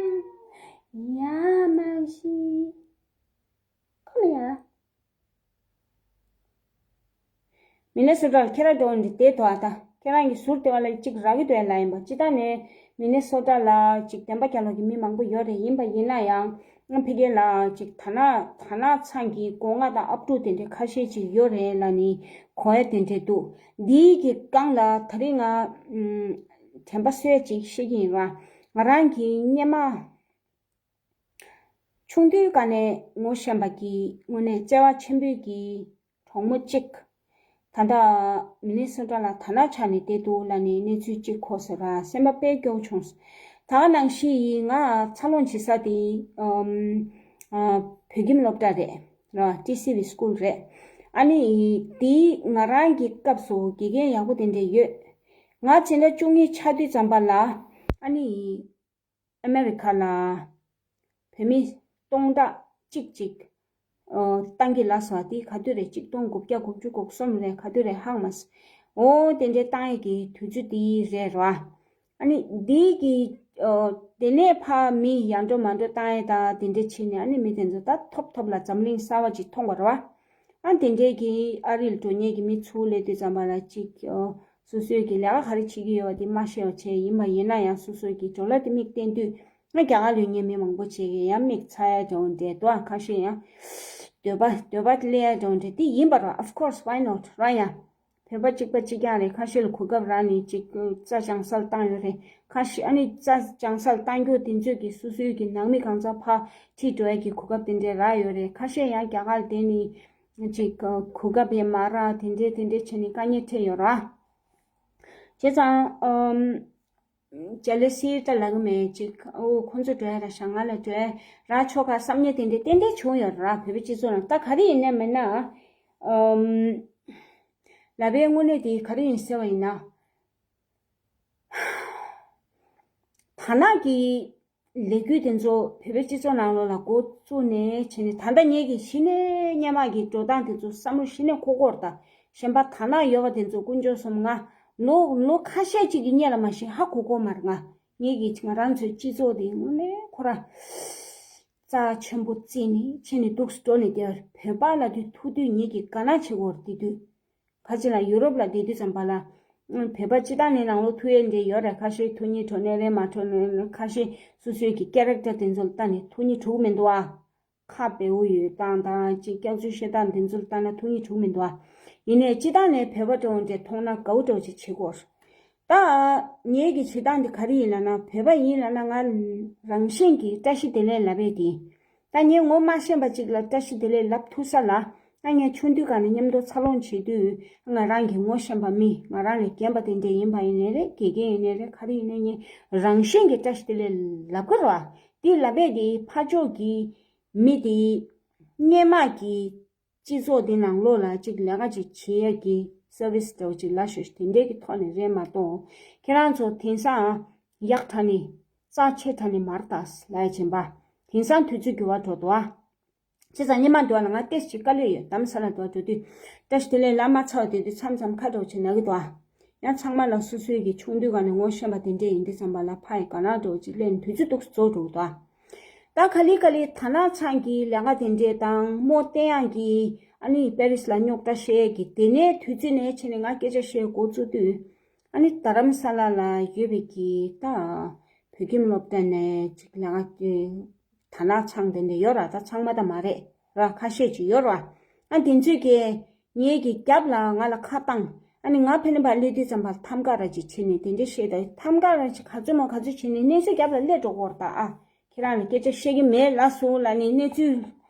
ཡ་མ་ཤི་ཁོམ་ཡ། མི་ནེ་སོ་ཊ་ལ་ཁྱེད་རང་འགྲོ་འདི་བསྡད་དོ་ཨ། ད་ཁྱེད་རང་གི་ཟུར་དེ་བ་ལ་གཅིག་རག་གི་འདུག་ལ་ཡིན་པ། སྤྱི་བཏང་ནས་མི་ནེ་སོ་ཊ་ལ་གཅིག་བདེན་པ་རྒྱལ་ལོ་གི་མི་མང་པོ་ཡོད་རེད། ཡིན་པ་ཡིན་ན་ཡང་ང་ཕ་གི་ལ་གཅིག་ད་ན་ད་ན་ཚང་གི་སྒོ་ང་དང་ཨབ་ཕྲུག་དེ་འདྲའི་ཁ་ཤས་ཅིག་ཡོད་རེད་ལ་ནི་གོ་ཡ་དེ་འདྲས་འདུག་འདིའི་གི་སྒང་ལ་ད་རིང་ང་དྲན་པ་གསོས་ཅིག་བཤད་ཀྱི་ཡིན་ར། ང་རང་གི་སྔོན་མ་ཆུང་དུས་ག་ནས་ངོ་ཤེས་པ་གི་དངོས་གནས་བརྩེ་བ་ཆེན་པོའི་གི་གྲོགས་མོ་གཅིག་ད་ལྟ་མི་ནི་སོ་ཊ་ལ་ད་ལྟ་ཆགས་ནས་བསྡད་འདུག་ལབ་ནས་གནས་ཚུལ་གཅིག་གོ་སོང་ར། སེམས་པ་དཔེ་སྐྱོ་བྱུང་། ད་ག་ནང་བཞིན་ཡིན། ང་འཚར་ལོངས་བྱེད་ས་དེ་ཨམ་ཨ་བོད་ཁྱིམ་སློབ་གྲྭ་རེད་ར། ཊི་སི་ཝི་སི་ཀུལ་རེད། ཨ་ནི་དེ་ང་རང་གི་སྐབས་སུ་དགེ་རྒན་ཡག་པོ་དེ་འདྲས་ཡོད། ང་སྤྱི་ཟླ་བཅུ་གཉིས་ཆགས་དུས་ཙམ་པ་ལ་ཨ་ནི། ཨ་མེ་རི་ཁ་ལ་བོད་མི་སྟོང་ཕྲག་གཅིག་ཅིག་ཨོ་བཏང་གི་ལབ་སོང་། དེ་ག་དུས་རེད། གཅིག་སྟོང་དགུ་བརྒྱ་དགུ་བཅུ་གོ་གསུམ་རེད། ག་དུས་རེད་ཧ་མ་སོང་། ཨོ་དེ་འདྲའི་བཏང་ཡས་ཀྱི་དུས་ཚོད་དེ་རེད་ར། ཨ་ནི་འདི་གི་ཨོ་དེ་ནས་ཕར་མི་ཡར་འགྲོ་མར་འགྲོ་བཏང་ཡས་དང་དེ་འདྲ་བྱས་ནས་ཨ་ནི་མི་དེ་ཚོ་ད་ཐོབ་ཐོབ་ལ་འཛམ་གླིང་གསར་བ་ཅིག་མཐོང་བ་རེད་བ། ཨ་དེ་འདྲའི་གི་ཨ་རི་ལ་འགྲོ་མཁན་གི་མི་ཚུར་སླེབས་དུས་ཙམ་པ་ལ་ཅིག་ཨོ་སོ་སོའི་གི་ལས་ཀ་ག་རེ་བྱེད་ཀྱི་ཡོད་པ་དེ་མ་ཤེས་པ་བྱས། ཡིན་པ་ཡིན་ན་ཡང་སོ་སོའི་གི་ཇོ་ལ་དེ་མིག་བསྟན་དུས་ང་རྒྱ་གར་ལ་ཡོད་མཁན་མི་མང་པོ་བྱས་གི་ཡང་མིག་ཚ་ཡ་འདྲ་བོ་འདྲ་འདུག་ཨ་ཁ་ཤས་ཡང་འདོད་པ་འདོད་པ་སླེབས་ཡ་འདྲ་བོ་འདྲ་དེ་ཡིན་པ་རེད། Of course, why not? ར་ཡ། བོད་པ་གཅིག་པ་གཅིག་རྐྱང་རེད། ཁ་ཤས་ལ་གོ་སྐབས་རག་ནས་ཅིག་རྩྭ་ལྗང་སར་བཏང་ཡོད་རེད། ཁ་ཤས་ཨ་ནི་རྩྭ་ལྗང་སར་བཏང་རྒྱུ་དེ་ཚོས་ཀྱི་སོ་སོའི་གི་ནང་མི་གང་ཚང་ཕར་ཁྲིད་འགྲོ་ཡ་གི་གོ་སྐབས་དེ་འདྲས་རག་ཡོད་རེད། ཁ་ཤས་ཡང་རྒྱ་གར་དེ་ནི་ཅིག་གོ་སྐབས་ཡང་མ་རག་དེ་འདྲས་དེ་འདྲས་བྱས་ནས་དཀའ་ངལ་འཕྲད་ཡོད་ར། བྱས་ཙང་ཨམ་ཇེ་ལེ་སི་འདྲ་ལབ་གི་མེད། ཅིག་ཨོ་ཁོང་ཚོ་འགྲོ་ཡ་ར་ཤག་ང་ལ་འགྲོ་ཡ་རག་ཆོག་ག་བསམ་ཉེ་དེ་འདྲས་ཏན་ཏན་བྱུང་ཡོད་ར། བོད་པའི་སྤྱི་ཚོགས་ནང་ད་ག་རེ་ཡིན་ནའི་མིན་ན་ཨམ། ལབ་པའི་དངོས་གནས་དེ་ག་རེ་ཡིན་ཟེར་བ་ཡིན་ན། ཐ་ན་གི་ལས་འགུལ་དེ་ཚོ་བོད་པའི་སྤྱི་ཚོགས་ནང་ལོགས་ལ་འགོ་བཙུགས་ནས་བྱས་ནས་ད་ལྟ་ངེད་ཀྱི་གཞི་ནས་སྔོན་མ་གི་འགྲོ་སྟངས་དེ་ཚོ་བསམ་བློ་གཞི་ནས་འཁོར་གྱི་ཡོད་རེད་ད། གཞན་པ་དར་ནག་ཡོད་པ་དེ་ཚོ་དཀོན་མཆོག་གསུམ་ང་ལོ་ལོ་ཁ་ཤས་ཅིག་གི་སྔོན་ལ་མ་གཞི་ཧ་གོ་གོ་མ་རེད། ང་ངེད་ཀྱི་ང་རང་ཚོའི་སྤྱི་ཚོགས་དེ་དངོས་གནས་ཁོ་ར་རྩ་ཆེན་པོ་བརྩིས་ནས་བྱས་ནས་འདུག་སེ་འགྲོ་ནས་བསྡད་པ་རེད། བོད་པ་ལབ་དུས་ཐུག་དུས་ངེད་ཀྱིས་དགའ་སྣང་བྱེད་ཀྱི་ཡོད་རེད། དེ་དུས། ཁ་ཅིག་ལ་ཡུ་རོབ་ལ་བསྡད་དུས་ཙམ་པ་ལ། ཨང་། བོད་པ་སྤྱི་བཏང་ནས་ནང་ལོགས་ཐུག་ཡས་འདྲ་ཡོད་རེད། ཁ་ཤས་ཐུག་སྙིང་བྲོ་ནས་རེད་མ་བྲོ་ནས་རེད། ཁ་ཤས་སོ་སོའི་གི་ཀེ་རེག་ཊར་དེ་ཚོ་ལ་ལྟ་ནས་ཐུག་སྙིང་བྲོ་གི་མི་འདུག་ཨ། ཁ་བེའུ་ཡོད་སྟངས་དང་ཅིག་སྐྱག་རྫུན་བཤད་སྟངས་དེ་ཚོ་ལ་ལྟ་ན་ཐུག་སྙིང་བྲོ་གི་མི་འདུག་ཨ། ཡིན་ནའི་སྤྱི་བཏང་ནས་བོད་པ་འདྲ་བོ་འདྲ་མཐོང་ན་དགའ་བོ་འདྲ་བོ་ཅིག་བྱེད་ཀྱི་ཡོད་རེད། ད་ངེད་ཀྱི་བྱེད་སྟངས་འདི་ག་རེ་ཡིན་ལབ་ན། བོད་པ་ཡིན་ལབ་ན་ང་རང་བཞིན་གྱིས་བཀྲ་ཤིས་བདེ་ལེགས་ལབ་པས་དེ། ད་ངས་ངོ་མ་ཤེས་པ་ཅིག་ལ་བཀྲ་ཤིས་བདེ་ལེགས་ལབ་ཐུབ་ས་ལ། ད་ངས་ཆུང་དུས་སྒང་ནས་མཉམ་དུ་འཚར་ལོངས་བྱེད་དུས་ང་རང་གི་ངོ་ཤེས་པ་མི་ང་རང་ལས་རྒན་པ་དེ་འདྲས་ཡིན་པ་ཡིན་ནའི་རེད། དགེ་རྒན་ཡིན་ནའི་རེད། ག་རེ་ཡིན་ནའི་ངས་རང་བཞིན་གྱིས་བཀྲ་ཤིས་བདེ་ལེགས་ལབ་ཀྱི་རེད་བ། དེ་ལབ་པས་དེ་ཕར་ཕྱོགས་ཀྱི་མི་དེ་སྔོན་མ་གི་སྤྱི་ཚོགས་འདི་ནང་ལོགས་ལ་ཅིག་ལས་ཀ་ཅིག་བྱེད་ཡས་ཀྱི་སར་བིས་འདྲ་བོ་ཅིག་ལབ་ཤོག་དེ་འདྲས་ཀྱི་ཐོག་ནས་རེད་མ་གཏོགས། ཁྱེད་རང་ཚོ་དེང་སང་ཡག་དྲགས་ནས་རྩ་ཆེ་དྲགས་ནས་མ་རེད་ད་ལབ་ཡས་བྱས་པ། དེང་སང་དུས་ཚོད་འགྱུར་བ་འགྲོ་འདུག་ཨ། བྱས་ཙང་སྔོན་མ་འདུག་ཨ་ལ་ང་ཏོག་ཙམ་ཅིག་དཀའ་ལས་ཡོད། རྡ་རམ་ས་ལ་འདུག་ཨ་འགྲོ་དུས་བཀྲ་ཤིས་བདེ་ལེགས་ལབ་མ་ཚར་བ་དེ་དུས་མཚམས་མཚམས་ཁ་འདྲ་བོ་ཅིག་ན་གི་འདུག་ཨ། ཡང་ཚང་མ་ལ་སོ་སོའི་གི་ཆུང་དུས་སྒང་ནས་ངོ་ཤེས་པ་དེ་འདྲས་ཡིན་དུས་ཙམ་པ་ལ་ཕ་ཡི་དགའ་སྣང་འདྲ་བོ་ཅིག་སླེབས་ནས་དུས་ཚོད་འདུག་སེ་རྫོགས་འགྲོ་གི་འདུག་ཨ། ད་ག་ལེ་ག་ལེ་དར་ནག་ཚང་གི་ལས་ཀ་དེ་འདྲས་དང་རྨོ་བསྟན་དབྱངས་ཀྱིས་ཨ་ནི་པེ་རིས་ལ་རྙོག་དྲ་བཤད་ཀྱི་དེ་ནས་དུས་ཚོད་ནས་ཕྱིན་ནས་ང་སྐད་ཆ་བཤད་འགོ་བཙུགས་དུས། ཨ་ནི་རྡ་རམ་ས་ལ་ལ་ཡོད་པའི་གི་ད་བོད་ཁྱིམ་སློབ་གྲྭ་ནས་ཅིག་ལས་ཀ་དེ་དར་ནག་ཚང་དེ་འདྲས་ཡོད་ར། ད་ཚང་མ་ད་མ་རེད་ར། ཁ་ཤས་ཅིག་ཡོད་ར། ཨ་དེ་ཚོས་ཀྱིས་ངའི་གི་རྒྱབ་ལ་ང་ལ་ཁ་བཏང་། ཨ་ནི་ང་ཕ་གི་ནས་ཕར་སླེབས་དུས་ཙམ་པ་ལ་ཐམ་ག་ར་ཅིག་བྱས་ནས་དེ་འདྲས་བཤད། ད་ཐམ་ག་ར་ཅིག་ག་ཚོད་མ་ག་ཚོད་བྱས་ནས་གནས་ཚུལ་རྒྱབ་ལ་སླེབས་འགྲོ་གི་ཡོད་ར། ད་ཨ། ཁྱེད་རང་ལ་སྐད་ཆ་བཤད་ཀྱི་མེད་ལབ་སོང་ལབ་ནས་གནས་ཚུལ་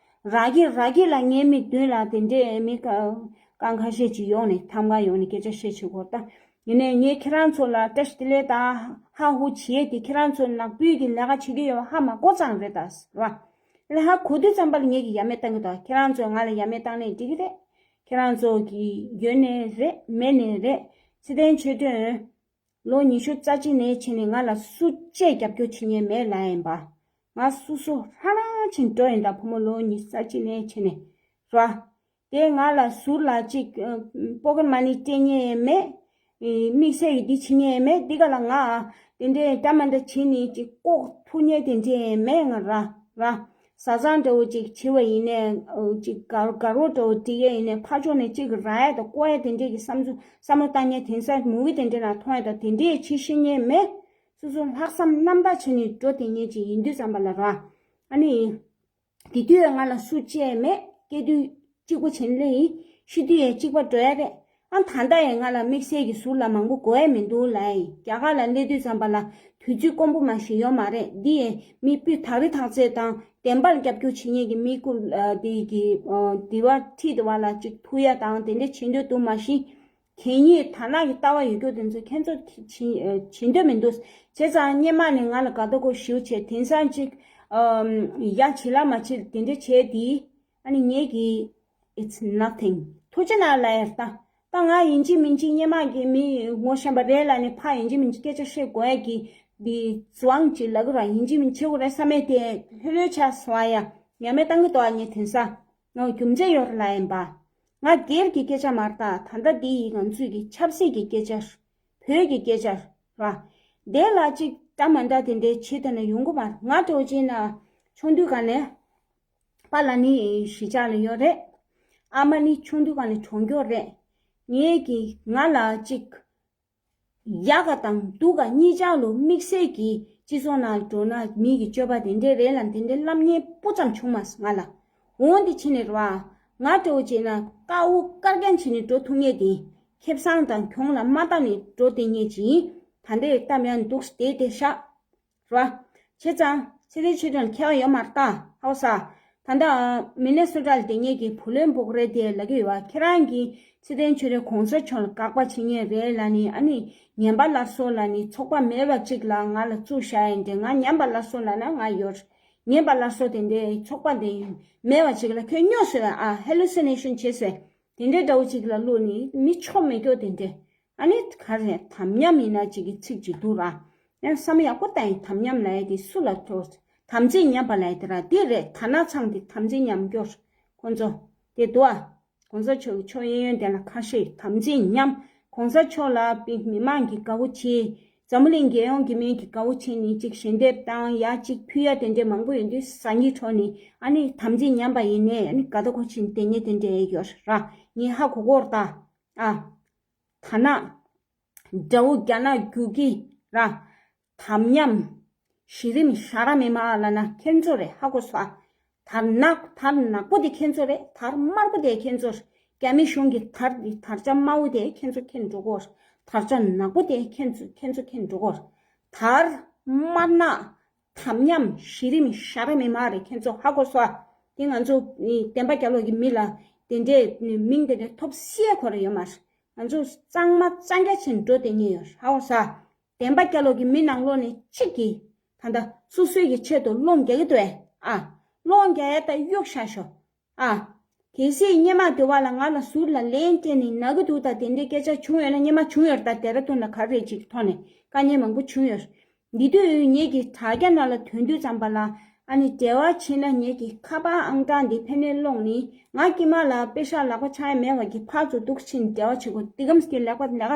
རག་གི་རག་གི་ལ་ངའི་མིག་མདུན་ལ་དེ་འདྲས་མི་ཀ་རྐང་ཁ་ཤས་ཅིག་ཡོང་ནས་ཐམ་ག་ཡོང་ནས་སྐད་ཆ་བཤད་བྱེད་དགོས་ད། ཡིན་ནའི་ངས་ཁྱེད་རང་ཚོ་ལ་བཀྲ་ཤིས་བདེ་ལེགས་དང་ཧ་ཧུ་བྱེད་ཡས་དེ་ཁྱེད་རང་ཚོ་ནག་པོའི་གི་ལས་ཀ་བྱེད་ཀྱི་ཡོད་པ་ཧ་མ་གོ་ཙང་རེད་ད་ཟེར་བ། ལ་ཧ་གོ་དུས་ཙམ་པ་ལ་ངེད་ཀྱིས་ཡ་མེད་བཏང་གི་འདུག་ཁྱེད་རང་ཚོ་ང་ལ་ཡ་མེད་བཏང་ནས་འགྲིག་གི་རེད། ཁྱེད་རང་ཚོ་གི་ཡོད་ནའི་རེད་མེད་ནའི་རེད། ཚེ་བརྟན་ཆོས་སྒྲོན། ལོ་ཉི་ཤུ་རྩ་གཅིག་ནས་ཕྱིན་ནས་ང་ལ་སུ་གཅིག་རྒྱབ་སྐྱོར་བྱེད་མཁན་མེད་ལབ་ཡིན་པ། ང་སོ་སོ་ཧ་ལམ་ ཕྱིན་འགྲོ་ཡིན་ད། ཕོ་མོ་ལོ་ཉི་ཤུ་རྩ་གཅིག་ལོན་བྱས་ནས་ར། དེ་ང་ལ་ཟུར་ལ་ཅིག་པོ་ཀེཊ་མ་ནི་སྤྲད་མཁན་མེད། དམིགས་བསལ་གྱི་འདི་བྱེད་མཁན་མེད། འདི་ག་ལ་ང་དེ་འདྲའི་འདྲ་མི་འདྲ་བྱེད་ནས་ཅིག་ལྐོག་ཐུག་མཁན་དེ་འདྲའི་མེད། ང་ར་ར། བཟའ་ཚང་འདྲ་བོ་ཅིག་བྱེད་པ་ཡིན་ནའི་ཅིག་དགའ་དགའ་རོགས་འདྲ་བོ་སྒྲིག་ཡས་ཡིན་ནའི་ཕར་ཕྱོགས་ནས་ཅིག་རག་ཡས་དང་བཀོག་ཡས་དེ་འདྲས་ཀྱི་བསམ་ཚུལ་བསམ་བློ་བཏང་མཁན། དེང་སང་མུ་བི་དེ་འདྲས་ནང་མཐོང་ཡས་དང་དེ་འདྲས་བྱེད་ཤེས་མཁན་མེད། སོ་སོ་ལྷག་བསམ་རྣམ་དག་བྱས་ནས་འགྲོ་བསྡད་མཁན་ཅིག་ཡིན་དུས་ཙམ་པ་ལ་ར། ཨ་ནི། དེ་དུས་ང་ལ་སུ་གཅིག་མེད། སྐྱེ་དུས་གཅིག་པོ་བྱས་ནས་སླེབས་ཡིན། ཤི་དུས་ཡང་གཅིག་པ་འགྲོ་ཡ་རེད། ཨ་ད་ལྟ་ཡང་ང་ལ་དམིགས་བསལ་གྱི་ཟུར་ལ་མང་པོ་དགོས་ཡ་མི་འདུག་ལབ་ཡིན། རྒྱ་གར་ལ་སླེབས་དུས་ཙམ་པ་ལ་དུས་ཚོད་དཀོན་པོ་མ་ཞིག་ཡོད་མ་རེད། འདི་ཡང་མི་སྤུས་དག་རི་དག་ཚད་དང་བདེན་པར་རྒྱབ་སྐྱོར་བྱེད་མཁན་གྱི་མི་སྐུ་དེ་གི་དེ་བ་ཁྲིད་དེ་བ་ལ་ཅིག་ཐུག་ཡ་དང་དེ་འདྲ་བྱེད་འདོད་འདུག་མ་གཞི། གད་སྙིགས་དར་ནག་གི་ལྟ་བ་ཡོད་རྒྱུ་དེ་ཚོ་ཁྱེད་ཚོ་བྱེད་བྱེད་འདོད་མི་འདུག་བྱས་ཙང་སྔོན་མ་ནས་ང་ལ་དགའ་ད་གོ་ཞུ་བྱས། དེང་སང་ཅིག་ཨམ། ཡ་བྱེད་ལ་མ་བྱེད་དེ་འདྲ་བྱས་དེ། ཨ་ནི་ངེད་ཀྱི་it's nothing། ཐུགས་རྗེ་གནང་ལབ་ཡ་ད། ད་ང་ཡིན་གཅིག་མིན་གཅིག་སྔོན་མ་གི་མི་ངོ་ཤེས་པ་རེད་ལབ་ནས་ཕར་ཡིན་གཅིག་མིན་གཅིག་སྐད་ཆ་བཤད་དགོས་ཡ་གི་འདི་ཛུ་ཝང་ཅིག་ལབ་གི་ར། ཡིན་གཅིག་མིན་གཅིག་བྱེད་དགོས་རེད་བསམ་མེད་དེ་ལྷོད་ལྷོད་ཆགས་སོང་ཨ་ཡ། ཉམས་མེད་བཏང་གི་འདུག་ཨ། ངས་དེང་སང་ང་རྒྱུ་མཚན་ཡོད་རེད་ལབ་ཡིན་པ། ང་སྒེར་གྱི་སྐད་ཆ་མ་རེད་ད། ད་ལྟ་འདི་ཡི་ང་ཚོས་ཀྱི་ཆབ་སྲིད་ཀྱི་སྐད་ཆ། བོད་ཀྱི་སྐད་ཆ་ར། དེ་ལ་ཅིག་འདྲ་མ་འདྲ་དེ་འདྲའི་བྱེད་ཐུབ་ན་ཡོང་གི་མ་རེད། ང་འདྲ་བོ་བྱས་ན་ཆུང་དུས་སྒང་ནས་པཱ་ལགས་ནི་གཞིས་ཆགས་ལ་ཡོད་རེད། ཨ་མ་ནི་ཆུང་དུས་སྒང་ནས་གྲོངས་མགྱོགས་རེད། ངེད་ཀྱི་ང་ལ་ཅིག་ཡག་ག་དང་སྡུག་ག་གཉིས་ཆར་ལ་དམིགས་བསལ་གྱི་སྤྱི་ཚོགས་ནང་འགྲོ་ན་མི་གི་སྤྱོད་པ་དེ་འདྲས་རེད་ལ་དེ་འདྲས་ལབ་མཁན་སྤུ་ཙམ་བྱུང་མ་སོང་ང་ལ། འོ་འདི་བྱས་ནས་རེད་བ། ང་འདྲ་བོ་བྱས་ན་དཀར་པོ་དཀར་རྐྱང་བྱས་ནས་འགྲོ་ཐུབ་མཁན་དེ། ཁེ་བཟང་དང་གྱོང་ལ་མ་བལྟས་ནས་འགྲོ་བསྡད་མཁན་ཅིག་ཡིན། ད་འདྲས་གཏམ་ཡང་འདུག་བསྡད་བསྡད་ཤག་ར། བྱས་ཙང་ཚེ་རིང་ཆོས་སྒྲོན་ལ་ཁྱད་པར་ཡོད་མ་རེད་ད། ཧའོ་ས། ད་ལྟ་མི་ནི་སོ་ཊ་ལ་བསྡད་མཁན་གྱི་བུ་ལོན་སྤོག་རེས་དེ་ལབ་ཀྱི་ཡོད་པ། ཁྱེད་རང་གིས་ཚེ་རིང་ཆོས་སྒྲོན་གོང་ས་མཆོག་ལ་དགག་པ་བྱེད་མཁན་རེད་ལབ་ནི། ཨ་ནི་ངན་པ་སླར་གསོ་ལབ་ནི་ཚོགས་པ་མེད་པ་ཅིག་ལ་ང་ལ་བཙུགས་བཞག་ཡིན་ཏེ། ང་ངན་པ་སླར་གསོ་ལབ་ན་ང་ཡོད། ངན་པ་སླར་གསོ་དེ་འདྲའི་ཚོགས་པ་དེ་མེད་པ་ཅིག་ལ་ཁྱོད་སྨྱོ་ཟེར་བས། ཨ་ཧེ་ལུ་སི་ནེ་ཤན་བྱེད་ཟེར། དེ་འདྲའི་འདྲ་བོ་ཅིག་ལ་བླུགས་ནི་མི་ཆོ་མེད་སྐྱོ་དེ་འདྲའི། ཨ་ནི་ག་རེ་དམ་ཉམས་ཡིན་ན་ཅིག་གི་ཚིག་ཅིག་འདུག་ར། ཡང་བསམ་ཡག་པོ་བཏང་ཡིན། དམ་ཉམས་ལབ་ཡ་དེ་སུ་ལ་ཐོག་དམ་ཚིག་ཉམས་པ་ལབ་ཡ་དེ་ར་དེ་རེད། དར་ནག་ཚང་དེ་དམ་ཚིག་ཉམས་སྐྱོར་ཁོང་ཚོ་དེ་འདུག་ཨ། གོང་ས་མཆོག་གི་ཕྱོགས་གཡས་གཡོན་དེ་ལ་ཁ་ཤས་དམ་ཚིག་ཉམས། གོང་ས་མཆོག་ལ་པི་མི་མང་གི་དགའ་བོ་བྱེད། འཛམ་བུ་གླིང་རྒྱལ་ཡོངས་ཀྱི་མིང་གི་དགའ་བོ་བྱེད་ནི་ཅིག་ཞལ་འདེབས་བཏང་ཡ་ཅིག་ཕུལ་ཡ་དེ་འདྲས་མང་པོ་ཡོད་དུས་ཟ་ཉི་འཕྲོག་ནི། ཨ་ནི་དམ་ཚིག་ཉམས་པ་ཡིན་ནས་ཨ་ནི་དགའ་ད་གོ་ཕྱིན་དེ་ཉེ་དེ་འདྲས་ཡོད་ར། ངས་ཧ་གོ་གོ་ར་ད། ཨ། དར་ནག་དགྲ་བོ་རྒྱ་ནག་རྒྱུག་གི་ར། དམ་ཉམས། གཞི་རིམ་ཞ་ར་མེ་མ་ལ་ན་ཁྱེད་ཚོ་རེད། ཧ་གོ་སོང་ཨ། དར་ནག་དར་ནག་པོ་དེ་ཁྱེད་ཚོ་རེད། དར་དམར་པོ་དེ་ཁྱེད་ཚོ་རེད། རྒྱ་མི་གཞུང་གི་དར་དེ་དར་ཆ་དམར་པོ་དེ་ཁྱེད་ཚོ་ཁྱེར་འགྲོ་གོ། དར་ཆ་ནག་པོ་དེ་ཁྱེད་ཚོ་ཁྱེད་ཚོ་ཁྱེར་འགྲོ་གོ། དར་དམར་ནག་དམ་ཉམས་གཞི་རིམ་ཞ་ར་མེ་མ་རེད། ཁྱེད་ཚོ་ཧ་གོ་སོང་ཨ། དེ་ང་ཚོ་བསྟན་པ་རྒྱ་ལོ་གི་མི་ལ་དེ་འདྲའི་མིང་དེ་འདྲའི་ཐོབ་སྲིད་ཁོ་ར་ཡོད་མ་རེད། ང་ཚོ་གཙང་མ་གཙང་རྐྱང་བྱས་འགྲོ་བསྡད་མཁན་ཡོད། ཧ་གོ་སོང་ཨ། བསྟན་པ་རྒྱ་ལོ་གི་མི་ནང་ལོགས་ནས་གཅིག་གིས་ད་ལྟ་སོ་སོའི་གི་ཆེད་དུ་སློང་རྒྱག་གི་འདུག་ཨེ། ཨ། སློང་རྒྱག་ཡ་ད་གཡུག་བཞག་ཤོག་ཨ། གལ་སྲིད་སྔོན་མ་དེ་བ་ལ་ང་ལ་ཟུར་ལ་ལན་སྤྲད་ནས་ན་གི་འདུག་ད་དེ་འདྲའི་སྐད་ཆ་བྱུང་ཡོད་ན། སྔོན་མ་བྱུང་ཡོད་རེད་ད། ལྡེ་ར་ལྡུན་ལ་ག་རེ་ཅིག་ཐོག་ནས་དཀའ་ངལ་མང་པོ་བྱུང་ཡོད། འདི་དུས་ངེད་ཀྱི་དྲ་རྒྱ་ནང་ལ་ཐོན་དུས་ཙམ་པ་ལ་ཨ་ནི་འབྲེལ་བ་བྱས་ན་ངེད་ཀྱི་ཁ་པར་ཨང་གྲངས་འདི་ཕན་ནས་སློང་ནི། ང་དཀྱིལ་མ་ལ་པེ་ཤག་ལག་པ་འཆང་ཡ་མེད་པ་གི་ཕར་ཚུར་འདུག་ཕྱིན་འབྲེལ་བ་བྱེད་དགོས། འདི་གམ་སྐྱེ་ལག་པ་ལག་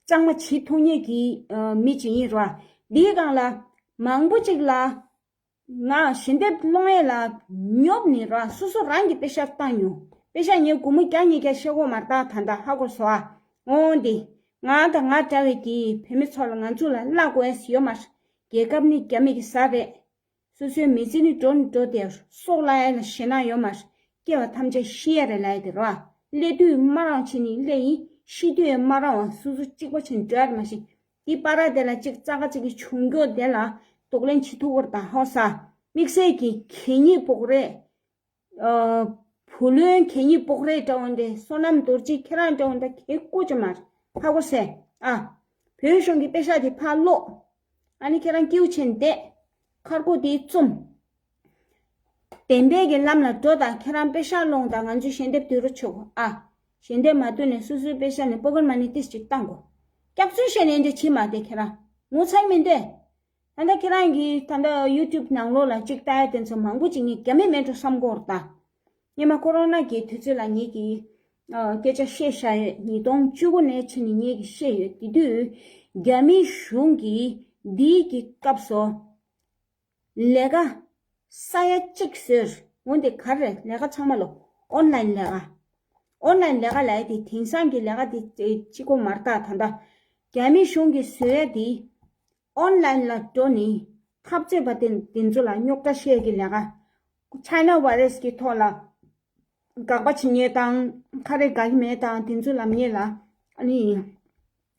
གཙང་མ་བྱེད་ཐུབ་མཁན་གྱི་མི་ཅིག་ཡིན་ར། འདིའི་སྒང་ལ་མང་པོ་ཅིག་ལ་ང་ཞལ་འདེབས་སློང་ཡས་ལ་ཉོབ་ནི་ར། སོ་སོ་རང་གི་པེ་ཤག་བཏང་མྱོང་། པེ་ཤག་ངས་སྒོར་མོ་བརྒྱ་ཉིས་བརྒྱ་བཤད་གོ་མ་རེད་ད། ད་ལྟ་ཧ་གོ་སོང་ཨ། འོང་འདི་ང་དང་ང་འདྲ་བའི་གི་བོད་མི་ཚོ་ལ་ང་ཚོ་ལ་བརླག་དགོས་ཡས་ཡོད་མ་རེད། རྒྱལ་ཁབ་ནི་རྒྱ་མི་གི་ཟ་རེད། སོ་སོའི་མི་ཚེ་ནི་འགྲོ་ནི་འགྲོ་དེ། སྲོག་བླ་ཡ་ལ་ཞེད་སྣང་ཡོད་མ་རེད། སྐྱེ་བ་ཐམས་ཅད་ཤི་ཡ་རེད་ལབ་ཡ་དེ་རེད་བ། སླེབས་དུས་མ་རང་བྱས་ནས་སླེབས་ཡིན། ཤི་དུས་ཡང་མ་རང་བ་སོ་སོ་གཅིག་པ་བྱས་ནས་འགྲོ་ཡ་རེད། མ་གཞི་འདི་པ་ར་དེ་ལ་གཅིག་ཙག་ག་གཅིག་གི་བྱུང་རྒྱུ་དེ་ལ་གདོང་ལེན་བྱེད་ཐུབ་ཀྱི་རེད་ད། ཧོ་ས། དམིགས་བསལ་གྱི་གད་སྙིགས་སྤོག་རེས། ཨ། བུ་ལོན་གད་སྙིགས་སྤོག་རེས་འདྲ་བོ་འདི་བསོད་ནམས་རྡོ་རྗེ་ཁྱེད་རང་འདྲ་བོ་འདི་གད་སྐུ་ཅི་མ་རེད། ཧ་གོ་སོང་ཨ། བོད་གཞུང་གི་པེ་ཤག་དེ་ཕར་སློག་ཨ་ནི་ཁྱེད་རང་སྐྱིད་པོ་བྱས་ནས་བསྡད། ཁར་སྒོ་དེ་བཙུམ། བདེན་པའི་གི་ལམ་ལ་འགྲོ་དང་། ཁྱེད་རང་པེ་ཤག་སློང་དང་། ང་ཚོའི་ཞལ་འདེབས་བསྡུ་རུ་ཆུག་ཨ། ཞལ་འདེབས་མ་བསྡུ་ནས་སོ་སོའི་པེ་ཤག་ནས་པོ་ཀེཊ་མ་ནི་ཏིས་ཅིག་བཏང་དགོས། སྐྱག་རྫུན་བཤད་ནས་འདི་བྱེད་མ་བསྡད། ཁྱེད་རང་ངོ་ཚ་མི་འདོད། ད་ལྟ་ཁྱེད་རང་གིས་ད་ལྟ་ཡུ་ཊུབ་ནང་ལོགས་ལ་གཅིག་ལྟ་ཡ་དེ་ཚོ་མང་པོ་ཅིག་ངས་རྒྱ་མི་མིན་འགྲོ་བསམ་གྱི་ཡོད་རེད་ད། སྔོན་མ་ཀོ་རོ་ན་གི་དུས་ཚོད་ལ་ངེད་ཀྱིས་ཨ་སྐད་ཆ་བཤད་བཞག་ཡོད། ཉིས་སྟོང་བཅུ་དགུ་ནས་ཕྱིན་ནས་ངེད་ཀྱིས་བཤད་ཡོད། དེ་དུས་རྒྱ་མི་གཞུང་གིས་འདིའི་གི་སྐབས་སུ་ལས་ཀ་ས་ཡ་གཅིག་བཟོས། འོན་ཏེ་ག་རེ་ལས་ཀ་ཚང་མ་ལོ་ཨོན་ལན་ལས་ཀ། ཨོན་ལན་ལས་ཀ་ལབ་ཡ་དེ་དེང་སང་གི་ལས་ཀ་དེ་གཅིག་པོ་མ་རེད་ད། ད་ལྟ་རྒྱ་མི་གཞུང་གིས་བཟོ་ཡ་དེ་ཨོན་ལན་ལ་འགྲོ་ནས་འཐབ་རྩོད་པ་དེ་དེ་ཚོ་ལ་རྙོག་དྲ་བཤད་ཀྱི་ལས་ཀ། ཆའི་ན་བྷའི་རས་ཀྱི་ཐོག་ལ་དགག་པ་བྱེད་མཁན་དང་ཁ་རས་དགག་གི་མེད་དང་དེ་ཚོ་ལབ་མཁན་ལ་ཨ་ནི་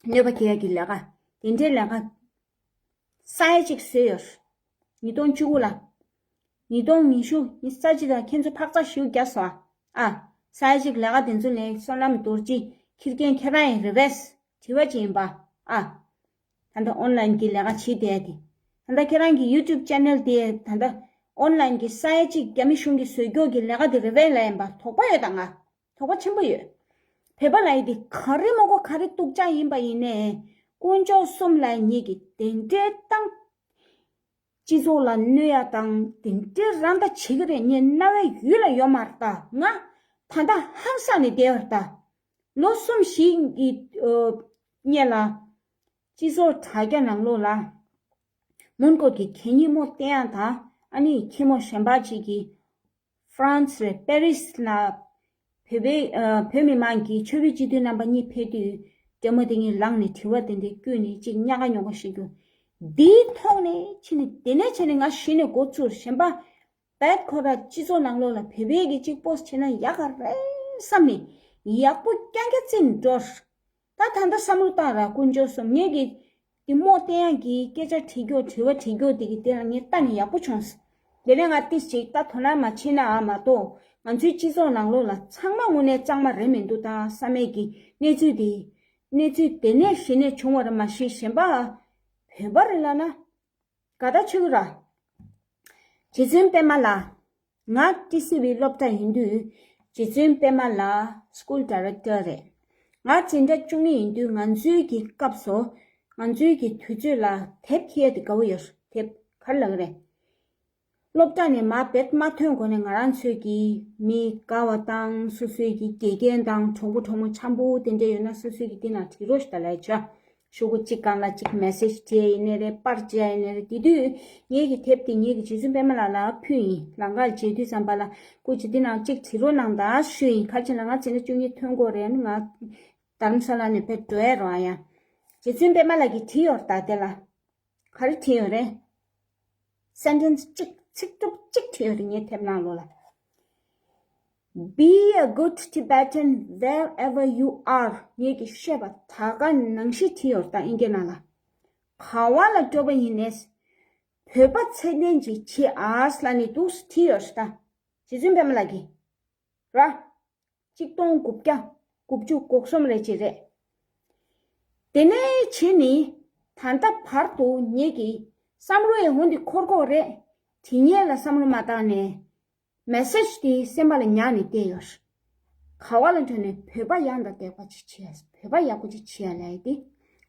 གནོད་པ་སྐྱེལ་ཡ་གི་ལས་ཀ། དེ་འདྲའི་ལས་ཀ་ས་ཡ་གཅིག་བཟོས་ཡོད། ཉིས་སྟོང་བཅུ་དགུ་ལ། ཉིས་སྟོང་ཉི་ཤུ་ཉི་ཤུ་རྩ་གཅིག་ལ་ཁྱེད་ཚོ་འཕག་འཚག་ཞེ་པོ་བརྒྱབ་སོང་ཨ། ཨ། ས་ཡ་གཅིག་ལས་ཀ་དེ་ཚོ་ལས་བསོད་ནམས་རྡོ་རྗེ་ཁྱི་རྒན་ཁྱེད་རང་ཡིན་རེད་པས། དྲི་བ་ཅིག་ཡིན་པ། ཨ། ད་ལྟ་ཨོན་ལན་གྱི་ལས་ཀ་བྱེད་བསྡད་དེ། ད་ལྟ་ཁྱེད་རང་གི་ཡུ་ཊུབ་ཅེ་ནལ་དེ་ད་ལྟ་ཨོན་ལན་གྱི་ས་ཡ་གཅིག་རྒྱ་མི་གཞུང་གིས་བཟོས་རྒྱུ་གི་ལས་ཀ་དེ་རེད་པས་ལབ་ཡིན་པ་དོགས་པ་ཡོད་ད་ང་། དོགས་པ་ཆེན་པོ་ཡོད། བོད་པ་ལབ་ཡ་དེ་ག་རེ་མ་གོ་ག་རེ་སྡུག་ཅག་ཡིན་པ་ཡིན་ནའི་དཀོན་མཆོག་གསུམ་ལ་ངེད་ཀྱིས་དེ་འདྲའི་བཏང་། སྤྱི་ཚོགས་ལ་གནོད་ཡ་དང་དེ་འདྲའི་ར་མདའ་བྱེད་ཀྱི་རེད། ངའི་རྣ་བའི་ཡུལ་ལ་ཡོད་མ་རེད་ད། ང་ད་ལྟ་ཧང་སངས་ནས་བསྡད་ཡོད་རེད་ད། ལོ་གསུམ་བཞི་གི་ཨ་སྔོན་ལ་སྤྱི་ཚོགས་དྲ་རྒྱ་ནང་ལོགས་ལ་མོན་གྷོ་གི་གད་སྙིགས་མོ་སྟེར་ཡ་དང་ཨ་ནི་ཁྱི་མོ་གཞན་པ་ཅིག་གིས་ཧྥ་རན་སི་རེད། པེ་རིས་ལ་བོད་པའི་ཨ་བོད་མི་མང་གིས་ཆོས་རིག་སྤྱི་འཐུས་རྣམ་པ་གཉིས་ཕེབས་དུས་སྒྲོལ་མ་དེ་གཉིས་ལངས་ནས་དྲི་བ་དེ་འདྲའི་བསྐུལ་ནས་ཅིག་ཉག་ག་ཉོག་ག་བཤད་རྒྱུ། འདིའི་ཐོག་ནས་ཕྱིན་ནས་དེ་ནས་བྱས་ནས་ང་གཞི་ནས་འགོ་ཚུགས། གཞན་པ་བེད་ཁོ་ར་སྤྱི་ཚོགས་ནང་ལོགས་ལ་བོད་པའི་གི་གཅིག་པོ་སྤོ་སྤོ་བྱས་ན་ཡག་ག་རེད་བསམ་ནས་ཡག་པོ་རྐྱང་རྐྱང་བརྩིས་ནས་འགྲོ། ད་ད་ལྟ་བསམ་བློ་བཏང་ར་དཀོན་མཆོག་གསུམ། ངེད་ཀྱིས་འདི་མོ་བསྟན་ཡག་གི་སྐད་ཆ་དྲི་རྒྱུ་དྲི་བ་དྲི་རྒྱུ་དེ་གི་དེ་ལ་ངས་ལྟ་ནས་ཡག་པོ་བྱུང་། དེ་ནས་ང་ཏིས་ཅིག་ད་དོ་སྣང་མ་བྱེད་ན་ཨ་མ་གཏོགས་ང་ཚོའི་སྤྱི་ཚོགས་ནང་ལོགས་ལ་ཚང་མ་དངོས་གནས་གཙང་མ་རེད་མི་འདུག་ད་བསམ་མེད་ཀྱི་གནས་ཚུལ་དེ། གནས་ཚུལ་དེ་ནས་གཞི་ནས་བྱུང་བ་རེད་མ་གཞི་གཞན་པ་བོད་པ་རེད་ལབ་ན། དགའ་ད་ཆོས་ར། རྗེ་བཙུན་པད་མ་ལགས། ང་ཊི་སི་ཝི་སློབ་གྲྭ་ཡིན་དུས་རྗེ་བཙུན་པད་མ་ལགས་སི་ཀུལ་ཌི་རེག་ཊར་རེད། ང་འཛིན་གྲྭ་བཅུ་གཉིས་ཡིན་དུས་ང་ཚོའི་གི་སྐབས་སུ་ང་ཚོའི་གི་དུས་ཚོད་ལ་དེབ་འཁྱེར་ཡ་དེ་དགའ་བོ་ཡོད། དེབ་ག་རེ་ལབ་གི་རེད། སློབ་གྲྭ་ནས་མར་རྦད་མ་ཐོན་གོང་ནས་ང་རང་ཚོས་ཀྱི་མི་དགའ་བ་དང་སོ་སོའི་གི་དགེ་རྒན་དང་གྲོགས་པོ་གྲོགས་མོ་འཆམ་པོ་དེ་འདྲ་ཡོད་ན་སོ་སོའི་གི་དེ་ནང་བྲིས་རོགས་ཞེས་ད་ལབ་ཡ་བྱ། ཤོག་གུ་གཅིག་སྒང་ལ་གཅིག་མེ་སེ་ཇི་བྲིས་ཡིན་ནའི་རེད། པར་བརྒྱབ་ཡིན་ནའི་རེད། དེ་དུས་ངེད་ཀྱི་དེབ་དེ་ངེད་ཀྱི་རྗེ་བཙུན་པད་མ་ལགས་ལ་ཕུལ་ཡིན། ལམ་ཁར་མཇལ་དུས་ཙམ་པ་ལ་སྐུ་མཁྱེན་དེ་ནང་གཅིག་བྲིས་རོགས་གནང་དང་ཞུས་ཡིན། ག་རེ་བྱས་ན་ང་འཛིན་གྲྭ་བཅུ་གཉིས་ཐོན་དགོས་རེད། ང་རྡ་རམ་ས་ལ་ནས་ཕར་འགྲོ་ཡ་རེད་ཡ། རྗེ་བཙུན་པད་མ་ལགས་ཀྱིས་བྲིས་ཡོད་རེད་ད་དེ་ལ། ག་རེ་བྲིས་ཡོད་རེད། སེན་ཊེན་སི་གཅིག་ཚིག་གྲུབ་གཅིག་བྲིས་ཡོད་རེད་ངའི་དེབ་ནང་ལོགས་ལ། Be a good Tibetan wherever you are. ངེད་ཀྱིས་བཤད་པ་ད་ག་ནང་བཞིན་བྲིས་ཡོད་ད་ཨིན་སྐད་ནང་ལ། ག་བ་ལ་འགྲོ་བ་ཡིན་ནས་བོད་པ་ཚད་ལྡན་ཅིག་བྱེད་ཨ་ཟེར་ལབ་ནས་འདུག་སེ་བྲིས་ཡོད་ད། རྗེ་བཙུན་པད་མ་ལགས་ཀྱིས། ར། གཅིག་སྟོང་དགུ་བརྒྱ་དགུ་བཅུ་གོ་གསུམ་རེད་ཅེས་རེད། དེ་ནས་བྱས་ནས་ད་ལྟ་བར་དུ་ངེད་ཀྱིས་བསམ་བློ་ཡང་འོ་འདི་འཁོར་འཁོར་རེད། དེ་ཉིད་ལ་བསམ་བློ་མ་བཏང་ནས་མེ་སེ་ཇི་དེ་སེམས་པ་ལ་ཉར་ནས་བསྡད་ཡོད། ག་བ་ལ་འགྲོ་ནས་བོད་པ་ཡང་དང་བསྡད་པ་ཅིག་བྱས། བོད་པ་ཡག་པོ་ཅིག་བྱས་ལབ་ཡ་དེ་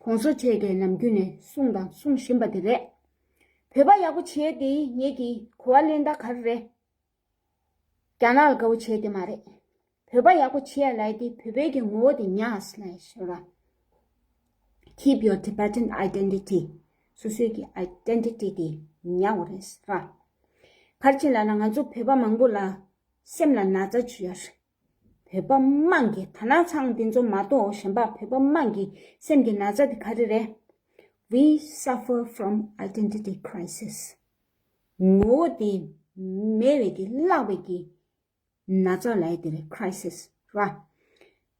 གོང་ས་མཆོག་གིས་ནམ་རྒྱུན་ནས་གསུངས་དང་གསུང་བཞིན་པ་དེ་རེད། བོད་པ་ཡག་པོ་བྱས་དེ་ངེད་ཀྱིས་གོ་བ་ལེན་ད་ག་རེ་རེད། རྒྱ་ནག་ལ་དགའ་བོ་བྱས་དེ་མ་རེད། བོད་པ་ཡག་པོ་བྱས་ལབ་དེ་བོད་པའི་གི་ངོ་བོ་དེ་ཉར་ལབ་ཞུ་ར། Keep your Tibetan identity. སོ་སོའི་གི་ཨའི་ཌེན་ཊི་ཊི་དེ་ཉར་དགོས་རེད་ཟེར་ར། ག་རེ་བྱས་ལབ་ན་ང་ཚོ་བོད་པ་མང་པོ་ལ་སེམས་ལ་ན་ཚ་ཅིག་ཡོད་རེད། བོད་པ་དམངས་ཀྱི་ད་ནང་ཚང་འདི་ཚོ་མ་གཏོགས་གཞན་པ་བོད་པ་དམངས་ཀྱི་སེམས་ཀྱི་ན་ཚ་དེ་ག་རེ་རེད། We suffer from identity crisis. ངོ་བོ་དེ་མེད་པའི་གི་བརླག་པའི་གི་ན་ཚ་ལབ་ཡ་དེ་རེད། ཁི་རའི་སིས་ར།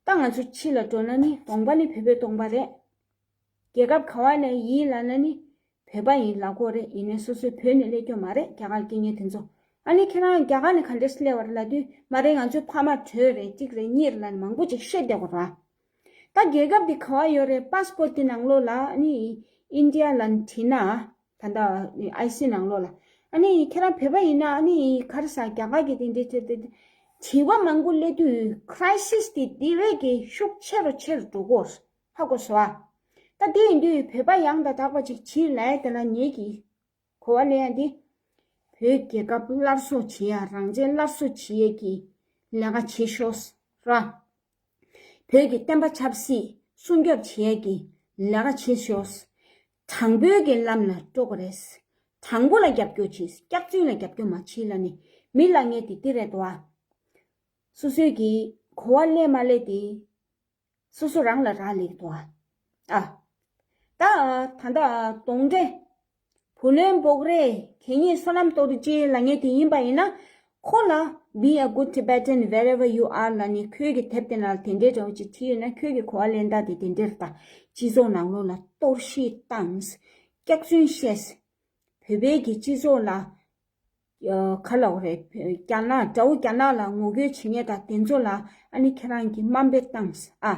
ད་ང་ཚོ་ཕྱི་ལ་འགྲོ་ན་ནི་གདོང་པ་ནི་བོད་པའི་གདོང་པ་རེད། རྒྱལ་ཁབ་ག་བ་ནས་ཡིན་ལབ་ན་ནི་བོད་པ་ཡིན་ལབ་དགོས་རེད། ཡིན་ནའི་སོ་སོའི་བོད་ནས་སླེབས་རྒྱུ་མ་རེད། རྒྱ་གར་སྐད་ངན་དེ་ཚོ། ཨ་ནི་ཁྱེད་རང་རྒྱ་གར་ནས་ག་འདྲས་སླེབས་པ་རེད་ལབ་དུས་མ་རེད། ང་ཚོའི་ཕ་མ་བྲོས་རེད། གཅིག་རེད། གཉིས་རེད་ལབ་ནས་མང་པོ་ཅིག་བཤད་བསྡད་དགོས་རེད། ད་རྒྱལ་ཁབ་དེ་ག་བ་ཡོད་རེད། པཱ་སི་པོར་ཊི་དེ་ནང་ལོགས་ལ་ཨ་ནི་ཨིན་ཌི་ཡ་ལ་བྲིས་ན། ད་ལྟ་ཨའི་སི་ནང་ལོགས་ལ། ཨ་ནི་ཁྱེད་རང་བོད་པ་ཡིན་ན་ཨ་ནི་ག་རེ་ཟ། རྒྱ་གར་གྱི་དེ་འདྲའི་ཆེད་དུ་དྲི་བ་མང་པོ་སླེབས་དུས་ཁི་རའི་སིས་དེ་དེ་བས་ཀྱི་ཤུགས་ཆེ་རུ་ཆེ་རུ་འགྲོ་གི་ཡོད། ཧ་གོ་སོང་ཨ། ད་དེ་ཡིན་དུས་བོད་པ་ཡང་དང་དག་པ་ཅིག་བྱེད་ལབ་ཡ་དེ་ལ་ངེད་ཀྱིས་ གོ་བ་ལེན་ཡ་འདི། བོད་རྒྱལ་ཁབ་སླར་གསོ་བྱེད་ཡ། རང་བཙན་སླར་གསོ་བྱེད་ཡ་གི་ལས་ཀ་བྱེད་ཤོག་ར། བོད་ཀྱི་བསྟན་པ་ཆབ་སྲིད་སྲུང་སྐྱོབ་བྱེད་ཡ་གི་ལས་ཀ་བྱེད་ཤོག་དྲང་པོའི་གི་ལམ་ལ་འགྲོ་དགོས་རེད། དྲང་པོ་ལ་རྒྱབ་སྐྱོར་བྱེད། སྐྱག་རྫུན་ལ་རྒྱབ་སྐྱོར་མ་བྱེད་ལབ་ནི་མི་ལབ་མཁན་དེ་འདི་རེད་དོ། སོ་སོའི་གི་གོ་བ་ལེན་མ་ལེན་དེ་སོ་སོ་རང་ལ་རག་ལས་འདུག་ཨ། ད་ད་ལྟ་གདོན་འདྲེ་བུ་ལོན་འབོག་རེས་གད་སྙིགས་སོ་ནམ་གཏོར་རྒྱུ་ལབ་མཁན་དེ་ཡིན་པ་ཡིན་ན། ཁོ་ལ་Be a good Tibetan wherever you are ལབ་ནས་ཁོའི་གི་དེབ་དེ་ནང་ལ་དེ་འདྲའི་འདྲ་བོ་ཅིག་བྲིས་ཡོད་ན། ཁོའི་གི་གོ་བ་ལེན་སྟངས་དེ་དེ་འདྲ་རེད། ད་སྤྱི་ཚོགས་ནང་ལོགས་ལ་གཏོར་བཤིག་བཏང་། སྐྱག་རྫུན་བཤད། བོད་པའི་གི་སྤྱི་ཚོགས་ལ་ག་ལབ་དགོས་རེད། རྒྱ་ནག་དགྲ་བོ་རྒྱ་ནག་ལ་ངོ་རྒོལ་བྱེད་མཁན་དང་དེ་ཚོ་ལ་ཨ་ནི་ཁྱེད་རང་གིས་དམའ་འབེབས་བཏང་ཨ།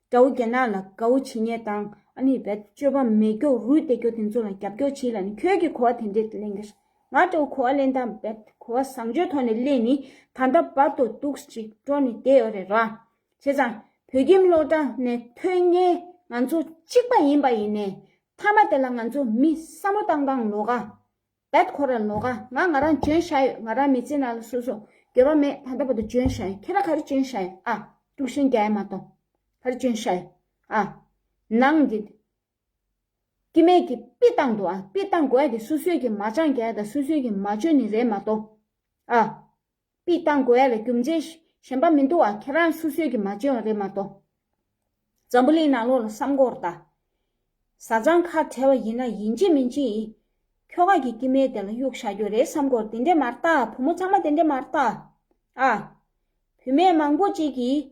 དགྲ་བོ་རྒྱ་ནག་ལ་དགའ་བོ་བྱེད་མཁན་དང་ཨ་ནི་བེད་སྤྱོད་པ་མེད་སྐྱོ་རུས་བསྡད་སྐྱོ་དེ་ཚོ་ལ་རྒྱབ་སྐྱོར་བྱེད་ལབ་ནི་ཁྱོད་ཀྱིས་གོ་བ་དེ་འདྲས་ལེན་གྱི། ང་འདྲ་བོ་གོ་བ་ལེན་སྟངས་བེད་གོ་བ་བཟང་སྤྱོད་ཐོག་ནས་ལེན་ནི་ད་ལྟ་བར་དུ་འདུག་ཅིག་འགྲོ་ནི་བསྡད་ཡོད་རེད་ར། བྱས་ཙང་བོད་ཁྱིམ་སློབ་གྲྭ་ནས་ཐོན་མཁན་ང་ཚོ་གཅིག་པ་ཡིན་པ་ཡིན་ནའི་མཐའ་མ་དེ་ལ་ང་ཚོ་མི་བསམ་བློ་བཏང་སྟངས་ལོགས་ཀ་བེད་ཁོ་ར་ལོགས་ཀ་ང་ང་རང་འཇོན་ཤ་ཡོད། ང་རང་མི་ཚེ་ནང་ལ་སོ་སོ་འགྱོད་པ་མེད། ད་ལྟ་བར་དུ་འཇོན་ཤ་ཡོད། ཁྱེད་རང་ག་རེ་འཇོན་ཤ་ཡོད་ཨ། དཀྲུག་ཤིང་རྒྱག་ཡ་མ་གཏོགས་ག་རེ་འཇོན་ཤ་ཡོད་ཨ། ནང་གི་སྐྱེ་དམན་གྱི་དཔེ་བཏང་འདུག་ཨ། དཔེ་བཏང་དགོས་ཡ་དེ་སོ་སོས་ཀྱི་མ་སྦྱང་རྒྱག་ཡ་དང་སོ་སོས་ཀྱི་མ་འཇོན་ནི་རེད་མ་གཏོགས་ཨ། དཔེ་བཏང་དགོས་ཡ་ལ་རྒྱུ་མཚན་གཞན་པ་མི་འདུག་ཨ། ཁྱེད་རང་སོ་སོས་ཀྱི་མ་འཇོན་པ་རེད་མ་གཏོགས། འཛམ་བུ་གླིང་ནང་ལོགས་ལ་བསམ་དགོས་རེད་ད། བཟའ་ཚང་ཁ་བྲལ་བ་ཡིན་ན་ཡིན་གཅིག་མིན་གཅིག་ཁྱོ་ག་གི་སྐྱེ་དམན་དེ་ལ་གཡུག་བཞག་རྒྱུ་རེད་བསམ་དགོས་རེད། དེ་འདྲས་མ་རེད་ད། བུ་མོ་ཚང་མ་དེ་འདྲས་མ་རེད་ད། ཨ། བུད་མེད་མང་པོ་ཅིག་གིས་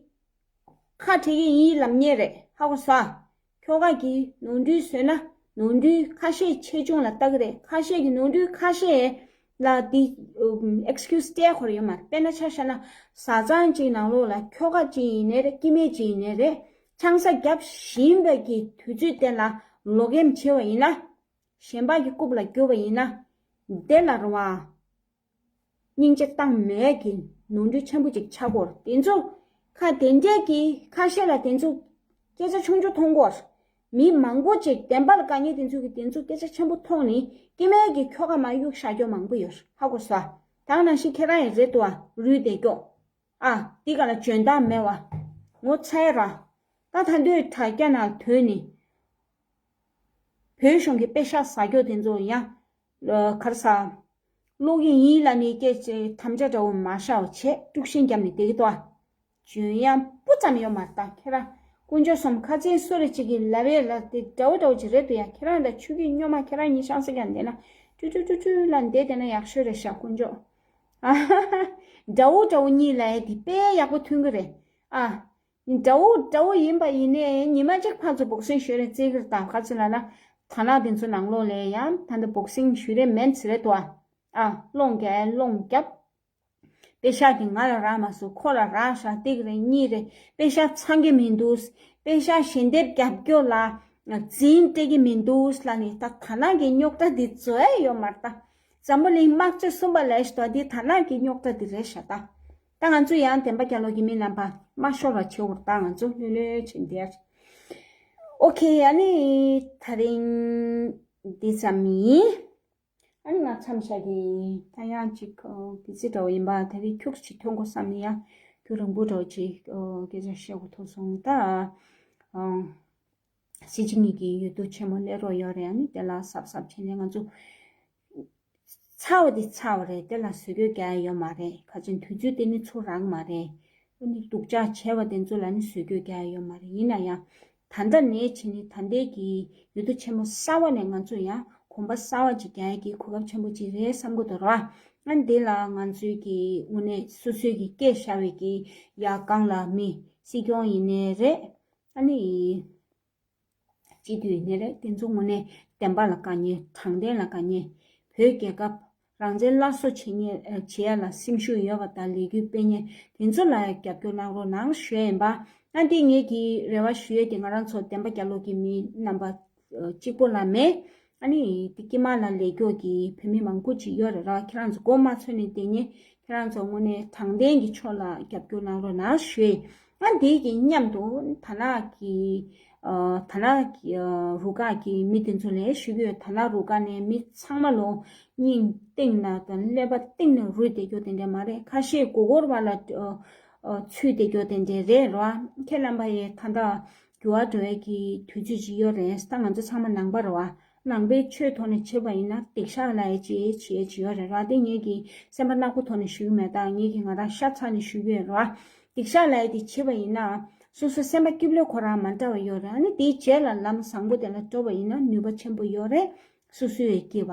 ཁ་བྲལ་གྱི་ཡིན་ལབ་མཁན་རེད། ཧ་གོ་སོང་ཨ། ཁྱོ་ག་གིས་ནོར་འཁྲུལ་བཟོས་ན་ནོར་འཁྲུལ་ཁ་ཤས་ཆེ་ཆུང་ལ་ལྟ་གི་རེད། ཁ་ཤས་ཀྱིས་ནོར་འཁྲུལ་ཁ་ཤས་ལ་དེ་ཨུམ་excuse་སྤྲད་ཁོ་ར་ཡོད་མ་རེད། དཔེར་ན་ཆ་བཞག་ན་བཟའ་ཚང་གཅིག་ནང་ལོགས་ལ་ཁྱོ་ག་གཅིག་ཡིན་ནའི་རེད། སྐྱེ་དམན་གཅིག་ཡིན་ནའི་རེད། ཆང་ས་བརྒྱབ་བཞིན་པ་གི་དུས་ཚོད་དེ་ལ་ལོག་གེམ་བྱེད་པ་ཡིན་ན། གཞན་པ་གི་རྐུབ་ལ་རྒྱུག་པ་ཡིན་ན། དེ་ལ་རེད་བ། སྙིང་རྗེ་བཏང་མེད་ཀྱི་ནོར་འཁྲུལ་ཆེན་པོ་ཅིག་ཆགས་ཀྱི་ཡོད་རེད། དེ་ཚོ་ཁ་དེ་འདྲས་ཀྱི་ཁ་ཤས་ལ་དེ་ཚོ་སྐད་ཆ་ཆུང་ཆུང་མཐོང་གི་ཡོད་རེད། མི་མང་པོ་ཅིག་བདེན་པ་ལ་དཀའ་ངལ་དེ་ཚོ་གི་དེ་ཚོ་སྐད་ཆ་ཆེན་པོ་མཐོང་ནས་སྐྱེ་དམན་གྱི་ཁྱོ་ག་མར་གཡུག་བཞག་རྒྱུ་མང་པོ་ཡོད་རེད། ཧ་གོ་སོང་ཨ། ད་ག་ནང་བཞིན་ཁྱེད་རང་ཡང་རེད་འདུག་ཨ། རུས་བསྡད་སྐྱོ། ཨ། འདི་ག་ལ་འཇོན་ཐང་མེད་བ། ངོ་ཚ་ཡ་ར། ད་ད་དུང་དྲ་རྒྱ་ནང་ཐོན་ནས། བོད་གཞུང་གི་པེ་ཤག་ཟ་རྒྱུ་དེ་ཚོ་ཡང་། ཨ། ག་རེ་ཟ། ཀློག་གི་ཡིན་ལབ་ནས་སྐད་ཆ་དམ་བཅའ་འདྲ་བོ་མ་བཞག་པ་བྱས་དཀྲུག་ཤིང་བརྒྱབ་ནས་བསྡད་ཀྱི་འདུག་ཨ། འཇོན་ཡ་སྤུ་ཙམ་ཡོད་མ་རེད་ད་ཁྱེད་རང་། དཀོན་མཆོག་གསུམ། ཁ་ཚན་སུ་རེ་གཅིག་གིས་ལབ་ཡས་ལ་དེ་འདྲ་བོ་འདྲ་བོ་ཅིག་རེད་འདུག་ཡ། ཁྱེད་རང་ད་ཆོས་བརྒྱུད་སྨྱོན་མ་ཁྱེད་རང་གཉིས་ཆང་ས་རྒྱག་བསྡད་ན་ཀྲུ་ཀྲུ་ཀྲུ་ཀྲུ་ལབ་བསྡད་བསྡད་ན་ཡག་ཤོས་རེད་ཤག་དཀོན་མཆོག། ཨ་ཧ་ཧ། འདྲ་བོ་འདྲ་བོ་གཉིས་ལབ་ཡས་དེ་དཔེ་ཡག་པོ་ཐོན་གི་རེད། ཨ། འདྲ་བོ་འདྲ་བོ་ཡིན་པ་ཡིན་ནའི་ཉི་མ་གཅིག་ཕར་ཚུར་སྦོག་སིང་ཞུ་རན་རྩེ་གི་རེད་ད། ག་ཚོད་ལབ་ན། དར་ནག་དེ་ཚོ་ནང་ལོགས་ལ་ཡང་ད་ལྟ་སྦོག་སིང་ཞུ་རན་མེད་ཚེ་རེད་དོ། ཨ། སློང་རྒྱབ་སློང་རྒྱབ། པེ་ཤག་དེ་ང་ལ་རག་མ་སོང་། ཁོ་ལ་རག་ཤག་དེ་གི་རེད་གཉིས་རེད། པེ་ཤག་ཚང་གི་མི་འདུག་པེ་ཤག་ཞལ་འདེབས་རྒྱབ་སྐྱོར་ལ་འཛིང་སྤྲད་ཀྱི་མི་འདུག་ལབ་ནས་ད་དར་ནག་གི་རྙོག་དྲ་འདི་རྫོགས་ཡ་ཡོད་མ་རེད་ད། འཛམ་བུ་གླིང་དམག་སྤྱི་གསུམ་པ་ལས་ཤི་ཏོ་འདི་དར་ནག་གི་རྙོག་དྲ་འདི་རེད་ཤག་ད། ད་ང་ཚོ་ཡང་བདེན་པ་རྒྱལ་ལོ་གི་མི་རྣམ་པ་མ་ཤོར་བ་བྱེད་འོར་ད་ང་ཚོ་ལྷོད་ལྷོད་བྱེད་འདིར། ཨོ་ཁེ། ཨ་ནི་ད་རིང་འདི་ཙམ་ཡིན། ཨ་ནི་ང་མཚམས་བཞག་གི་ད་ཡང་ཅིག་གི་ཙི་འདྲ་བོ་ཡིན་པ་ད་རིང་ཁྱུག་ཅིག་ཐོན་དགོས་བསམ་ནས་ཡང་ཁྱུག་རིང་པོ་འདྲ་བོ་ཅིག་སྐད་ཆ་བཤད་དགོས་ཐུག་སོང་ད། སྲིད་སྤྱི་གཉིས་ཀྱི་འོས་བསྡུ་ཆེན་མོ་སླེབས་རོགས་ཡོད་རེད། ཨ་ནི་དེ་ལ་གཟབ་གཟབ་བྱས་ནས་ང་ཚོ་ཚར་བ་དེ་ཚར་བ་རེད། དེ་ལ་བཟོ་བཀོད་རྒྱག་ཡ་ཡོད་མ་རེད། ག་ཅིག་དུས་ཚོད་དེ་ནི་ཚུར་རག་མ་རེད། ཨ་ནི་སྡུག་ཅག་བྱས་པ་དེ་ཚོ་ལ་ནི་བཟོ་བཀོད་རྒྱག་ཡ་ཡོད་མ་རེད། ཡིན་ན་ཡང་ད་ལྟ་ནས་བྱས་ནས་ད་ལྟའི་གི་འོས་བསྡུ་ཆེན་མོ་གསར་བ་ནས་ང་ཚོ་ཡང་གོམ་པ་གསར་བ་ཅིག་རྒྱག་ཡ་གི་གོ་སྐབས་ཆེན་པོ་ཅིག་རེད་བསམ་གི་འདུག་ར། ཨ་ནི་དེ་ལ་ང་ཚོའི་གི་དངོས་གནས་སོ་སོའི་གི་སྐད་ཤར་བའི་གི་ཡ་གང་ལ་མི་སྲིད་སྐྱོང་ཡིན་ནའི་རེད། ཨ་ནི་སྤྱི་འཐུས་ཡིན་ནའི་རེད། དེ་ཚོ་དངོས་གནས་བདེན་པ་ལ་དཀའ་ངལ། དྲང་བདེན་ལ་དཀའ་ངལ། བོད་རྒྱལ་ཁབ་རང་བཙན་སླར་གསོ་བྱེད་མཁན་ཨ་བྱེད་ཡ་ལ་སེམས་ཤུགས་ཡོད་པ་དང་ལས་འགུལ་སྤེལ་མཁན་དེ་ཚོ་ལ་རྒྱབ་སྐྱོར་གནང་རོགས་གནང་ཞུ་ཡ་ཡིན་པ། ཨ་འདི་ངེད་ཀྱི་རེ་བ་ཞུ་ཡས་དེ་ང་རང་ཚོ་བདེན་པ་རྒྱལ་ལོ་གི་མི་རྣམ་པ་ཨ་གཅིག་པོ་ལ་མེད། ཨ་ནི་དེ་དཀྱིལ་མ་ལ་ལས་སྐྱོར་གྱི་བོད་མི་མང་པོ་ཅིག་ཡོད་རེད་ར། ཁྱེད་རང་ཚོ་མགོ་མ་ཚོས་ནས་བསྡད་མཁན་ཁྱེད་རང་ཚོ་དངོས་གནས་དྲང་བདེན་གྱི་ཕྱོགས་ལ་རྒྱབ་སྐྱོར་གནང་རོགས་གནང་ཞུ་ཡས། ཨ་འདི་གི་མཉམ་དུ་དར་ནག་གི་ ཨ་ད་ན་གི་ཨ་རུ་ཁག་གི་མི་དེ་ཚོ་ལ་ཞུ་གི་ཡོད། ད་ན་རུ་ཁག་ནས་མི་ཚང་མ་ལོ་སྙིང་གཏིང་ནས་དང་ཀླད་པ་གཏིང་ནས་རུས་བསྡད་རྒྱུ་དེ་འདྲ་མ་རེད། ཁ་ཤས་མགོ་སྐོར་བ་ལ་ཨ་ཨ་ཚུད་བསྡད་རྒྱུ་དེ་འདྲ་རེད་རོ། ཁྱེད་རྣམ་པ་ཡི་ད་ལྟ་འགྱུར་བ་འགྲོ་ཡས་ཀྱི་དུས་ཚོད་ཅིག་ཡོད་རེད། ད་ང་ཚོ་ཚང་མ་ནང་པ་རེད་བ། ནང་པའི་ཆོས་ཐོག་ནས་བྱེད་པ་ཡིན་ན་སྡིག་བཤགས་ལབ་ཡས་ཅིག་བྱེད་ཡས་ཅིག་ཡོད་རེད་ར། དེ་ངེད་ཀྱི་སེམས་པ་ནག་པོ་ཐོག་ནས་ཞུ་གི་མེད། ད་ངེད་ཀྱི་ང་རང་ཤ་ཚ་ནས་ཞུ་གི་ཡོད་རེད་བ། སྡིག་བཤགས་ལབ་ཡས་དེ་བྱེད་པ་ཡིན་ན་སོ་སོ་སེམས་པ་སྐྱིད་པོ་ཁོ་རང་མ་འདྲ་བ་ཡོད་རེད། ཨ་ནི་དེའི་རྗེས་ལ་ལམ་བཟང་པོ་དེ་ལ་འགྲོ་བ་ཡིན་ན་ནུས་པ་ཆེན་པོ་ཡོད་རེད། སོ་སོའི་སྐྱིད་པ།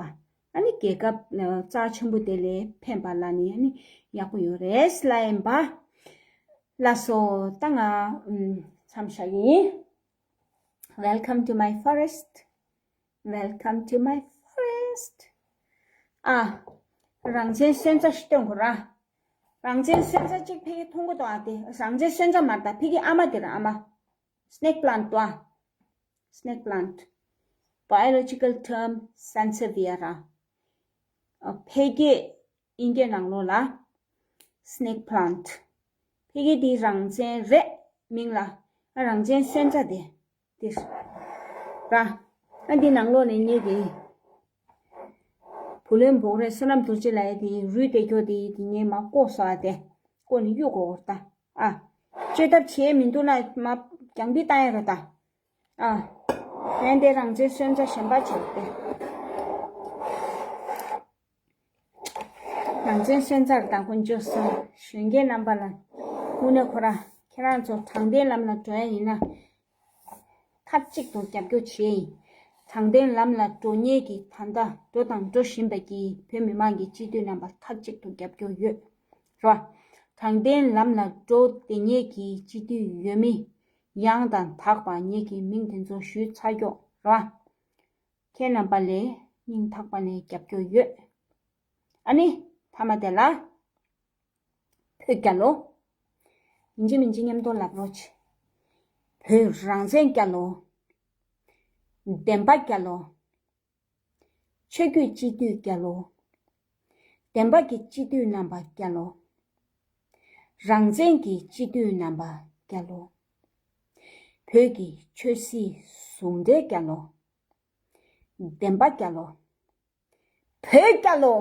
ཨ་ནི་རྒྱལ་ཁབ་ཨ་རྩ་ཆེན་པོ་དེ་ལ་ཕན་པ་ལ་ནི་ཨ་ནི་ཡག་པོ་ཡོད་རེད་ལབ་ཡིན་པ། ལགས་སོ། ད་ང་ཨམ་མཚམས་བཞག་གི་ཡིན། Welcome to my forest. Welcome to my forest. ཨ། རང་བཙན་སོན་རྩ་ཞིག་སྟོན་དགོས་ར། རང་བཙན་སོན་རྩ་གཅིག་ཕ་གི་མཐོང་གི་འདུག་ཨ། དེ་རང་བཙན་སོན་རྩ་མ་རེད་ད། ཕ་གི་ཨ་མ་དེ་ར། ཨ་མ། Snake plant དོ་ཨ། Snake plant. Biological term sansevieria. ཨ། ཕ་གི་དབྱིན་སྐད་ནང་ལོགས་ལ་snake plant. ཕ་གི་དེ་རང་བཙན་རེད། མིང་ལ་ཨ་རང་བཙན་སོན་རྩ་དེ་དེ་ར། ཨ་འདི་ནང་ལོགས་ནས་ངེད་ཀྱི་བུ་ལོན་བོག་རེད། བསོད་ནམས་རྡོ་རྗེ་ལབ་ཡས་དེ་རུས་བསྡད་རྒྱུ་དེ་དེ་ངས་མར་བཀོག་སོང་ཨ། དེ་བཀོག་ནས་གཡུག་དགོས་ད། ཨ། བཅོས་ཐབས་བྱས་མི་འདུག་ན་མར་རྒྱང་འབུད་བཏང་ཡས་རེད་ད། ཨ། ཡང་དེ་རང་བཙན་སོན་རྩ་གཞན་པ་བྱས་ཏེ། རང་བཙན་སོན་རྩ་དང་དཀོན་མཆོག་གསུམ། གཞོན་སྐྱེས་རྣམ་པ་ལ་དངོས་གནས་ཁོ་ར་ཁྱེད་རང་ཚོ་དྲང་བདེན་ལམ་ལ་འགྲོ་ཡ་ཡིན་ན་མཐའ་གཅིག་ཏུ་རྒྱབ་སྐྱོར་བྱས་ཡིན། དྲང་བདེན་ལམ་ལ་འགྲོ་མཁན་གྱི་ད་ལྟ་འགྲོ་དང་འགྲོ་བཞིན་པ་གྱི་བོད་མི་མང་གི་སྤྱི་འཐུས་རྣམ་པ་མཐའ་གཅིག་ཏུ་རྒྱབ་སྐྱོར་ཡོད་ར། དྲང་བདེན་ལམ་ལ་འགྲོ་བསྡད་མཁན་གྱི་སྤྱི་འཐུས་ཡོད་མེད་ཡང་དང་དག་པ་ངེད་ཀྱི་མིང་དེ་ཚོ་ཞུས་ཚར་ཀྱོག་ར། ཁྱེད་རྣམ་པ་ལ་སྙིང་ཐག་པ་ནས་རྒྱབ་སྐྱོར་ཡོད། ཨ་ནི་མཐའ་མ་དེ་ལ། བོད་རྒྱལ་ལོ། ཡིན་གཅིག་མིན་གཅིག་མཉམ་དུ་ལབ་རོགས་བྱེད། བོད་རང་བཙན་རྒྱལ་ལོ། བདེན་པ་རྒྱལ་ལོ། ཆོས་བརྒྱུད་སྤྱི་འཐུས་རྒྱལ་ལོ། བདེན་པ་གི་སྤྱི་འཐུས་རྣམ་པ་རྒྱལ་ལོ། རང་བཙན་གྱི་སྤྱི་འཐུས་རྣམ་པ་རྒྱལ་ལོ། བོད་ཀྱི་ཆོས་སྲིད་ཟུང་འབྲེལ་རྒྱལ་ལོ། བདེན་པ་རྒྱལ་ལོ། བོད་རྒྱལ་ལོ།